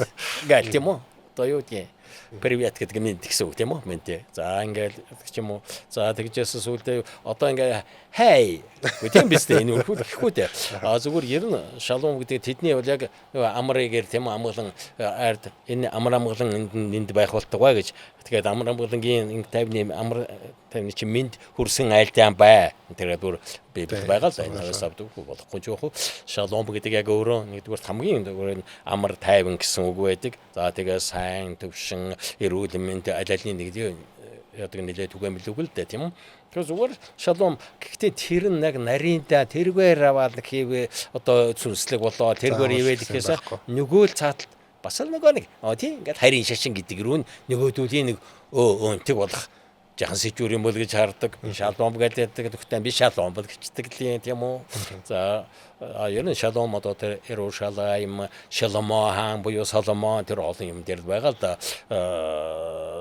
гэл тийм үү? Одоо юу гэдгийг привет гэдэг нь тэгсэн үг тийм үү? Мэн тий. За ингээл ч юм уу. За тэгжээс сүүлдээ одоо ингээ хей үгүй тийм биз дээ энэ үрхүүл гэхгүй дээ. А зүгээр ер нь шалом гэдэг тэдний бол яг нөгөө амрыгээр тийм үү амгалан айрд энэ амар амгалан энд энд байх болтугай гэж. Тэгээд амар амгалангийн инг тайвны амар тайвны чи мэд хөрсөн айлдаан бай. Тэгээд бүр Библи байгаа л да. Энэ авдаг болохгүй ч яах вэ? Шалом гэдэг яг өөрөө нэгдүгээр хамгийн зүгээр амар тайван гэсэн үг байдаг. За тэгээ сайн төвшин эрүүл мэнд аль алины нэг яадаг нэлээ түгээмэл үг л дээ тийм үү. Тэгэхээр зүгээр шалом гэхдээ тэр нь яг нарийнда тэргээр аваад нэг хийвэ одоо сүнслэг болоо тэргээр ивэл гэхээс нөгөө л цааталт бас л нөгөө нэг тийм ингээд харийн шашин гэдэг рүү нөгөөдүүлийн нэг өөнтөг болох жахан сэжүүр юм бол гэж хардаг. Шалом гэдэг төгтөн би шалом бол гэчдэг л юм тийм үү. За ер нь шалом одоо тэр Иерусалим, Шаломо хаан буюу Соломон тэр олон юм дээр байгаа л да.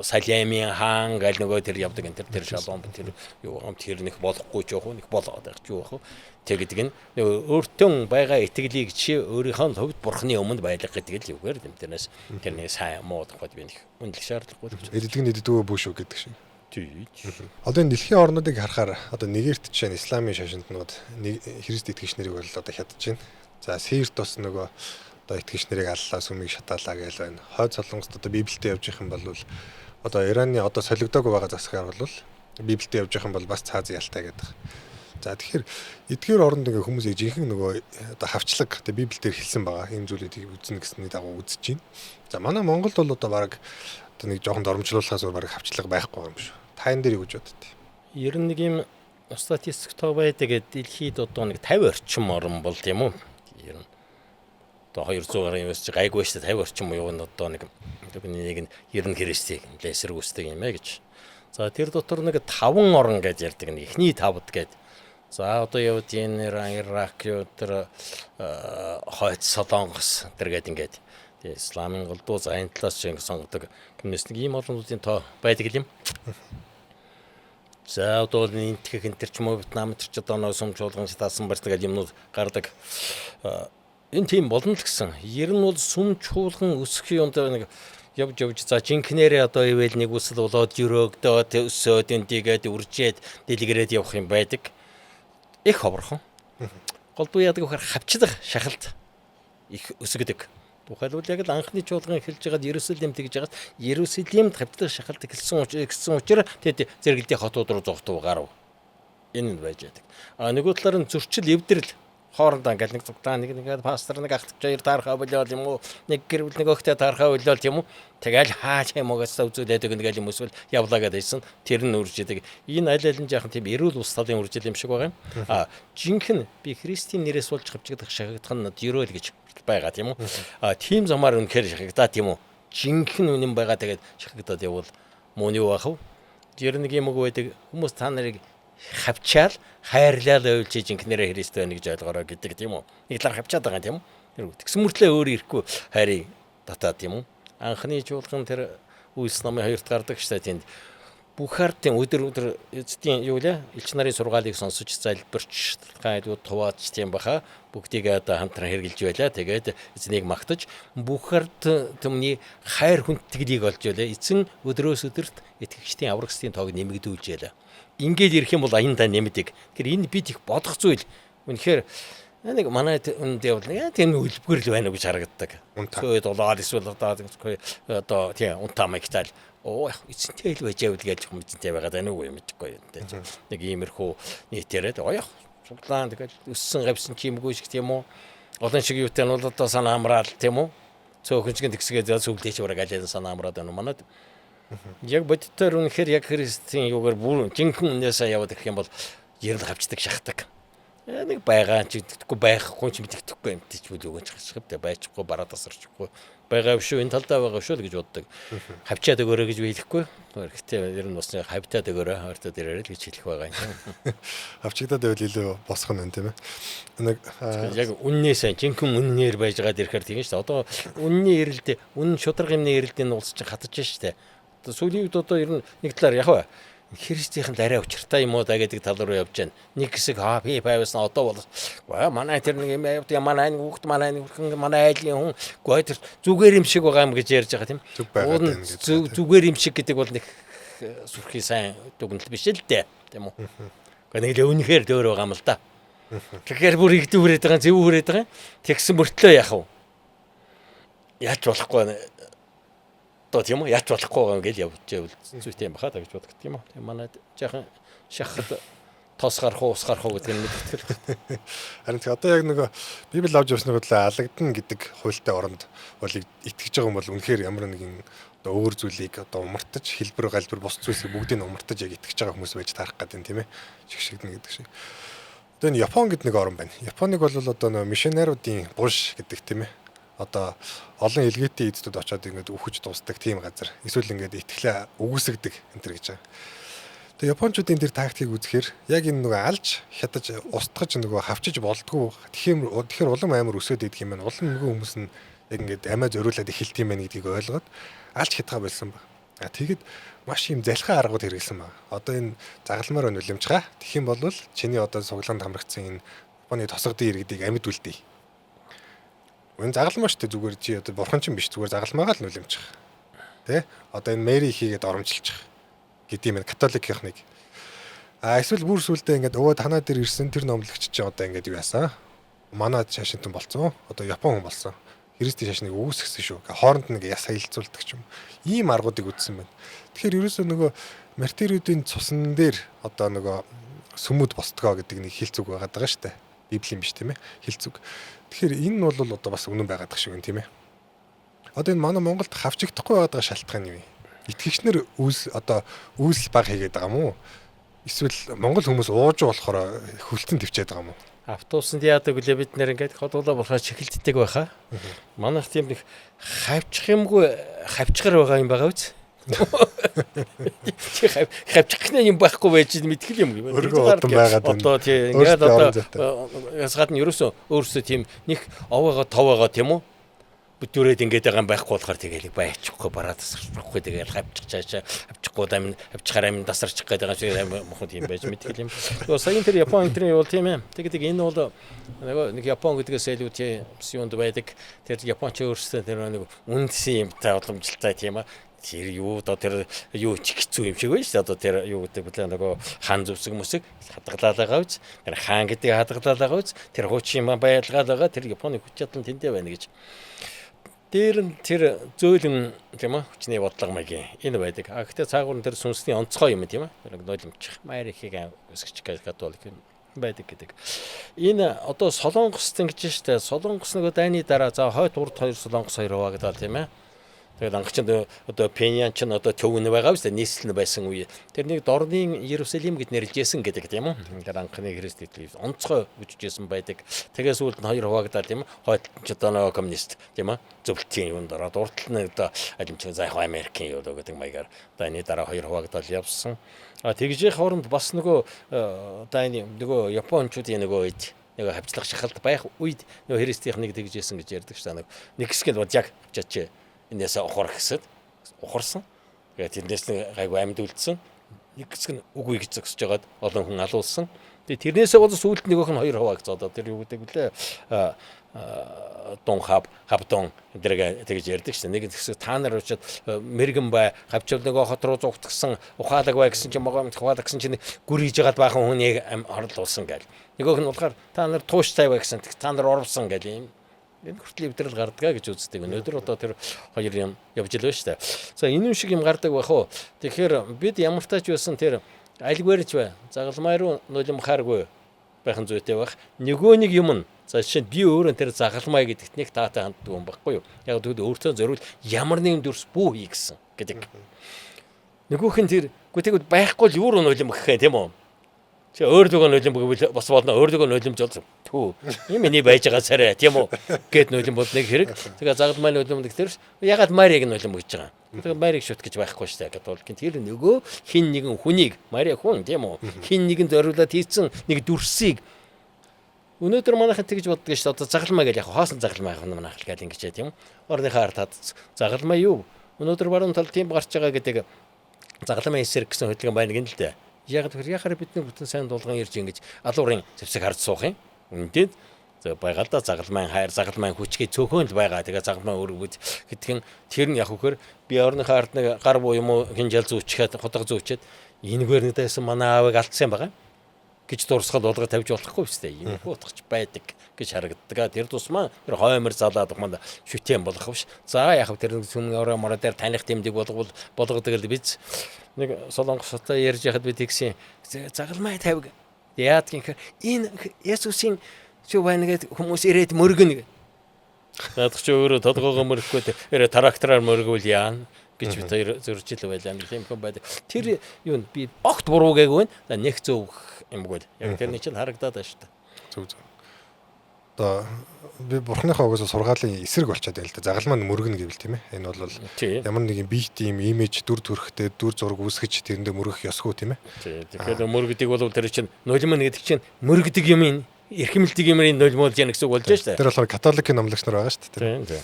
Салемийн хаан гэл нөгөө тэр явдаг энэ тэр шалом тэр юу юм тэр нэг болохгүй ч яах вэ нэг болоод байх ч юу яах вэ. Тэг гэдэг нь өөртөө байгаа итгэлийг чи өөрийнхөө хувьд бурхны өмнөд байлга гэдэг л юугаар тэрнээс тэрний сайн муу тухайд би нэг үнэлэх шаардлагагүй гэж. Эддэг нэгддгөө бүх шүү гэдэг шиг. Одоо энэ дэлхийн орнуудыг харахаар одоо Нигерт жишээ нь исламын шашинтнууд Христ итгэгч нарыг бол одоо хядаж байна. За Сирт бас нөгөө одоо итгэгч нарыг аллаа сүмийг шатаалаа гэж байна. Хойд Солонгост одоо Библиэд явж их юм бол одоо Ираны одоо солигдоогүй байгаа засгаар бол Библиэд явж их юм бол бас цааз ялтай гэдэг. За тэгэхээр эдгээр оронд ингээ хүмүүс яг жинхэнэ нөгөө одоо хавчлаг одоо Библиэлд хэлсэн байгаа ийм зүйлүүдийг үзнэ гэсний дагуу үзэж байна. За манай Монголд бол одоо баг одоо нэг жоохон доромжлуулахаас өөр баг хавчлага байхгүй юм шүү. Та энэ дээр юу гэж боддоо? Ер нь нэг юм статистик тоо байдаг. Дэлхийд одоо нэг 50 орчим орн бол тийм үү? Ер нь одоо 200 гаруй юмс чи гайгүй шүү дээ 50 орчим юу нь одоо нэг нэг нь 90 Христийг нэлээ эсэргүүцдэг юм ээ гэж. За тэр дотор нэг 5 орн гэж ярьдаг нэг эхний тавд гэж. За одоо явд Иран, Ирак, юу тэр Хойд Солонгос тэр гээд ингээд тэгээ исламын голдуу за энэ талаас ч ингэ сонгодог гэмнэс нэг ийм орнуудын тоо байдаг юм. За одоо бол энтгэх энэ төр ч юм уу Вьетнам тэр ч одоо нөө сум чуулган таасан барьсан гэдэг юмнууд гардаг. Энэ тийм болно л гэсэн. Ер нь бол сүм чуулган өсөх юмд нэг явж явж за жинкнэрээ одоо ивэл нэг үсэл болоод өрөөгдөөд өсөөд энтигээд үржээд дэлгэрээд явах юм байдаг. Их ховорхон. Голдуу яадаг вэхээр хавчлах шахалт их өсгдөг. Тухайлбал яг л анхны чуулган эхэлж байгаад Иерусалим тэгж байгаад Иерусалимд хавчлах шахалт эхэлсэн учраас тэд зэрэгэлдийн хотууд руу зогтуу гарав. Энэ нь байж байдаг. А нөгөө талаар нь зөрчил эвдрэл хоорондоо ингээл нэг цугтаа нэг нэг пастор нэг ахтагч хоёр таархаа болиол юм уу нэг гэр бүл нэг охтой таархаа болиол юм уу тэгэл хаач юм угаасаа үзүүлээд өгнө гэл юм эсвэл явлаа гэдээ хэлсэн тэр нь үржидэг. Энэ аль аль нь жаахан тийм эрүүл ус талын үржил юм шиг байгаа юм. А жинхэнэ би Христийн нэрээс болж хавчигдах шахагдах нь ерөөл гэж байгаа тийм үү. А тийм замаар үнэхээр шахагдаа тийм үү. Жинхэнэ үнэн байгаа тэгээд шахагдаад явбал муу юу байх вэ? Ер нэг юм үг байдаг. Хүмүүс та нарыг хавчаал хайрлал байвал чи жинхнэрээ Христ байна гэж ойлгороо гэдэг тийм үү. Нэг талаар хавчаад байгаа юм тийм үү. Тэгсэн мөртлөө өөр ирэхгүй хайрыг татаа тийм үү. Анхны чуулган тэр Үйлс номын хоёрт гардаг штэ тэнд бүх ардын өдөр өдөр эцдийн юу лээ элч нарын сургаалыг сонсож залбирч гайлууд туваадч тийм баха бүгдийг одоо хамтран хэрглэж байлаа. Тэгээд эзнийг магтаж бүх ард түмний хайр хүндэтгэлийг олж байлаа. Эзэн өдрөөс өдөрт итгэгчдийн аврагчдын тоог нэмэгдүүлж байлаа. Ингээд ирэх юм бол аяндаа нэмдэг. Тэгэхээр энэ бид их бодох зүйл. Үнэхээр нэг манай үндэ бол нэг тийм үлбгэр л байна уу гэж харагддаг. Цөөд болоод эсвэл одоо тийм унтаа маягтаал оо яг эзэнтэй л байж байвал гэж юм эзэнтэй байгаад байна уу юм мэдэхгүй юм. Нэг иймэрхүү нийтээрээ оо яг цуглаан тэгэл өссөн гавьсан ч юмгүй шиг тийм үү. Олон шиг юутай нь бол одоо санаа амраал тийм үү. Цөөхөн чиг тэгсгээ сүглээч бараг аль санаа амраад байна уу манад. Яг бодитоор үнэхээр яг Христийн юугаар бүр жинхэнэ үнээсээ яваад ирэх юм бол ерэл хавчдаг шахдаг. Нэг байгаа ч мэдэхгүй байхгүй ч мэдэхгүй юм тийч үл өгөөч хасах тэ байчихгүй бараа тасарчихгүй байгаа юм шүү энэ талдаа байгаа шүү л гэж боддог. Хавчаад өгөөрэй гэж би хэлэхгүй. Гэхдээ ер нь бас хавтаад өгөөрэй ойртоод ирээрэй л гэж хэлэх байгаа юм. Хавчигдаад байвал илүү босох нь тийм ээ. Нэг яг үннээсээ жинхэнэ үннээр байж байгаад ирэхээр тийм шүү дээ. Одоо үнний эрэлд үнэн шударга юмны эрэлдийн улс чинь хатаж шүү дээ. Одоо сүүлийн үед одоо ер нь нэг талаар яг ба Христийнхэн л арай учиртай юм уу да гэдэг тал руу явж байна. Нэг хэсэг аа би байвсан одоо бол гоо манай тэр нэг юм явд манай нэг хүүхд манай нэг хүн манай айлын хүн гоо тэр зүгээр юм шиг байгаа юм гэж ярьж байгаа тийм. Зүгээр юм шиг гэдэг бол нэг сүрхий сайн дүгнэлт биш л дээ тийм үү. Гэхдээ нэг л үнэхээр дөөр байгаа юм л да. Тэгэхээр бүр игдүү хүрээд байгаа зөв хүрээд байгаа. Тэгсэн мөртлөө яах вэ? Яаж болохгүй одоо тийм үү яаж болохгүй байгаа юм гэж явж байвал зүйтэй юм баха та гэж боддог тийм үү. Тийм манай жаахан шахахад тос гарах уу ус гарах уу гэдэг нь мэдтгэл. Харин тийм одоо яг нөгөө Библи авч явсны бодлоо алагдана гэдэг хуультай оронд бол итгэж байгаа юм бол үнэхээр ямар нэгэн одоо өөр зүйлийг одоо умартаж хэлбэр галбир бус зүйлсийг бүгдийг нь умартаж яг итгэж байгаа хүмүүс байж таарах гэдэг юм тийм ээ. Шигшигдэнэ гэдэг шиг. Одоо энэ Япон гэдэг нэг орн байна. Японыг бол одоо нөгөө мишнеруудын булш гэдэг тийм ээ. Одоо олон илгээтэй эдтүүд очиод ингээд үхэж дуустдаг тийм газар. Эсвэл ингээд итгэлээ үгүйсгдэг энэ төр гэж байгаа. Тэгээ японочдын тэр тактикийг үзэхээр яг энэ нөгөө алж хядаж устгаж нөгөө хавчиж болдгоо. Тэгэхээр улам амар өсөөд идэх юм байна. Улам нөгөө хүмүүс нь яг ингээд амиа зориулаад эхэлт юм байна гэдгийг ойлгоод алж хядгаа болсон баг. А тэгэд маш юм залхай аргууд хэрэглэсэн баг. Одоо энэ загалмаар байна үлэмжгаа. Тэгэх юм бол чиний одоо суглаанд хамрагдсан энэ Японы тосгодын иргэдийг амьд үлдээе. Энэ загалмаа шүү дээ зүгээр чи одоо бурхан чинь биш зүгээр загалмаагаа л нүлэмчих. Тэ? Одоо энэ Мэри хийгээд оромжилчих гэдэг юм католикийнхныг. А эсвэл бүр сүулдэ ингээд өвөө танаа дээр ирсэн тэр номлогч чи одоо ингээд юу яасан? Манай шашинтан болцсон. Одоо Япон хүн болсон. Христийн шашныг үүсгэсэн шүү. Хооронд нэг яс хаилцуулдаг ч юм. Ийм аргуудыг үзсэн байна. Тэгэхээр ерөөсөө нөгөө мартируудын цусан дээр одоо нөгөө Сүмүүд босдгоо гэдэг нэг хэлц үг байгаад байгаа шүү дээ. Библийн биш тийм ээ. Хэлц үг. Тэгэхээр энэ нь бол одоо бас үнэн байгаад байгаа шиг юм тийм ээ. Одоо энэ манай Монголд хавчигдахгүй байгаад байгаа шалтгаан юу юм? Итгэгчнэр үүс одоо үүсэл баг хийгээд байгаа юм уу? Эсвэл монгол хүмүүс ууж болохоор хөлтөн төвчээд байгаа юм уу? Автобусанд яадаг вүлээ бид нэр ингээд ходуулаа болохоо чихэлддэг байхаа. Манайх тийм нэг хавчих юмгүй хавчгар байгаа юм байгаа биз? Чи хавчих гэнэ юм байхгүй байж мэдгэл юм. Өргөн удам байгаад байна. Одоо тий ингээд одоо ясгаад нь ерөөсөө өөрсдөө тийм нэг овоогоо товоогоо тийм үү? Бүтүүрээд ингээд байгаа юм байхгүй болохоор тэгэл байчихгүй бараа тасарчихгүй тэгэл хавчих чаашаа хавчихгүй амин хавчихаар амин тасарчих гээд байгаа шиг амин мохот юм байж мэдгэл юм. Нөгөө саяын тэр Япон энтрийн бол тийм ээ. Тэгдэг энэ бол нөгөө нэг Япон гэдгээс илүү тийм юунд байдаг. Тэр Японч өөрсдөө тэр нэг үндсэн юмтай уламжлалтай тийм ээ. Тэр юу одоо тэр юу ч хэцүү юм шиг байна шүү дээ. Одоо тэр юу гэдэг бэлээ нөгөө хаан зүсэг мүсэг хадгалаад байгаа үз. Тэр хаан гэдгийг хадгалаад байгаа үз. Тэр хуучин юм байлгаад байгаа. Тэр Японы хүч чадал нь тэндээ байна гэж. Дээр нь тэр зөөлөн тийм үү хүчний бодлого маягийн энэ байдаг. А гэхдээ цаагуур нь тэр сүнсний онцгой юм тийм үү. Тэр нойломчих майр ихийг өсгөж католик байдаг гэдэг. Энэ одоо Солонгост ингэж штэ. Солонгос нөгөө дайны дараа за хойд урд хоёр Солонгос хоёр хуваагдал тийм ээ. Тэгээд анхчинд одоо Пенян ч одоо төв нь байгаа биз дээ нийслэл нь байсан үе. Тэр нэг дорны Иерусалим гэд нэрлэжсэн гэдэг тийм үү. Тэр анхны Христ итгэл онцгой үжижсэн байдаг. Тэгээ сүүлд нь хоёр хуваагдал тийм үү. Хойд ч одоо нөгөө коммунист тийм үү. Зөвлөлтийн юунд ороод уртл нь одоо алимч за яг Америкийн юу гэдэг маягаар дайны дараа хоёр хуваагдал явсан. А тэгжээ хооронд бас нөгөө дайны нөгөө Япончуудын нөгөө үед нөгөө хавчлах шахалт байх үед нөгөө Христийнхнийг тэгжсэн гэж ярьдаг шүү дээ. Нэг хэсэг нь яг хавчаач энээсээ ухрах гэсэд ухарсан. Тэгээд тэрнээс нэг гайгүй амьд үлдсэн. Нэг хэсэг нь үгүй гэж зогсож байгаад олон хүн алуулсан. Тэгээд тэрнээсээ бол сүүлд нөгөөх нь хоёр хуваагдсан. Одоо тэр юу гэдэг вүлээ дун хав хавдун эдрэгээ тэгж ярьдаг шээ. Нэг хэсэг та нар очиод мэрэгэн бай хавчвал нөгөө хот руу зугтгсан ухаалаг бай гэсэн чинь могоо ухаалаг гэсэн чинь гүрийж байгаад баахан хүнийг орлуулсан гээл. Нөгөөх нь болохоор та нар тууштай бай гэсэн та нар оровсон гээл юм. Энэ хүртэл эвдрэл гардгаа гэж үздэг. Өнөөдөр одоо тэр хоёр юм явж л байна шүү дээ. За энэ шиг юм гардаг байх уу? Тэгэхээр бид ямар тач байсан тэр альгвэрч бай. Загалмай руу нулимхааргүй байх нь зүйтэй байх. Нөгөө нэг юм нь за жишээ нь би өөрөө тэр загалмай гэдэгт нэг таатай ханддаг юм баггүй юу? Яг тэгвэл өөртөө зориул ямар нэгэн дүрс бүү хий гэсэн гэдэг. Нөгөөх нь тэр үгүй тэгвэл байхгүй л юу руу нулим гэх юм тийм үү? Чи өөр лүгөө нулим гэвэл бас болно. Өөр лүгөө нулимж бол түү. Энэ миний байж байгаа царай тийм үү? Гэт нулим бол нэг хэрэг. Тэгээ загалмай нулим гэх тэр ягаад Марийг нулим гэж байгаа. Тэгээ Марийг шүт гэж байхгүй шүү дээ. Католик. Тэр нөгөө хин нэгэн хүнийг Мари хүн тийм үү? Хин нэгэн зориулаад хийцэн нэг дүрсийг өнөөдөр манайхан тэгж боддог шүү дээ. Одоо загалмай гэж яг хоосон загалмай яг манайх л гэл ингэж тийм үү? Орныхаа ард тад загалмай юу? Өнөөдөр баруун тал тийм гарч байгаа гэдэг загалмай эсрэг гэсэн хөдөлгөөн байна гин л дээ. Яг тэгэхээр яхаар бидний бүтэн сайн дулган ирж ингэж алуурын зэвсэг харж суух юм. Үнэндээ байгаа л да загалмайн хайр, загалмайн хүчгээ цөөхөн л байгаа. Тэгээ загалмай өргөд гэдг нь тэр нь яг үхээр би орныхоо ард нэг гар буу юм уу хинжал зүүчгээд худаг зүүчээд энэгээр нэг дайсан манай аавыг алдсан юм байгаа гэж дурсгал болгоо тавьж болохгүй шүү дээ. Иймэрхүү утгач байдаг гэж харагддаг. Тэр тусмаа тэр хоймор залаад манд шүтэн болох биш. За яг тэр нэг сүмэн орой морой дээр таних тэмдэг болгол болгодог л биз. Нэг солонгостой ярьж яхад би тэгсэн загалмай тавиг. Яадгийн гэхээр энэ Есүсийн шүү байна гэд хүмүүс ирээд мөргөнө. Наадах чи өөрөө толгоогоо мөрөхгүй ирээ трактораар мөргөвл яана гэж бид хоёр зөрчил байлаа нэг юм хүн байдаг. Тэр юу би огт буруу гээгүй байна. Нэг зөв юмгүй. Яг тэрний чинь харагдаад байна шүү дээ. Зөв зөв. Одоо би бурхныхаа угсаа сургаалын эсрэг болчиход байна л да. Загалмай нь мөргөнө гэвэл тийм ээ. Энэ бол ямар нэгэн биет ийм имиж дүр төрхтэй дүр зураг үүсгэж тэрэндээ мөргөх ёсгүй тийм ээ. Тэгэхээр мөргөдөг бол тэр чинь нулим гэдэг чинь мөргөдөг юм ин эрхэмлдэг юм ин нулимуулж яах гэсэн үг болж шүү дээ. Тэр болохоор католикийн номлогч нар байгаа шүү дээ. Тийм.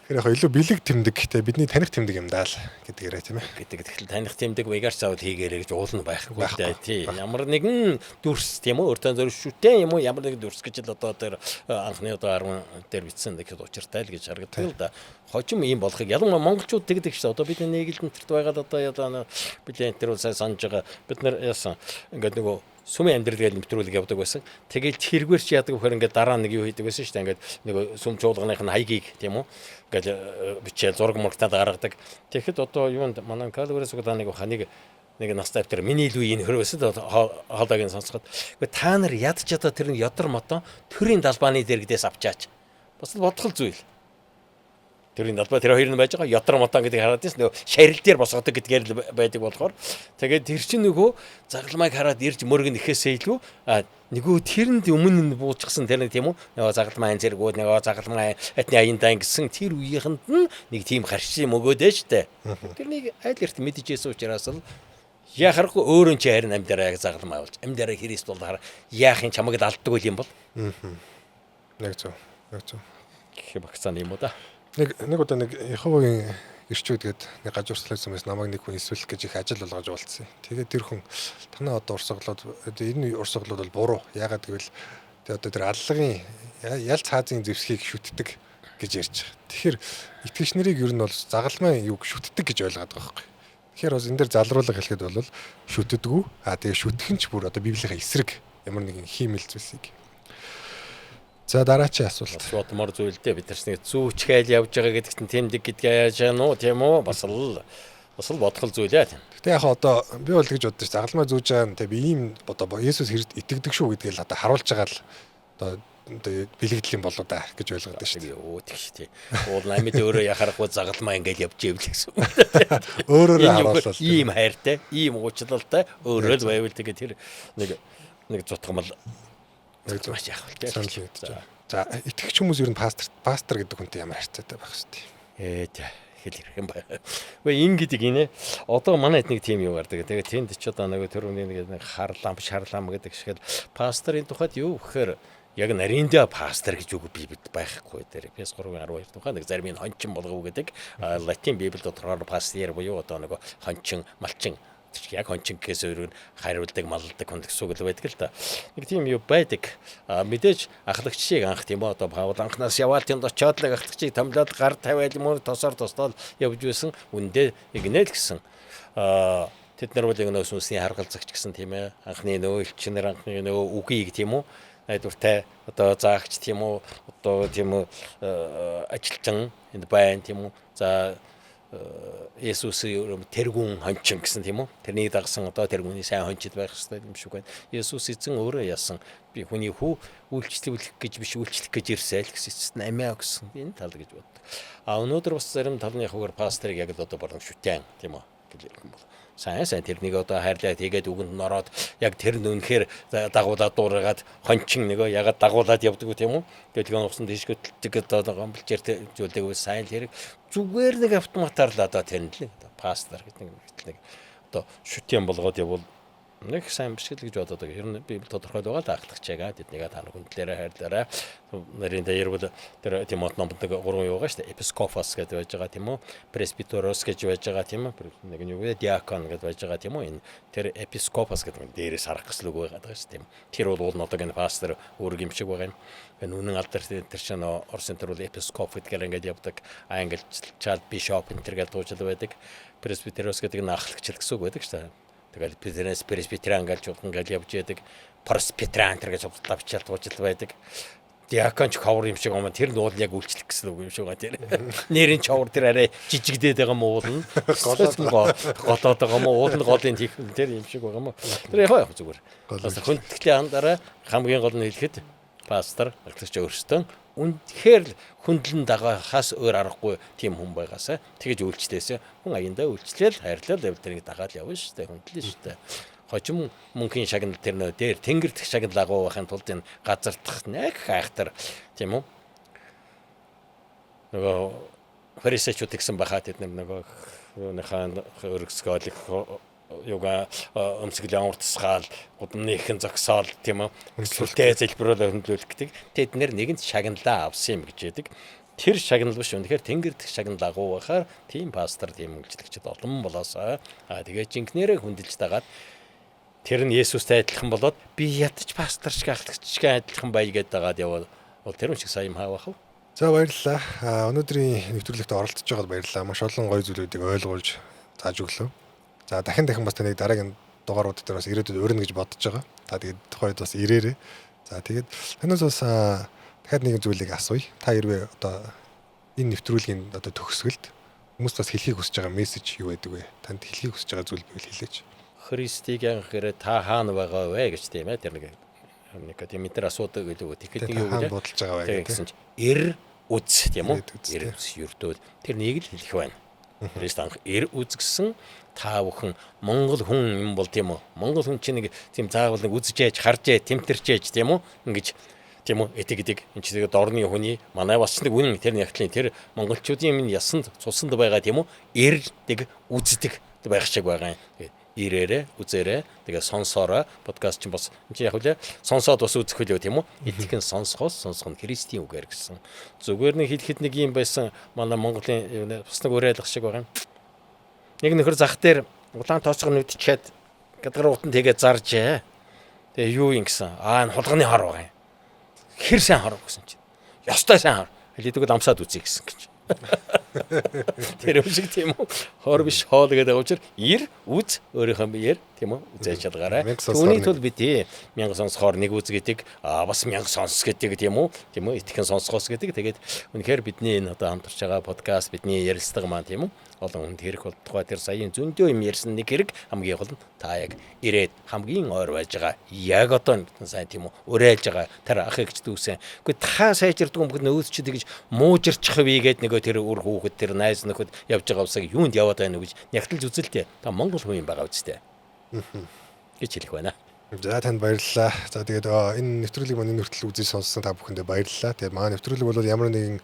Тэгэхээр яг илүү бэлэг тэмдэг те бидний таних тэмдэг юм даа л гэдгээрээ тийм ээ. Гэдэг. Тэгэхээр таних тэмдэг маягаар заавал хийгээрэй гэж уулна байхгүй л дээ. Тий. Ямар нэгэн дүрс тийм үү өөртөө зөв шүтэн юм уу ямар нэгэн дүрс гэж л одоо тэр анхны одоо 10 дээр бичсэн нэг учиртай л гэж харагддаг л да. Хожим ийм болохыг ялангуяа монголчууд тэгдэг шүү дээ. Одоо бид нэг л энтерт байгаад одоо ялаа бид энэ төр сайн санаж байгаа. Бид нар яасан ингээд нөгөө сүмийн амьдрал гэж нэвтрүүлэг явдаг байсан. Тэгэл тэргээр чи яадаг вэхээр ингээд дараа нэг юу хийдэг байсан шүү дээ. Ингээд нэг сүм чуулганых нь хаягийг тийм үү? Ингээд бичээл зураг мурагтаад гаргадаг. Тэгэхэд одоо юунд манай Калвари суглааныг ханыг Нэг настай тэр миний илүү энэ хөрөөсөд хоолойг нь сонсоход үгүй та нар ядч одоо тэр нь ядар мотон төрийн далбааны дэргэдээс авчаач. Бас л бодгол зүйл. Төрийн далбаа тэр хоёр нь байж байгаа. Ядар мотон гэдэг хараад байсан. Нөгөө шарил дээр босгодог гэдгээр л байдаг болохоор тэгээд тэр чинь нөгөө загалмайг хараад ирж мөргөн ихэсээ илүү нөгөө тэрэнд өмнө нь буучихсан тэр нэг тийм үү нөгөө загалмай зэргүүд нөгөө загалмай этний аяндаа гэсэн тэр үеийнхэнд нь нэг тийм харшийн мөгөөдөө штэ. Тэрнийг айл эрт мэдчихсэн учраас л яхахгүй өөрөө чи харин амьдараа яг загалмай болж амьдараа Христ бол хараа яахын чамаг л алддаг үл юм бол. Яг зөв. Яг зөв. Гэх багцааны юм уу да. Нэг удаа нэг Яховагийн гэрчүүд гээд нэг гаж урсгалын сүмээс намайг нэг хүн эсвэлэх гэж их ажил болгож уулзсан. Тэгээд тэр хүн танаа одоо урсгалууд энэ урсгалууд бол буруу. Яагаад гэвэл тэ одоо тэр аллагын ял цаазын зэвсгийг шүтдэг гэж ярьж байгаа. Тэгэхээр итгэгч нарыг ер нь бол загалмай юг шүтдэг гэж ойлгоод байгаа байхгүй. Тэгэхээр бас энэ дэр залруулга хэлэхэд бол шүтдэггүй. Аа тэгээ шүтэх нь ч бүр одоо Библийн эсрэг ямар нэгэн хиймэл зүйлсийг. За дараачийн асуулт. Бас бодмоор зүйл дээ. Бид нар нэг зүүчгээл явж байгаа гэдэгт нь тэмдэг гэдгээ яаж яана уу тийм үү? Бас л бодгол зүйл ээ. Гэтэ яг одоо би бол тэгж боддог ш. Загалмай зүүж байгаа нь би ийм одоо Есүс Христ итгэдэг шүү гэдгээл одоо харуулж байгаа л одоо бэлэгдэл юм болоо да гэж ойлгоод шүү дээ. Өө тэгш тий. Уул амьд өөрөө яхаарахгүй загалмай ингээл явж ивэл гэсэн. Өөрөөрөө харуулвал. Ийм хайртай, ийм уучлалтай өөрөө л байвал тэгээ тэр нэг зутгамал нэг зөв маш яах вэ? Санал нэгдэж байна. За итгэгч хүмүүс ер нь пастор гэдэг хүнтэй ямар харьцаатай байх вэ? Ээ хэл ирэх юм байна. Үгүй ингэдэг инэ. Одоо манай нэг тийм юм гардаг. Тэгээ тэнд ч одоо нэг төрөний нэг харлам шарлам гэдэг шиг л пасторын тухайд юу гэхээр яг нариндаа пастор гэж үг би бид байхгүй дээр. Эфес 3:12 тухай нэг зарим нь хончин болгов гэдэг. Латин библиэд тодорхой пастор буюу одоо нэг хончин, малчин яг хончин гэхээс өөр хариулдаг, малладаг хүн гэсэн үг л байдаг л да. Нэг тийм юу байдаг. Мэдээж ахлагчийг анх тийм үү одоо Паул анхнаас яваал тэнд очиод л ахлагчийг томлоод гар тавиал юм уу тосоор тослоод явж байсан. Үндэ игнэ л гэсэн. Тэд нар бол яг нөө сүнсний харгалзагч гэсэн тийм ээ. Анхны нөө элчнэр анхны нөө үгийг тийм үү найдвартай одоо заагч тийм үү одоо тийм үү ажилтан энд байна тийм үү. За Есүсийн тэргүүн хончин гэсэн тийм үү? Тэрнийг дагсан одоо тэргүүний сайн хончид байх хэрэгтэй юм шиг байна. Есүс эзэн өөрөө яасан би хүний хүү үйлчлүүлэх гэж биш үйлчлэх гэж ирсэн л гэсэн эцэст нь амиа өгсөн. Энэ тал гэж боддог. А өнөөдөр бас зарим талны хуваар пасторыг яг л одоо борон шүтэн тийм үү гэж ярих юм бол сайн тэрнийг одоо хайрлаад хийгээд үгэнд нь ороод яг тэр нь үнэхээр дагуулад дуурайгаад хончин нөгөө ягаад дагуулад явдаг тийм үү? Тэгээд усан тийш хөтэлдэг одоо гомболж зүйлдэг сайн л хэрэг зүгээр нэг автоматар л одоо тэр нь л пастор гэдэг нэг одоо шүтэн болгоод явбал нэг сайн биш л гэж бодоод байгаа. Ер нь Библи тодорхойл байгаа л ахлагчаагаа тэднийгээ та нар хүндлээрээ хайрлаарай. Нэрийн дээр бол тэр Тимот номонд нэг гурван юу байгаа шүү дээ. Епископос гэдэг байж байгаа тийм үү? Пресбитерос гэж байж байгаа тийм үү? Нэг нь юу вэ? Диакон гэж байж байгаа тийм үү? Энэ тэр епископос гэдэг нь дээрээс харах гэсэн үг байгаа шүү дээ. Тэр бол уул нь одоо энэ пастор үүрэг юм шиг байгаа юм. Энэ үнэн алдар тэр чинь Оросын тэр бол епископ гэдгээр ингээд явдаг. Англичаад бишоп энэ тэр гэж дуужил байдаг. Пресбитерос гэдэг нь ахлагч гэсэн үг байдаг шүү дээ. Тэгэл бизнес пресбитериан гэж болгон гэж явж яадаг. Просбитериан тэр гэж судлаа бичээл дуужил байдаг. Диакон ч ховор юм шиг юм. Тэр нь уул яг үйлчлэх гэсэн үг юм шиг байгаа тэр. Нэрийн човор тэр арай жижигдээд байгаа юм уул нь. Голоод байгаа юм уул нь голын тийх тэр юм шиг байгаа юм. Тэр яг зүгээр. Бас хүндэтгэлийн андараа хамгийн гол нь хэлэхэд пастор ахлагч өөрсдөө үнэхээр л хүндлэн дагахаас өөр аргагүй тийм хүн байгаасаа тэгэж үйлчлээсээ хүн аяндаа үйлчлээл хайрлал явал тэрийг дагаад явна шүү дээ хүндлэн шүү дээ. Хожим мөнхийн шагнал тэр нөө дээр тэнгэр дэх шагнал агуу байхын тулд энэ газардах нэг хайхтар тийм үү нөгөө фарисеучуд гэсэн бахаа тэд нар нөгөө юуныхаа өргөсгөөл их юга өмсгөлийн уртсгаал гудамны ихэн зогсоол тийм үү сүлтэй залбируулаа хөндлүүлэх гэдэг тэд нэр нэгэнт шагналаа авсан юм гэж яддаг. Тэр шагнал биш үнэхээр тэнгэр дэх шагнал агуу байхаар тийм пастор тийм үйлчлэгчд олон болоосаа тэгээ жинкнэрээ хүндэлж дагаад тэр нь Есүстэй адилхан болоод би ядаж пастор шиг ахлагч шиг адилхан бай гэдээ дагаад явбал бол тэр хүн шиг сайн юм хаавах вэ? За баярлалаа. Өнөөдрийн нэвтрүүлэгт оролцож байгаад баярлалаа. Маш олон гоё зүйлүүдийг ойлгуулж зааж өглөө. За дахин бас таныг дараагийн дугаарууд дээр бас ирээдүйд урина гэж бодож байгаа. Та тэгээд тухайд бас ирээрэй. За тэгээд танаас бас дахиад нэгэн зүйлийг асууя. Та хэрвээ одоо энэ нэвтрүүлгийн одоо төгсгөлд хүмүүст бас хэлхийг хүсэж байгаа мессеж юу байдаг вэ? Танд хэлхийг хүсэж байгаа зүйл байвал хэлээч. Христийг анх та хаана байгаа вэ гэж тийм тэр нэг нэг тийм тэр асуудаг гэлөө. Тэгэхэд нэг юу гэж бодолж байгаа вэ гэсэн чинь эр үз тийм үү? Эр үз ердөө тэр нэг л хэлэх байна. Христ анх эр үз гэсэн та бүхэн Монгол хүн юм бол тийм үү? Монгол хүн чинь нэг тийм заавал нэг үзэж ээж, харж ээж, тэмтэрч ээж тийм үү? Ингэж тийм үү? Этэг гэдэг энэ чинь тэгээд орны хүний манай бас нэг үнэн тэр нягтлын тэр монголчуудын минь ясанд цусанд байгаа тийм үү? Эрдэг үздэг байх шиг байгаа юм. Тэгээд ирээрээ үзээрээ тэгээ сонсоорой подкаст чинь бас энэ чинь яг үлээ сонсоод бас үзэх үлээ тийм үү? Итгэн сонсохоос сонсох нь Христийн үгээр гэсэн. Зүгээр нэг хэлэхэд нэг юм байсан манай Монголын бас нэг уриалга шиг байгаа юм. Нэг нөхөр зах дээр улаан тооцгоо нүдчихэд гадгаар утан тэгээ заржээ. Тэгээ юу юм гэсэн. Аа энэ хулганы хор байгаа юм. Хэр сайн хор гэсэн чинь. Ёстой сайн хор. Хэлийдэг амсаад үзье гэсэн гэж. Тэр юм шиг тийм үү? Хор биш хоол гэдэг учраас ир үз өөрийнхөө биеэр тийм үү? Үзэж чадгаарай. Түүний тул би тий мянга сонсохоор нэг үз гэдэг бас мянга сонс гэдэг тийм үү? Тийм үү? Итгэн сонсгоос гэдэг. Тэгээд үнэхээр бидний энэ одоо хамтарч байгаа подкаст бидний ярилцлага маань тийм үү? Олон хүнд хэрэг болтугай тэр саяын зөндөө юм ярьсан нэг хэрэг хамгийн гол нь та яг ирээд хамгийн ойр байж байгаа. Яг одоо сайн тийм үү? Уриалж байгаа тэр ах эгч дүүсэн. Гэхдээ та сайжирдаг юм бүх нөөц чи тэгж муужирчих вэ гээд нөгөө тэр үр хүүхэд тэр найз нөхөд явж байгаа усаг юунд яваад байна вэ гэж нягтлж үзэлтэй. Та Монгол хүн юм байгаа үстэй. Гэж хэлэх байна. За танд баярлалаа. За тэгээд энэ нэвтрүүлгийг маань энэ хүртэл үзэж сонссон та бүхэндээ баярлалаа. Тэгээд манай нэвтрүүлэг бол ямар нэгэн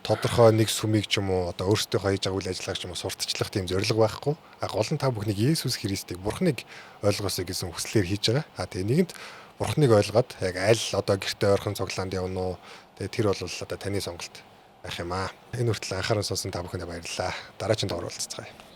тодорхой нэг сүмийг ч юм уу одоо өөрсдийнхөө хийж байгаа үйл ажиллагааг ч юм уу сурталчлах тийм зорилго байхгүй. А гол нь та бүхнийг Есүс Христийг Бурхныг ойлгосоо гэсэн хүслээр хийж байгаа. А тэгээд нэгэнт Бурхныг ойлгоод яг аль одоо гэртээ ойрхон цуглаанд явна уу? Тэгээд тэр бол одоо таны сонголт байх юм аа. Энэ хүртэл анхаарал сонсон та бүхэндээ баярлалаа. Дараагийн дугаар уулзцгаая.